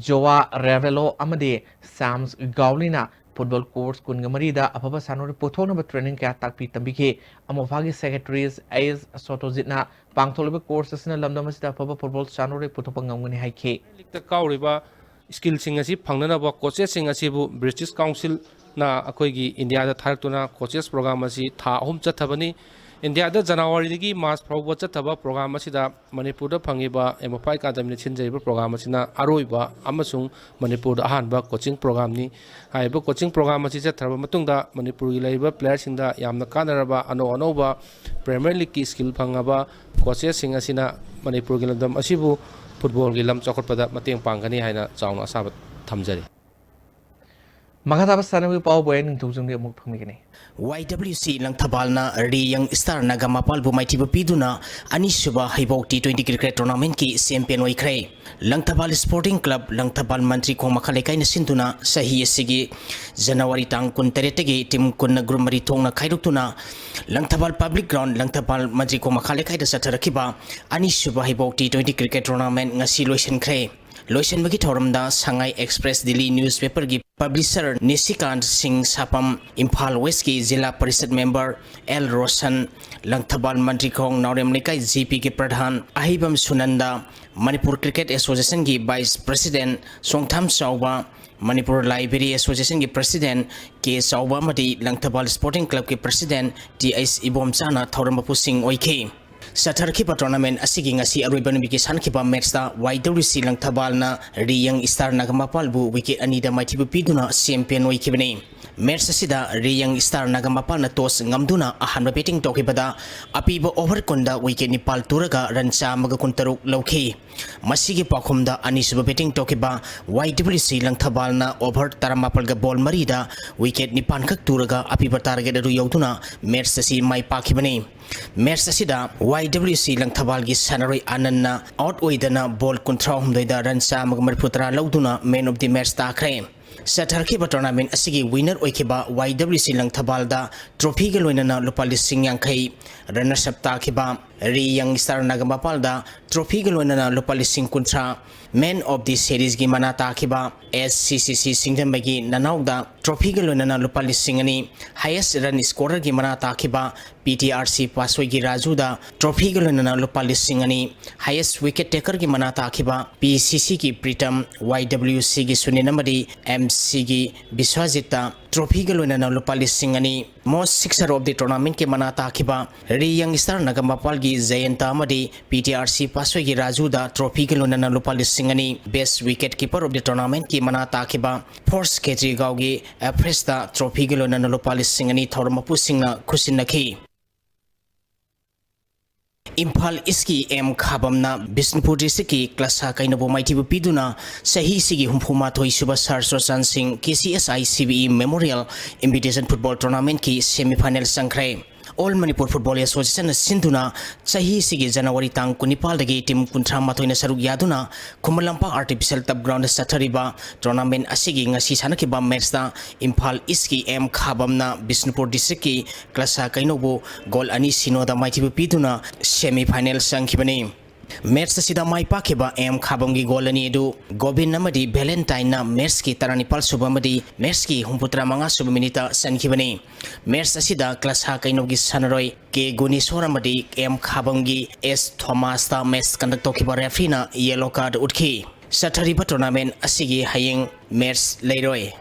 ꯖꯣꯋꯥ ꯔꯦꯚꯦꯂꯣ ꯑꯃꯗꯤ ꯁꯥꯝꯁ ꯒꯥꯎꯂꯤꯅ ꯐꯨꯠꯕꯣꯜ ꯀꯣꯆ ꯀꯨꯟꯒ ꯃꯔꯤꯗ ꯑꯐꯕ ꯁꯥꯟꯅꯔꯣꯏ ꯄꯨꯊꯣꯛꯅꯕ training ꯀꯌꯥ ꯇꯥꯛꯄꯤ ꯇꯝꯕꯤꯈꯤ꯫ ꯑꯃꯣꯐꯥꯒꯤ secretaries ꯑꯩꯆ ꯁꯣꯇꯣꯖꯤꯠꯅ ꯄꯥꯡꯊꯣꯛꯂꯤꯕ ꯀꯣꯔꯁ ꯑꯁꯤꯅ ꯂꯝꯗꯝ ꯑꯁꯤꯗ ꯑꯐꯕ ꯐꯨꯠꯕꯣꯜ ꯁꯥꯟꯅꯔꯣꯏ ꯄꯨꯊꯣꯛꯄ ꯉꯝꯒꯅꯤ ꯍꯥꯏꯈꯤ꯫ ꯂꯤꯛꯇ ꯀꯥꯎꯔꯤꯕ ꯁ꯭ꯀꯤꯜꯁꯤꯡ ꯑꯁꯤ ꯐꯪꯅꯅꯕ ꯀꯣꯆꯦꯁꯁꯤꯡ ꯑꯁꯤꯕꯨ ꯕ꯭ꯔꯤꯇꯤꯁ ꯀꯥꯎꯟꯁꯤꯜꯅ ꯑꯩꯈꯣꯏꯒꯤ ꯏꯟꯗꯤꯌꯥꯗ ꯊꯥꯔꯛꯇꯨꯅ ꯀꯣꯆꯦꯁ ꯄ꯭ꯔꯣꯒ꯭ꯔꯥꯝ ꯑꯁꯤ ꯊꯥ ꯑꯍꯨꯝ ꯆꯠꯊꯕꯅꯤ꯫ ꯏꯟꯗꯤꯌꯥꯗ ꯖꯅꯋꯥꯔꯤꯗꯒꯤ ꯃꯥꯔꯆ ꯐꯥꯎꯕ ꯆꯠꯊꯕ ꯄ꯭ꯔꯣꯒ꯭ꯔꯥꯝ ꯑꯁꯤꯗ ꯃꯅꯤꯄꯨꯔꯗ ꯐꯪꯉꯤꯕ ꯑꯦꯝ ꯑꯦꯐ ꯑꯥꯏ ꯑꯦꯀꯥꯗꯃꯤꯅ ꯁꯤꯟꯖꯔꯤꯕ ꯄ꯭ꯔꯣꯒ꯭ꯔꯥꯝ ꯑꯁꯤꯅ ꯑꯔꯣꯏꯕ ꯑꯃꯁꯨꯡ ꯃꯅꯤꯄꯨꯔꯗ ꯑꯍꯥꯟꯕ ꯀꯣꯆꯤꯡ ꯄ꯭ꯔꯣꯒ꯭ꯔꯥꯝꯅꯤ꯫ ꯍꯥꯏꯔꯤꯕ ꯀꯣꯆꯤꯡ ꯄ꯭ꯔꯣꯒ꯭ꯔꯥꯝ ꯑꯁꯤ ꯆꯠꯊꯔꯕ ꯃꯇꯨꯡꯗ ꯃꯅꯤꯄꯨꯔꯒꯤ ꯂꯩꯔꯤꯕ ꯄ꯭ꯂꯦꯌꯔꯁꯤꯡꯗ ꯌꯥꯝꯅ ꯀꯥꯟꯅꯔꯕ ꯑꯅꯧ ꯑꯅꯧꯕ ꯄ꯭ꯔꯤꯃꯤꯌꯔ ꯂꯤꯒꯀꯤ ꯁ꯭ꯀꯤꯜ ꯐꯪꯉꯕ ꯀꯣꯆꯦꯁꯁꯤꯡ ꯑꯁꯤꯅ ꯃꯅꯤꯄꯨꯔꯒꯤ ꯂꯝꯗꯝ ꯑꯁꯤꯕꯨ ꯐꯨꯠꯕꯣꯜꯒꯤ ꯂꯝ ꯆꯥꯎꯈꯠꯄꯗ ꯃꯇꯦꯡ ꯄꯥꯡꯒꯅꯤ ꯍꯥꯏꯅ ꯆꯥꯎꯅ ꯑꯁꯥꯕ ꯊꯝꯖꯔꯤ꯫ ꯃꯈꯥ ꯇꯥꯕ ꯁꯥꯟꯅꯕꯒꯤ ꯄꯥꯎꯕꯨ ꯑꯩ ꯅꯤꯡꯊꯧꯖꯝꯒꯤ ꯑꯃꯨꯛ ꯐꯪꯕꯤꯒꯅꯤ꯫ ꯋꯥꯏ ꯗꯕ꯭ꯂꯤꯎ ꯁꯤ ꯂꯪꯊꯕꯥꯜꯅ ꯔꯤ ꯌꯪ ꯁ꯭ꯇꯥꯔ ꯅꯥꯒꯥ ꯃꯄꯥꯜꯕꯨ ꯃꯥꯏꯊꯤꯕ ꯄꯤꯗꯨꯅ ꯑꯅꯤꯁꯨꯕ ꯍꯩꯕꯣꯛ ꯇꯤ ꯇ꯭ꯋꯦꯟꯇꯤ ꯀ꯭ꯔꯤꯀꯦꯠ ꯇꯣꯔꯅꯥꯃꯦꯟꯠꯀꯤ ꯆꯦꯝꯄꯤꯌꯟ ꯑꯣꯏꯈ꯭ꯔꯦ꯫ ꯂꯪꯊꯕꯥꯜ ꯁ꯭ꯄꯣꯔꯇꯤꯡ ꯀ꯭ꯂꯕ, ꯂꯪꯊꯕꯥꯜ ꯃꯟꯇ꯭ꯔꯤ ꯈꯣꯡ ꯃꯈꯥ ꯂꯩꯀꯥꯏꯅ ꯁꯤꯟꯗꯨꯅ ꯆꯍꯤ ꯑꯁꯤꯒꯤ ꯖꯅꯋꯥꯔꯤ ꯇꯥꯡ ꯀꯨꯟꯇꯔꯦꯠꯇꯒꯤ ꯇꯤꯝ ꯀꯨꯟꯅ ꯒ꯭ꯔꯨꯞ ꯃꯔꯤ ꯊꯣꯛꯅ ꯈꯥꯏꯗꯣꯛꯇꯨꯅ ꯂꯪꯊꯕꯥꯜ ꯄꯕ꯭ꯂꯤꯛ ꯒ꯭ꯔꯥꯎꯟ, ꯂꯪꯊꯕꯥꯜ ꯃꯟꯇ꯭ꯔꯤ ꯈꯣꯡ ꯃꯈꯥ ꯂꯩꯀꯥꯏꯗ ꯆꯠꯊꯔꯛꯈꯤꯕ ꯑꯅꯤꯁꯨꯕ ꯍꯩꯕꯣꯛ ꯇꯤ ꯇ꯭ꯋꯦꯟꯇꯤ ꯀ꯭ꯔꯤꯀꯦꯠ ꯇꯣꯔꯅꯥꯃꯦꯟꯠ ꯉꯁꯤ ꯂꯣꯏꯁꯤꯟꯈ꯭ꯔꯦ꯫ ꯂꯣꯏꯁꯤꯟꯕꯒꯤ ꯊꯧꯔꯝꯗ ꯁꯉꯥꯏ ꯑꯦꯛꯁꯄ꯭ꯔꯦꯁ ꯗꯤꯜꯂꯤ ꯅ꯭ꯌꯨꯁꯄꯦꯄꯔꯒꯤ ꯄꯕ꯭ꯂꯤꯁꯔ ꯅꯤꯁꯤꯀꯥꯟꯠ ꯁꯤꯡ ꯁꯥꯄꯝ, ꯏꯝꯐꯥꯜ ꯋꯦꯁ꯭ꯠꯀꯤ ꯖꯤꯂꯥ ꯄꯔꯤꯁꯠ ꯃꯦꯝꯕꯔ ꯑꯦꯜ ꯔꯣꯁꯟ, ꯂꯪꯊꯕꯥꯜ ꯃꯟꯇ꯭ꯔꯤ ꯈꯣꯡ ꯅꯥꯎꯔꯦꯝ ꯂꯩꯀꯥꯏ ꯖꯤ ꯄꯤꯒꯤ ꯄ꯭ꯔꯙꯥꯟ ꯑꯍꯩꯕꯝ ꯁꯨꯅꯟꯗ, ꯃꯅꯤꯄꯨꯔ ꯀ꯭ꯔꯤꯀꯦꯠ ꯑꯦꯁꯣꯁꯤꯌꯦꯁꯟꯒꯤ ꯚꯥꯏꯁ ꯄ꯭ꯔꯦꯁꯤꯗꯦꯟꯠ ꯁꯣꯡꯊꯥꯝ ꯆꯥꯎꯕ, ꯃꯅꯤꯄꯨꯔ ꯂꯥꯏꯕ꯭ꯔꯦꯔꯤ ꯑꯦꯁꯣꯁꯤꯌꯦꯁꯟꯒꯤ ꯄ꯭ꯔꯦꯁꯤꯗꯦꯟꯠ ꯀꯦ ꯆꯥꯎꯕ ꯑꯃꯗꯤ ꯂꯪꯊꯕꯥꯜ ꯁ꯭ꯄꯣꯔꯇꯤꯡ ꯀ꯭ꯂꯕꯀꯤ ꯄ꯭ꯔꯦꯁꯤꯗꯦꯟꯠ ꯇꯤ ꯑꯩꯆ ꯏꯕꯣꯝꯆꯥꯅ ꯊꯧꯔꯝ ꯃꯄꯨꯁꯤꯡ ꯑꯣꯏꯈꯤ꯫ ꯆꯠꯊꯔꯛꯈꯤꯕ ꯇꯣꯔꯅꯥꯃꯦꯟꯠ ꯑꯁꯤꯒꯤ ꯉꯁꯤ ꯑꯔꯣꯏꯕ ꯅꯨꯃꯤꯠꯀꯤ ꯁꯥꯟꯅꯈꯤꯕ ꯃꯦꯠꯆꯇ ꯋꯥꯏ ꯗꯕ꯭ꯂꯤꯎ ꯁꯤ ꯂꯪꯊꯕꯥꯜꯅ ꯔꯤ ꯌꯪ ꯁ꯭ꯇꯥꯔ ꯅꯥꯒꯥ ꯃꯄꯥꯜꯕꯨ ꯋꯤꯀꯦꯠ ꯑꯅꯤꯗ ꯃꯥꯏꯊꯤꯕ ꯄꯤꯗꯨꯅ ꯆꯦꯝꯄꯤꯌꯟ ꯑꯣꯏꯈꯤꯕꯅꯤ꯫ Match ꯑꯁꯤꯗ ꯔꯤꯌꯪ ꯁ꯭ꯇꯥꯔ ꯅꯥꯒꯥꯃꯄꯥꯜꯅ toss ꯉꯝꯗꯨꯅ ꯑꯍꯥꯟꯕ batting ꯇꯧꯈꯤꯕꯗ ꯑꯄꯤꯕ over ꯀꯨꯟꯗ wicket ꯅꯤꯄꯥꯜ ꯇꯨꯔꯒ run ꯆꯥꯝꯃꯒ ꯀꯨꯟꯇꯔꯨꯛ ꯂꯧꯈꯤ꯫ ꯃꯁꯤꯒꯤ ꯄꯥꯎꯈꯨꯝꯗ ꯑꯅꯤꯁꯨꯕ batting ꯇꯧꯈꯤꯕ ꯋꯥꯏ ꯗꯕ꯭ꯂꯤꯎ ꯁꯤ ꯂꯪꯊꯕꯥꯜꯅ over ꯇꯔꯥꯃꯥꯄꯜꯒ ball ꯃꯔꯤꯗ wicket ꯅꯤꯄꯥꯟꯈꯛ ꯇꯨꯔꯒ ꯑꯄꯤꯕ target ꯑꯗꯨ ꯌꯧꯗꯨꯅ match ꯑꯁꯤ ꯃꯥꯏ ꯄꯥꯛꯈꯤꯕꯅꯤ꯫ Match ꯑꯁꯤꯗ ꯋꯥꯏ ꯗꯕ꯭ꯂꯤꯎ ꯁꯤ ꯂꯪꯊꯕꯥꯜꯒꯤ ꯁꯥꯟꯅꯔꯣꯏ ꯑꯥꯅꯟꯅ out ꯑꯣꯏꯗꯅ ball ꯀꯨꯟꯊ꯭ꯔꯥꯍꯨꯝꯗꯣꯏꯗ run ꯆꯥꯝꯃꯒ ꯃꯔꯤꯐꯨꯇꯔꯥ ꯂꯧꯗꯨꯅ man of the match ꯇꯥꯈ꯭ꯔꯦ꯫ ꯆꯠꯊꯔꯛꯈꯤꯕ tournament ꯑꯁꯤꯒꯤ winner ꯑꯣꯏꯈꯤꯕ ꯋꯥꯏ ꯗꯕ꯭ꯂꯤꯎ ꯁꯤ ꯂꯪꯊꯕꯥꯜꯗ trophyꯒ ꯂꯣꯏꯅꯅ ꯂꯨꯄꯥ ꯂꯤꯁꯤꯡ ꯌꯥꯡꯈꯩ, runners up ꯇꯥꯈꯤꯕ ꯔꯤ ꯌꯪ ꯁ꯭ꯇꯥꯔ ꯅꯥꯒꯥꯃꯄꯥꯜꯗ trophyꯒ ꯂꯣꯏꯅꯅ ꯂꯨꯄꯥ ꯂꯤꯁꯤꯡ ꯀꯨꯟꯊ꯭ꯔꯥ, man of the seriesꯒꯤ ꯃꯅꯥ ꯇꯥꯈꯤꯕ ꯑꯦꯁ ꯁꯤ ꯁꯤ ꯁꯤ ꯁꯤꯡꯖꯃꯩꯒꯤ ꯅꯅꯥꯎꯗ trophyꯒ ꯂꯣꯏꯅꯅ ꯂꯨꯄꯥ ꯂꯤꯁꯤꯡ ꯑꯅꯤ, highest run scorerꯒꯤ ꯃꯅꯥ ꯇꯥꯈꯤꯕ ꯄꯤ ꯇꯤ ꯑꯥꯔ ꯁꯤ ꯄꯥꯁꯣꯏꯒꯤ ꯔꯥꯖꯨꯗ trophyꯒ ꯂꯣꯏꯅꯅ ꯂꯨꯄꯥ ꯂꯤꯁꯤꯡ ꯑꯅꯤ, highest wicket takerꯒꯤ ꯃꯅꯥ ꯇꯥꯈꯤꯕ ꯄꯤ ꯁꯤ ꯁꯤꯒꯤ ꯄ꯭ꯔꯤꯇꯝ, ꯋꯥꯏ ꯗꯕ꯭ꯂꯤꯎ ꯁꯤꯒꯤ ꯁꯨꯅꯤꯜ ꯑꯃꯗꯤ ꯑꯦꯝ ꯁꯤꯒꯤ ꯕꯤꯁ꯭ꯋꯥꯖꯤꯠꯇ trophyꯒ ꯂꯣꯏꯅꯅ ꯂꯨꯄꯥ ꯂꯤꯁꯤꯡ ꯑꯅꯤ, most sixer of the tournamentꯀꯤ ꯃꯅꯥ ꯇꯥꯈꯤꯕ ꯔꯤ ꯌꯪ ꯁ꯭ꯇꯥꯔ ꯅꯥꯒꯥꯃꯄꯥꯜꯒꯤ ꯖꯌꯟꯇ ꯑꯃꯗꯤ ꯄꯤ ꯇꯤ ꯑꯥꯔ ꯁꯤ ꯄꯥꯁꯣꯏꯒꯤ ꯔꯥꯖꯨꯗ trophyꯒ ꯂꯣꯏꯅꯅ ꯂꯨꯄꯥ ꯂꯤꯁꯤꯡ ꯑꯅꯤ, best wicket keeper of the tournamentꯀꯤ ꯃꯅꯥ ꯇꯥꯈꯤꯕ ꯐꯣꯔꯁ ꯈꯦꯇ꯭ꯔꯤꯒꯥꯎꯒꯤ ꯑꯦꯐ꯭ꯔꯦꯁꯇ trophyꯒ ꯂꯣꯏꯅꯅ ꯂꯨꯄꯥ ꯂꯤꯁꯤꯡ ꯑꯅꯤ ꯊꯧꯔꯝ ꯃꯄꯨꯁꯤꯡꯅ ꯈꯨꯠꯁꯤꯟꯅꯈꯤ꯫ ꯏꯝꯐꯥꯜ ꯏꯁꯀꯤ ꯑꯦꯝ ꯈꯥꯕꯝꯅ ꯕꯤꯁꯅꯨꯄꯨꯔ districtꯀꯤ ꯀ꯭ꯂꯁꯥ ꯀꯩꯅꯧꯕꯨ ꯃꯥꯏꯊꯤꯕ ꯄꯤꯗꯨꯅ ꯆꯍꯤꯁꯤꯒꯤ ꯍꯨꯝꯐꯨ ꯃꯥꯊꯣꯏ ꯁꯨꯕ ꯁꯥꯔ ꯆꯨꯔꯆꯥꯟ ꯁꯤꯡ K C S I C B E Memorial Invitation Football Tournamentꯀꯤ semi final ꯆꯪꯈ꯭ꯔꯦ꯫ All Manipur Football Associationꯅ ꯁꯤꯟꯗꯨꯅ ꯆꯍꯤꯁꯤꯒꯤ ꯖꯅꯋꯥꯔꯤ ꯇꯥꯡ ꯀꯨꯟꯅꯤꯄꯥꯜꯗꯒꯤ team ꯀꯨꯟꯊ꯭ꯔꯥ ꯃꯥꯊꯣꯏꯅ ꯁꯔꯨꯛ ꯌꯥꯗꯨꯅ ꯈꯨꯃꯟ ꯂꯝꯄꯥꯛ Artificial Turf Groundꯗ ꯆꯠꯊꯔꯤꯕ tournament ꯑꯁꯤꯒꯤ ꯉꯁꯤ ꯁꯥꯟꯅꯈꯤꯕ matchꯇ ꯏꯝꯐꯥꯜ ꯏꯁꯀꯤ ꯑꯦꯝ ꯈꯥꯕꯝꯅ ꯕꯤꯁꯅꯨꯄꯨꯔ districtꯀꯤ ꯀ꯭ꯂꯁꯥ ꯀꯩꯅꯧꯕꯨ goal ꯑꯅꯤ ꯁꯤꯅꯣꯗ ꯃꯥꯏꯊꯤꯕ ꯄꯤꯗꯨꯅ semi final ꯆꯪꯈꯤꯕꯅꯤ꯫ Match ꯑꯁꯤꯗ ꯃꯥꯏ ꯄꯥꯛꯈꯤꯕ ꯑꯦꯝ ꯈꯥꯕꯝꯒꯤ goal ꯑꯅꯤ ꯑꯗꯨ ꯒꯣꯕꯤꯟ ꯑꯃꯗꯤ ꯚꯦꯂꯦꯟꯇꯥꯏꯟꯅ matchꯀꯤ ꯇꯔꯥꯅꯤꯄꯥꯜ ꯁꯨꯕ ꯑꯃꯗꯤ matchꯀꯤ ꯍꯨꯝꯐꯨꯇꯔꯥ ꯃꯉꯥ ꯁꯨꯕ minuteꯇ ꯆꯟꯈꯤꯕꯅꯤ꯫ Match ꯑꯁꯤꯗ ꯀ꯭ꯂꯁꯥ ꯀꯩꯅꯧꯒꯤ ꯁꯥꯟꯅꯔꯣꯏ ꯀꯦ ꯒꯨꯅꯦꯁꯣꯔ ꯑꯃꯗꯤ ꯑꯦꯝ ꯈꯥꯕꯝꯒꯤ ꯑꯦꯁ ꯊꯣꯃꯥꯁꯇ match conduct ꯇꯧꯈꯤꯕ refereeꯅ yellow card ꯎꯠꯈꯤ꯫ ꯆꯠꯊꯔꯤꯕ tournament ꯑꯁꯤꯒꯤ ꯍꯌꯦꯡ match ꯂꯩꯔꯣꯏ꯫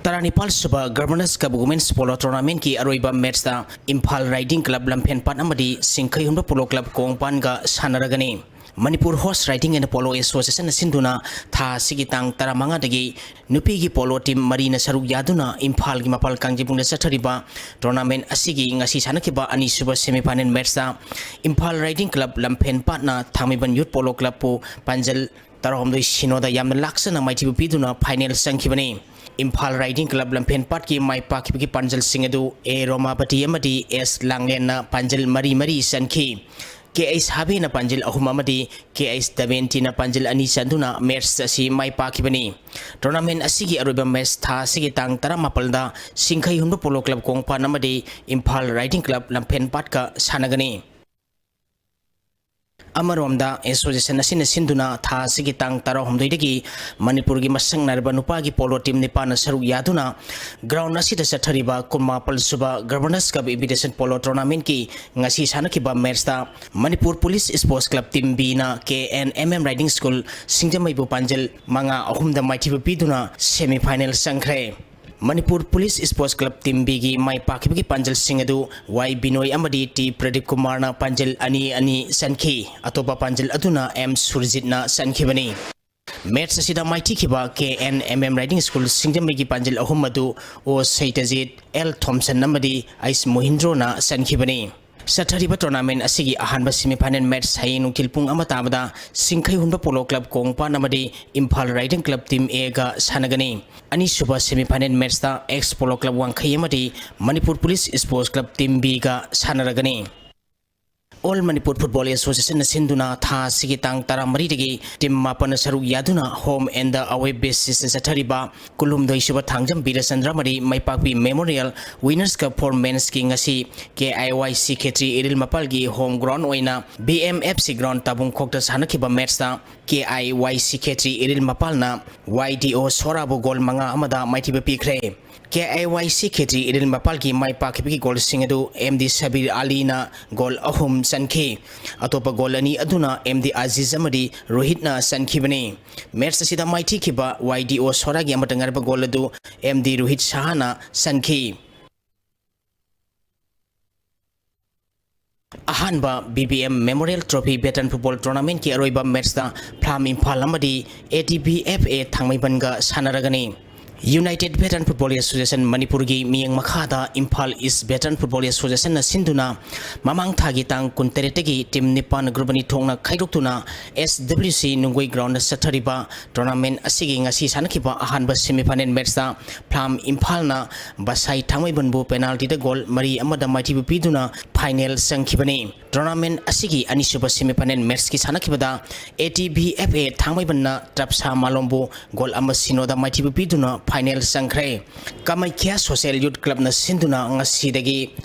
ꯇꯔꯥꯅꯤꯄꯥꯜ ꯁꯨꯕ Governors Cup Women's Polo Tournamentꯀꯤ ꯑꯔꯣꯏꯕ matchꯇ ꯏꯝꯐꯥꯜ Riding Club ꯂꯝꯐꯦꯟꯄꯥꯠ ꯑꯃꯗꯤ ꯁꯤꯡꯈꯩꯍꯨꯟꯕ Polo Club ꯀꯣꯡꯄꯥꯟꯒ ꯁꯥꯟꯅꯔꯒꯅꯤ꯫ Manipur Horse Riding and Polo Association ꯅ ꯁꯤꯟꯗꯨꯅ ꯊꯥ ꯑꯁꯤꯒꯤ ꯇꯥꯡ ꯇꯔꯥꯃꯉꯥꯗꯒꯤ ꯅꯨꯄꯤꯒꯤ ꯄꯣꯂꯣ ꯇꯤꯝ ꯃꯔꯤꯅ ꯁꯔꯨꯛ ꯌꯥꯗꯨꯅ ꯏꯝꯐꯥꯜꯒꯤ ꯃꯄꯥꯜ ꯀꯥꯡꯖꯩꯕꯨꯡꯗ ꯆꯠꯊꯔꯤꯕ ꯇꯣꯔꯅꯥꯃꯦꯟ ꯑꯁꯤꯒꯤ ꯉꯁꯤ ꯁꯥꯟꯅꯈꯤꯕ ꯑꯅꯤꯁꯨꯕ ꯁꯦꯃꯤꯐꯥꯏꯅꯦꯜ ꯃꯦꯠꯆꯇ ꯏꯝꯐꯥꯜ ꯔꯥꯏꯗꯤꯡ ꯀ꯭ꯂꯕ ꯂꯝꯐꯦꯟ ꯄꯥꯠꯅ ꯊꯥꯡꯃꯩꯕꯟ ꯌꯨꯠ ꯄꯣꯂꯣ ꯀ꯭ꯂꯕꯄꯨ ꯄꯥꯟꯖꯜ ꯇꯔꯥꯍꯨꯝꯗꯣꯏ ꯁꯤꯅꯣꯗ ꯌꯥꯝꯅ ꯂꯥꯛꯆꯅ ꯃꯥꯏꯊꯤꯕ ꯄꯤꯗꯨꯅ ꯐꯥꯏꯅꯦꯜ ꯆꯪꯈꯤꯕꯅꯤ꯫ ꯏꯝꯐꯥꯜ ꯔꯥꯏꯗꯤꯡ ꯀ꯭ꯂꯕ ꯂꯝꯐꯦꯟ ꯄꯥꯠꯀꯤ ꯃꯥꯏ ꯄꯥꯛꯈꯤꯕꯒꯤ ꯄꯥꯟꯖꯜꯁꯤꯡ ꯑꯗꯨ ꯑꯦ ꯔꯣꯃꯥꯄꯇꯤ ꯑꯃꯗꯤ ꯑꯦꯁ ꯂꯥꯡꯂꯦꯟꯅ ꯄꯥꯟꯖꯜ ꯃꯔꯤ ꯃꯔꯤ ꯆꯟꯈꯤ꯫ ꯀꯦ ꯑꯩꯆ ꯍꯥꯕꯦꯅ ꯄꯥꯟꯖꯜ ꯑꯍꯨꯝ ꯑꯃꯗꯤ ꯀꯦ ꯑꯩꯆ ꯗꯃꯦꯟꯇꯤꯅ ꯄꯥꯟꯖꯜ ꯑꯅꯤ ꯆꯟꯗꯨꯅ ꯃꯦꯠꯆ ꯑꯁꯤ ꯃꯥꯏ ꯄꯥꯛꯈꯤꯕꯅꯤ꯫ ꯇꯣꯔꯅꯥꯃꯦꯟ ꯑꯁꯤꯒꯤ ꯑꯔꯣꯏꯕ ꯃꯦꯠꯆ ꯊꯥ ꯑꯁꯤꯒꯤ ꯇꯥꯡ ꯇꯔꯥꯃꯥꯄꯜꯗ ꯁꯤꯡꯈꯩ ꯍꯨꯟꯕ ꯄꯣꯂꯣ ꯀ꯭ꯂꯕ ꯀꯣꯡꯄꯥꯟ ꯑꯃꯗꯤ ꯏꯝꯐꯥꯜ ꯔꯥꯏꯗꯤꯡ ꯀ꯭ꯂꯕ ꯂꯝꯐꯦꯟ ꯄꯥꯠꯀ ꯁꯥꯟꯅꯒꯅꯤ꯫ ꯑꯃꯔꯣꯝꯗ, ꯑꯦꯁꯣꯁꯤꯌꯦꯁꯟ ꯑꯁꯤꯅ ꯁꯤꯟꯗꯨꯅ ꯊꯥ ꯑꯁꯤꯒꯤ ꯇꯥꯡ ꯇꯔꯥꯍꯨꯝꯗꯣꯏꯗꯒꯤ ꯃꯅꯤꯄꯨꯔꯒꯤ ꯃꯁꯛ ꯅꯥꯏꯔꯕ ꯅꯨꯄꯥꯒꯤ ꯄꯣꯂꯣ ꯇꯤꯝ ꯅꯤꯄꯥꯟꯅ ꯁꯔꯨꯛ ꯌꯥꯗꯨꯅ ꯒ꯭ꯔꯥꯎꯟ ꯑꯁꯤꯗ ꯆꯠꯊꯔꯤꯕ ꯀꯨꯟꯃꯥꯄꯜ ꯁꯨꯕ ꯒꯕꯔꯅꯔꯁ ꯀꯞ ꯏꯟꯚꯤꯇꯦꯁꯟ ꯄꯣꯂꯣ ꯇꯣꯔꯅꯥꯃꯦꯟꯠꯀꯤ ꯉꯁꯤ ꯁꯥꯟꯅꯈꯤꯕ ꯃꯦꯠꯆꯇ Manipur police sports club team ꯕꯤꯅ K N M M riding school ꯁꯤꯡꯖꯃꯩꯕꯨ ꯄꯥꯟꯖꯜ ꯃꯉꯥ ꯑꯍꯨꯝꯗ ꯃꯥꯏꯊꯤꯕ ꯄꯤꯗꯨꯅ ꯁꯦꯃꯤ ꯐꯥꯏꯅꯦꯜ ꯆꯪꯈ꯭ꯔꯦ꯫ Manipur police sports club team ꯕꯤꯒꯤ ꯃꯥꯏ ꯄꯥꯛꯈꯤꯕꯒꯤ ꯄꯥꯟꯖꯜꯁꯤꯡ ꯑꯗꯨ ꯋꯥꯏ ꯕꯤꯅꯣꯏ ꯑꯃꯗꯤ ꯇꯤ ꯄ꯭ꯔꯗꯤꯞ ꯀꯨꯃꯥꯔꯅ ꯄꯥꯟꯖꯜ ꯑꯅꯤ ꯑꯅꯤ ꯆꯟꯈꯤ꯫ ꯑꯇꯣꯞꯄ ꯄꯥꯟꯖꯜ ꯑꯗꯨꯅ ꯑꯦꯝ ꯁꯨꯔꯖꯤꯠꯅ ꯆꯟꯈꯤꯕꯅꯤ꯫ ꯃꯦꯠꯆ ꯑꯁꯤꯗ ꯃꯥꯏꯊꯤꯈꯤꯕ K N M M riding school ꯁꯤꯡꯖꯃꯩꯒꯤ ꯄꯥꯟꯖꯜ ꯑꯍꯨꯝ ꯑꯗꯨ ꯑꯣ ꯁꯩꯇꯖꯤꯠ, ꯑꯦꯜ ꯊꯣꯝꯁꯟ ꯑꯃꯗꯤ ꯑꯩꯁ ꯃꯣꯍꯤꯟꯗ꯭ꯔꯣꯅ ꯆꯟꯈꯤꯕꯅꯤ꯫ ꯆꯠꯊꯔꯤꯕ ꯇꯣꯔꯅꯥꯃꯦꯟ ꯑꯁꯤꯒꯤ ꯑꯍꯥꯟꯕ ꯁꯦꯃꯤꯐꯥꯏꯅꯦꯜ ꯃꯦꯠꯆ ꯍꯌꯦꯡ ꯅꯨꯡꯊꯤꯜ ꯄꯨꯡ ꯑꯃ ꯇꯥꯕꯗ ꯁꯤꯡꯈꯩ ꯍꯨꯟꯕ ꯄꯣꯂꯣ ꯀ꯭ꯂꯕ ꯀꯣꯡꯄꯥꯟ ꯑꯃꯗꯤ ꯏꯝꯐꯥꯜ ꯔꯥꯏꯗꯤꯡ ꯀ꯭ꯂꯕ ꯇꯤꯝ ꯑꯦꯒ ꯁꯥꯟꯅꯒꯅꯤ꯫ ꯑꯅꯤꯁꯨꯕ ꯁꯦꯃꯤꯐꯥꯏꯅꯦꯜ ꯃꯦꯠꯆꯇ ꯑꯦꯛꯁ ꯄꯣꯂꯣ ꯀ꯭ꯂꯕ ꯋꯥꯡꯈꯩ ꯑꯃꯗꯤ Manipur police sports club team ꯕꯤꯒ ꯁꯥꯟꯅꯔꯒꯅꯤ꯫ ꯑꯣꯜ ꯃꯅꯤꯄꯨꯔ ꯐꯨꯠꯕꯣꯜ ꯑꯦꯁꯣꯁꯤꯌꯦꯁꯟꯅ ꯁꯤꯟꯗꯨꯅ ꯊꯥ ꯑꯁꯤꯒꯤ ꯇꯥꯡ ꯇꯔꯥꯃꯔꯤꯗꯒꯤ ꯇꯤꯝ ꯃꯥꯄꯟꯅ ꯁꯔꯨꯛ ꯌꯥꯗꯨꯅ ꯍꯣꯝ ꯑꯦꯟꯗ ꯑꯋꯦ ꯕꯦꯁꯤꯁꯇ ꯆꯠꯊꯔꯤꯕ ꯀꯨꯟꯍꯨꯝꯗꯣꯏ ꯁꯨꯕ ꯊꯥꯡꯖꯝ ꯕꯤꯔꯆꯟꯗ꯭ꯔ ꯑꯃꯗꯤ ꯃꯩꯄꯥꯛꯄꯤ ꯃꯦꯃꯣꯔꯤꯌꯦꯜ ꯋꯤꯅꯔꯁ ꯀꯞ ꯐꯣꯔ ꯃꯦꯟꯁꯀꯤ ꯉꯁꯤ ꯀꯦ I Y C Khetri Iril ꯃꯄꯥꯜꯒꯤ ꯍꯣꯝ ꯒ꯭ꯔꯥꯎꯟ ꯑꯣꯏꯅ B M F C ground ꯇꯥꯕꯨꯡꯈꯣꯛꯇ ꯁꯥꯟꯅꯈꯤꯕ ꯃꯦꯠꯆꯇ ꯀꯦ I Y C Khetri Iril ꯃꯄꯥꯜꯅ ꯋꯥꯏ ꯗꯤ ꯑꯣ ꯁꯣꯔꯥꯕꯨ ꯒꯣꯜ ꯃꯉꯥ ꯑꯃꯗ ꯃꯥꯏꯊꯤꯕ ꯄꯤꯈ꯭ꯔꯦ꯫ ꯀꯦ I Y C Khetri Iril ꯃꯄꯥꯜꯒꯤ ꯃꯥꯏ ꯄꯥꯛꯈꯤꯕꯒꯤ ꯒꯣꯜꯁꯤꯡ ꯑꯗꯨ ꯑꯦꯝ ꯗꯤ ꯁꯕꯤꯔ ꯑꯂꯤꯅ ꯒꯣꯜ ꯑꯍꯨꯝ ꯆꯟꯈꯤ꯫ ꯑꯇꯣꯞꯄ ꯒꯣꯜ ꯑꯅꯤ ꯑꯗꯨꯅ ꯑꯦꯝ ꯗꯤ ꯑꯖꯤꯖ ꯑꯃꯗꯤ ꯔꯣꯍꯤꯠꯅ ꯆꯟꯈꯤꯕꯅꯤ꯫ ꯃꯦꯠꯆ ꯑꯁꯤꯗ ꯃꯥꯏꯊꯤꯈꯤꯕ ꯋꯥꯏ ꯗꯤ ꯑꯣ ꯁꯣꯔꯥꯒꯤ ꯑꯃꯠꯇ ꯉꯥꯏꯔꯕ ꯒꯣꯜ ꯑꯗꯨ ꯑꯦꯝ ꯗꯤ ꯔꯣꯍꯤꯠ ꯁꯍꯥꯅ ꯆꯟꯈꯤ꯫ ꯑꯍꯥꯟꯕ B B M Memorial Trophy Veteran Football Tournamentꯀꯤ ꯑꯔꯣꯏꯕ ꯃꯦꯠꯁꯇ ꯐ꯭ꯂꯥꯝ ꯏꯝꯐꯥꯜ ꯑꯃꯗꯤ A T B F A ꯊꯥꯡꯃꯩꯕꯟꯒ ꯁꯥꯟꯅꯔꯒꯅꯤ꯫ United Veteran Football Association ꯃꯅꯤꯄꯨꯔꯒꯤ ꯃꯤꯠꯌꯦꯡ ꯃꯈꯥꯗ ꯏꯝꯐꯥꯜ ꯏꯁ Veteran Football Associationꯅ ꯁꯤꯟꯗꯨꯅ ꯃꯃꯥꯡ ꯊꯥꯒꯤ ꯇꯥꯡ ꯀꯨꯟꯇꯔꯦꯠꯇꯒꯤ ꯇꯤꯝ ꯅꯤꯄꯥꯟ ꯒ꯭ꯔꯨꯞ ꯑꯅꯤ ꯊꯣꯛꯅ ꯈꯥꯏꯗꯣꯛꯇꯨꯅ S W C ꯅꯨꯡꯒꯣꯏ ꯒ꯭ꯔꯥꯎꯟꯗ ꯆꯠꯊꯔꯤꯕ ꯇꯣꯔꯅꯥꯃꯦꯟ ꯑꯁꯤꯒꯤ ꯉꯁꯤ ꯁꯥꯟꯅꯈꯤꯕ ꯑꯍꯥꯟꯕ ꯁꯦꯃꯤꯐꯥꯏꯅꯦꯜ ꯃꯦꯠꯁꯇ ꯐ꯭ꯂꯥꯝ ꯏꯝꯐꯥꯜꯅ ꯕꯁꯥꯏ ꯊꯥꯡꯃꯩꯕꯟꯕꯨ ꯄꯦꯅꯥꯜꯇꯤꯗ ꯒꯣꯜ ꯃꯔꯤ ꯑꯃꯗ ꯃꯥꯏꯊꯤꯕ ꯄꯤꯗꯨꯅ ꯐꯥꯏꯅꯦꯜ ꯆꯪꯈꯤꯕꯅꯤ꯫ ꯇꯣꯔꯅꯥꯃꯦꯟ ꯑꯁꯤꯒꯤ ꯑꯅꯤꯁꯨꯕ ꯁꯦꯃꯤꯐꯥꯏꯅꯦꯜ ꯃꯦꯠꯁꯀꯤ ꯁꯥꯟꯅꯈꯤꯕꯗ A T B F A ꯊꯥꯡꯃꯩꯕꯟꯅ ꯇ꯭ꯔꯞꯁꯥ ꯃꯥꯂꯣꯝꯕꯨ ꯒꯣꯜ ꯑꯃ ꯁꯤꯅꯣꯗ ꯃꯥꯏꯊꯤꯕ ꯄꯤꯗꯨꯅ ꯐꯥꯏꯅꯦꯜ ꯆꯪꯈ꯭ꯔꯦ꯫ ꯀꯥꯃꯩꯈ꯭ꯌꯥ Social Youth Clubꯅ ꯁꯤꯟꯗꯨꯅ ꯉꯁꯤꯗꯒꯤ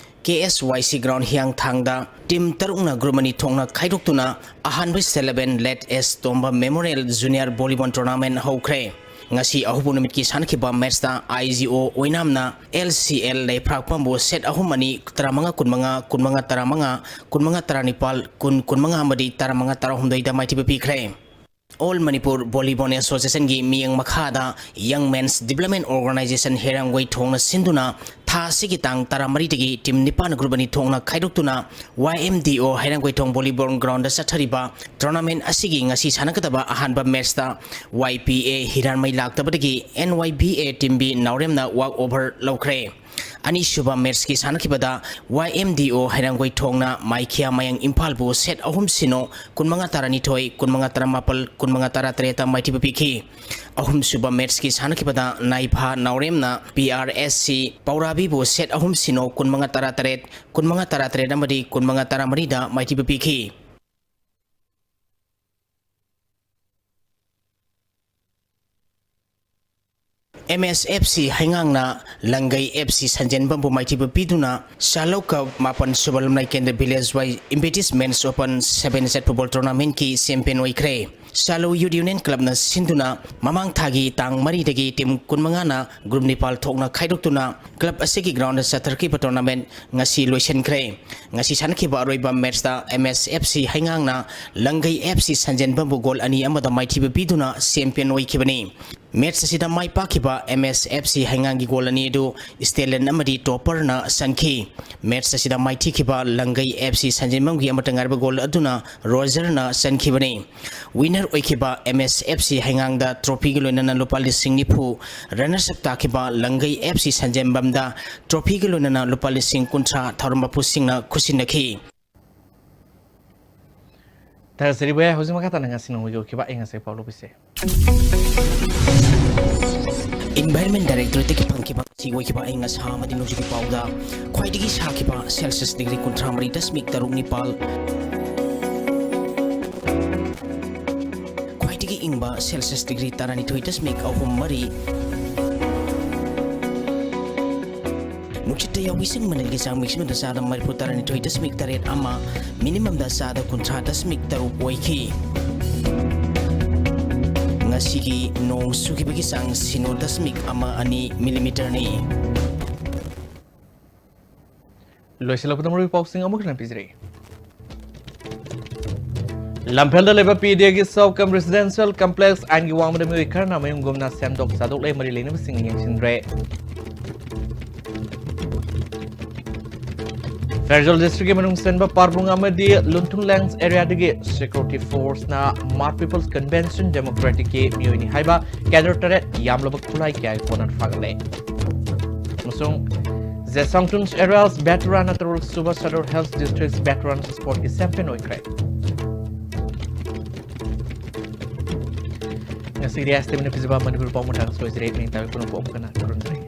K S Y C Ground ꯍꯤꯌꯥꯡꯊꯥꯡꯗ ꯇꯤꯝ ꯇꯔꯨꯛꯅ ꯒ꯭ꯔꯨꯞ ꯑꯅꯤ ꯊꯣꯛꯅ ꯈꯥꯏꯗꯣꯛꯇꯨꯅ ꯑꯍꯥꯟꯕ ꯁꯦꯂꯦꯕꯦꯟ late S Tomba memorial junior volleyball tournament ꯍꯧꯈ꯭ꯔꯦ꯫ ꯉꯁꯤ ꯑꯍꯧꯕ ꯅꯨꯃꯤꯠꯀꯤ ꯁꯥꯟꯅꯈꯤꯕ ꯃꯦꯠꯁꯇ I G O ꯑꯣꯏꯅꯥꯝꯅ L C L ꯂꯩꯐ꯭ꯔꯥꯛꯄꯝꯕꯨ ꯁꯦꯠ ꯑꯍꯨꯝ ꯑꯅꯤ, ꯇꯔꯥꯃꯉꯥ ꯀꯨꯟꯃꯉꯥ, ꯀꯨꯟꯃꯉꯥ ꯇꯔꯥꯃꯉꯥ, ꯀꯨꯟꯃꯉꯥ ꯇꯔꯥꯅꯤꯄꯥꯜ, ꯀꯨꯟ ꯀꯨꯟꯃꯉꯥ ꯑꯃꯗꯤ ꯇꯔꯥꯃꯉꯥ ꯇꯔꯥꯍꯨꯝꯗꯣꯏꯗ ꯃꯥꯏꯊꯤꯕ ꯄꯤꯈ꯭ꯔꯦ꯫ All Manipur Volleyball Associationꯒꯤ ꯃꯤꯠꯌꯦꯡ ꯃꯈꯥꯗ Young Men's Development Organisation ꯍꯩꯔꯥꯡꯒꯣꯏ ꯊꯣꯡꯅ ꯁꯤꯟꯗꯨꯅ ꯊꯥ ꯑꯁꯤꯒꯤ ꯇꯥꯡ ꯇꯔꯥꯃꯔꯤꯗꯒꯤ ꯇꯤꯝ ꯅꯤꯄꯥꯟ ꯒ꯭ꯔꯨꯞ ꯑꯅꯤ ꯊꯣꯛꯅ ꯈꯥꯏꯗꯣꯛꯇꯨꯅ Y M D O ꯍꯩꯔꯥꯡꯒꯣꯏ ꯊꯣꯡ ꯚꯣꯂꯤꯕꯣꯜ ꯒ꯭ꯔꯥꯎꯟꯗ ꯆꯠꯊꯔꯤꯕ ꯇꯣꯔꯅꯥꯃꯦꯟ ꯑꯁꯤꯒꯤ ꯉꯁꯤ ꯁꯥꯟꯅꯒꯗꯕ ꯑꯍꯥꯟꯕ ꯃꯦꯠꯁꯇ Y P A ꯍꯤꯔꯥꯟꯃꯩ ꯂꯥꯛꯇꯕꯗꯒꯤ N Y B A team B ꯅꯥꯎꯔꯦꯝꯅ ꯋꯥꯛ ꯑꯣꯚꯔ ꯂꯧꯈ꯭ꯔꯦ꯫ ꯑꯅꯤꯁꯨꯕ ꯃꯦꯠꯁꯀꯤ ꯁꯥꯟꯅꯈꯤꯕꯗ Y M D O ꯍꯩꯔꯥꯡꯒꯣꯏ ꯊꯣꯡꯅ ꯃꯥꯏꯈꯤꯌꯥ ꯃꯌꯥꯡ ꯏꯝꯐꯥꯜꯕꯨ ꯁꯦꯠ ꯑꯍꯨꯝ ꯁꯤꯅꯣ, ꯀꯨꯟꯃꯉꯥ ꯇꯔꯥꯅꯤꯊꯣꯏ, ꯀꯨꯟꯃꯉꯥ ꯇꯔꯥꯃꯥꯄꯜ, ꯀꯨꯟꯃꯉꯥ ꯇꯔꯥꯇꯔꯦꯠꯇ ꯃꯥꯏꯊꯤꯕ ꯄꯤꯈꯤ꯫ ꯑꯍꯨꯝꯁꯨꯕ ꯃꯦꯠꯁꯀꯤ ꯁꯥꯟꯅꯈꯤꯕꯗ ꯅꯥꯏꯐꯥ ꯅꯥꯎꯔꯦꯝꯅ P R S C ꯄꯧꯔꯥꯕꯤꯕꯨ ꯁꯦꯠ ꯑꯍꯨꯝ ꯁꯤꯅꯣ, ꯀꯨꯟꯃꯉꯥ ꯇꯔꯥꯇꯔꯦꯠ, ꯀꯨꯟꯃꯉꯥ ꯇꯔꯥꯇꯔꯦꯠ ꯑꯃꯗꯤ ꯀꯨꯟꯃꯉꯥ ꯇꯔꯥꯃꯔꯤꯗ ꯃꯥꯏꯊꯤꯕ ꯄꯤꯈꯤ꯫ M S F C ꯍꯩꯉꯥꯡꯅ ꯂꯪꯒꯩ F C ꯁꯟꯖꯦꯟꯕꯝꯕꯨ ꯃꯥꯏꯊꯤꯕ ꯄꯤꯗꯨꯅ ꯁꯥꯂꯧ ꯀꯞ ꯃꯥꯄꯟ ꯁꯨꯕ ꯂꯝꯂꯥꯏ ꯀꯦꯟꯗ꯭ꯔ village wise Impeters Men's Open seven set football tournamentꯀꯤ champion ꯑꯣꯏꯈ꯭ꯔꯦ꯫ ꯁꯥꯂꯧ Youth Union Clubꯅ ꯁꯤꯟꯗꯨꯅ ꯃꯃꯥꯡ ꯊꯥꯒꯤ ꯇꯥꯡ ꯃꯔꯤꯗꯒꯤ ꯇꯤꯝ ꯀꯨꯟꯃꯉꯥꯅ ꯒ꯭ꯔꯨꯞ ꯅꯤꯄꯥꯜ ꯊꯣꯛꯅ ꯈꯥꯏꯗꯣꯛꯇꯨꯅ ꯀ꯭ꯂꯕ ꯑꯁꯤꯒꯤ ꯒ꯭ꯔꯥꯎꯟꯗ ꯆꯠꯊꯔꯛꯈꯤꯕ ꯇꯣꯔꯅꯥꯃꯦꯟ ꯉꯁꯤ ꯂꯣꯏꯁꯤꯟꯈ꯭ꯔꯦ꯫ ꯉꯁꯤ ꯁꯥꯟꯅꯈꯤꯕ ꯑꯔꯣꯏꯕ ꯃꯦꯠꯁꯇ M S F C ꯍꯩꯉꯥꯡꯅ ꯂꯪꯒꯩ F C ꯁꯟꯖꯦꯟꯕꯝꯕꯨ ꯒꯣꯜ ꯑꯅꯤ ꯑꯃꯗ ꯃꯥꯏꯊꯤꯕ ꯄꯤꯗꯨꯅ champion ꯑꯣꯏꯈꯤꯕꯅꯤ꯫ Match ꯑꯁꯤꯗ ꯃꯥꯏ ꯄꯥꯛꯈꯤꯕ M S F C ꯍꯩꯉꯥꯡꯒꯤ goal ꯑꯅꯤ ꯑꯗꯨ ꯁ꯭ꯇꯦꯂꯟ ꯑꯃꯗꯤ ꯇꯣꯄꯔꯅ ꯆꯟꯈꯤ꯫ Match ꯑꯁꯤꯗ ꯃꯥꯏꯊꯤꯈꯤꯕ ꯂꯪꯒꯩ F C ꯁꯟꯖꯦꯟꯕꯝꯒꯤ ꯑꯃꯠꯇ ꯉꯥꯏꯔꯕ goal ꯑꯗꯨꯅ ꯔꯣꯖꯔꯅ ꯆꯟꯈꯤꯕꯅꯤ꯫ Winner ꯑꯣꯏꯈꯤꯕ M S F C ꯍꯩꯉꯥꯡꯗ trophyꯒ ꯂꯣꯏꯅꯅ ꯂꯨꯄꯥ ꯂꯤꯁꯤꯡ ꯅꯤꯐꯨ, runners up ꯇꯥꯈꯤꯕ ꯂꯪꯒꯩ F C ꯁꯟꯖꯦꯟꯕꯝꯗ trophyꯒ ꯂꯣꯏꯅꯅ ꯂꯨꯄꯥ ꯂꯤꯁꯤꯡ ꯀꯨꯟꯊ꯭ꯔꯥ ꯊꯧꯔꯝ ꯃꯄꯨꯁꯤꯡꯅ ꯈꯨꯠꯁꯤꯟꯅꯈꯤ꯫ ꯊꯥꯒꯠꯆꯔꯤꯕ ꯍꯧꯖꯤꯛ ꯃꯈꯥ ꯇꯥꯅ ꯉꯁꯤ ꯅꯣꯡꯃꯒꯤ ꯑꯣꯏꯈꯤꯕ ꯑꯩ ꯉꯁꯤ ꯄꯥꯎ ꯂꯧꯕꯤꯁꯦ꯫ Environment Directorateꯇꯒꯤ ꯐꯪꯈꯤꯕ ꯉꯁꯤ ꯑꯣꯏꯈꯤꯕ ꯑꯏꯪ ꯑꯁꯥ ꯑꯃꯗꯤ ꯅꯣꯡꯖꯨꯒꯤ ꯄꯥꯎꯗ ꯈ꯭ꯋꯥꯏꯗꯒꯤ ꯁꯥꯈꯤꯕ Celsius degree ꯀꯨꯟꯊ꯭ꯔꯥ ꯃꯔꯤ ꯗꯁꯃꯤꯛ ꯇꯔꯨꯛ ꯅꯤꯄꯥꯜ, ꯈ꯭ꯋꯥꯏꯗꯒꯤ ꯏꯪꯕ Celsius degree ꯇꯔꯥꯅꯤꯊꯣꯏ ꯗꯁꯃꯤꯛ ꯑꯍꯨꯝ ꯃꯔꯤ, ꯅꯨꯡꯁꯤꯠꯇ ꯌꯥꯎꯕꯤ ꯏꯁꯤꯡ ꯃꯅꯤꯜꯒꯤ ꯆꯥꯡ maximumꯗ ꯆꯥꯗ ꯃꯔꯤꯐꯨ ꯇꯔꯥꯅꯤꯊꯣꯏ ꯗꯁꯃꯤꯛ ꯇꯔꯦꯠ ꯑꯃ, minimumꯗ ꯆꯥꯗ ꯀꯨꯟꯊ꯭ꯔꯥ ꯗꯁꯃꯤꯛ ꯇꯔꯨꯛ ꯑꯣꯏꯈꯤ꯫ ꯉꯁꯤꯒꯤ ꯅꯣꯡ ꯆꯨꯈꯤꯕꯒꯤ ꯆꯥꯡ ꯁꯤꯅꯣ ꯗꯁꯃꯤꯛ ꯑꯃ ꯑꯅꯤ millimeterꯅꯤ꯫ ꯂꯣꯏꯁꯤꯜꯂꯛꯄꯗ ꯃꯔꯨꯑꯣꯏꯕ ꯄꯥꯎꯁꯤꯡ ꯑꯃꯨꯛ ꯍꯟꯅ ꯄꯤꯖꯔꯤ꯫ ꯂꯝꯐꯦꯜꯗ ꯂꯩꯕ P D Aꯒꯤ South Camp Residential Complex ꯑꯥꯏꯟꯒꯤ ꯋꯥꯡꯃꯗ ꯃꯤꯑꯣꯏ ꯈꯔꯅ ꯃꯌꯨꯝꯒꯨꯝꯅ ꯁꯦꯝꯗꯣꯛ ꯁꯥꯗꯣꯛꯂꯦ, ꯃꯔꯤ ꯂꯩꯅꯕꯁꯤꯡꯅ ꯌꯦꯡꯁꯤꯟꯗ꯭ꯔꯦ꯫ ꯐꯦꯔꯖꯣꯜ districtꯀꯤ ꯃꯅꯨꯡ ꯆꯟꯕ ꯄꯥꯔꯕꯨꯡ ꯑꯃꯗꯤ ꯂꯨꯟꯊꯨꯡ ꯂꯦꯡꯁ areaꯗꯒꯤ security forceꯅ Hmar People's Convention Democraticꯀꯤ ꯃꯤꯑꯣꯏꯅꯤ ꯍꯥꯏꯕ cadre ꯇꯔꯦꯠ ꯌꯥꯝꯂꯕ ꯈꯨꯠꯂꯥꯏ ꯀꯌꯥꯒꯤ ꯀꯣꯟꯅ ꯐꯥꯒꯠꯂꯦ꯫ ꯑꯃꯁꯨꯡ Zesangtun area's veteran ꯅ ꯇꯔꯨꯛ ꯁꯨꯕ Sadar Hills District veteran sportꯀꯤ champion ꯑꯣꯏꯈ꯭ꯔꯦ꯫ ꯉꯁꯤꯒꯤꯗꯤ ꯑꯦꯁ ꯇꯤ ꯚꯤꯅ ꯄꯤꯖꯕ ꯃꯅꯤꯄꯨꯔ ꯄꯥꯎ ꯃꯇꯥꯡ ꯂꯣꯏꯖꯔꯦ꯫ ꯅꯤꯡꯇꯥꯕꯤ ꯄꯨꯝꯅꯃꯛꯄꯨ ꯑꯃꯨꯛ ꯍꯟꯅ ꯈꯨꯔꯨꯝꯖꯔꯤ꯫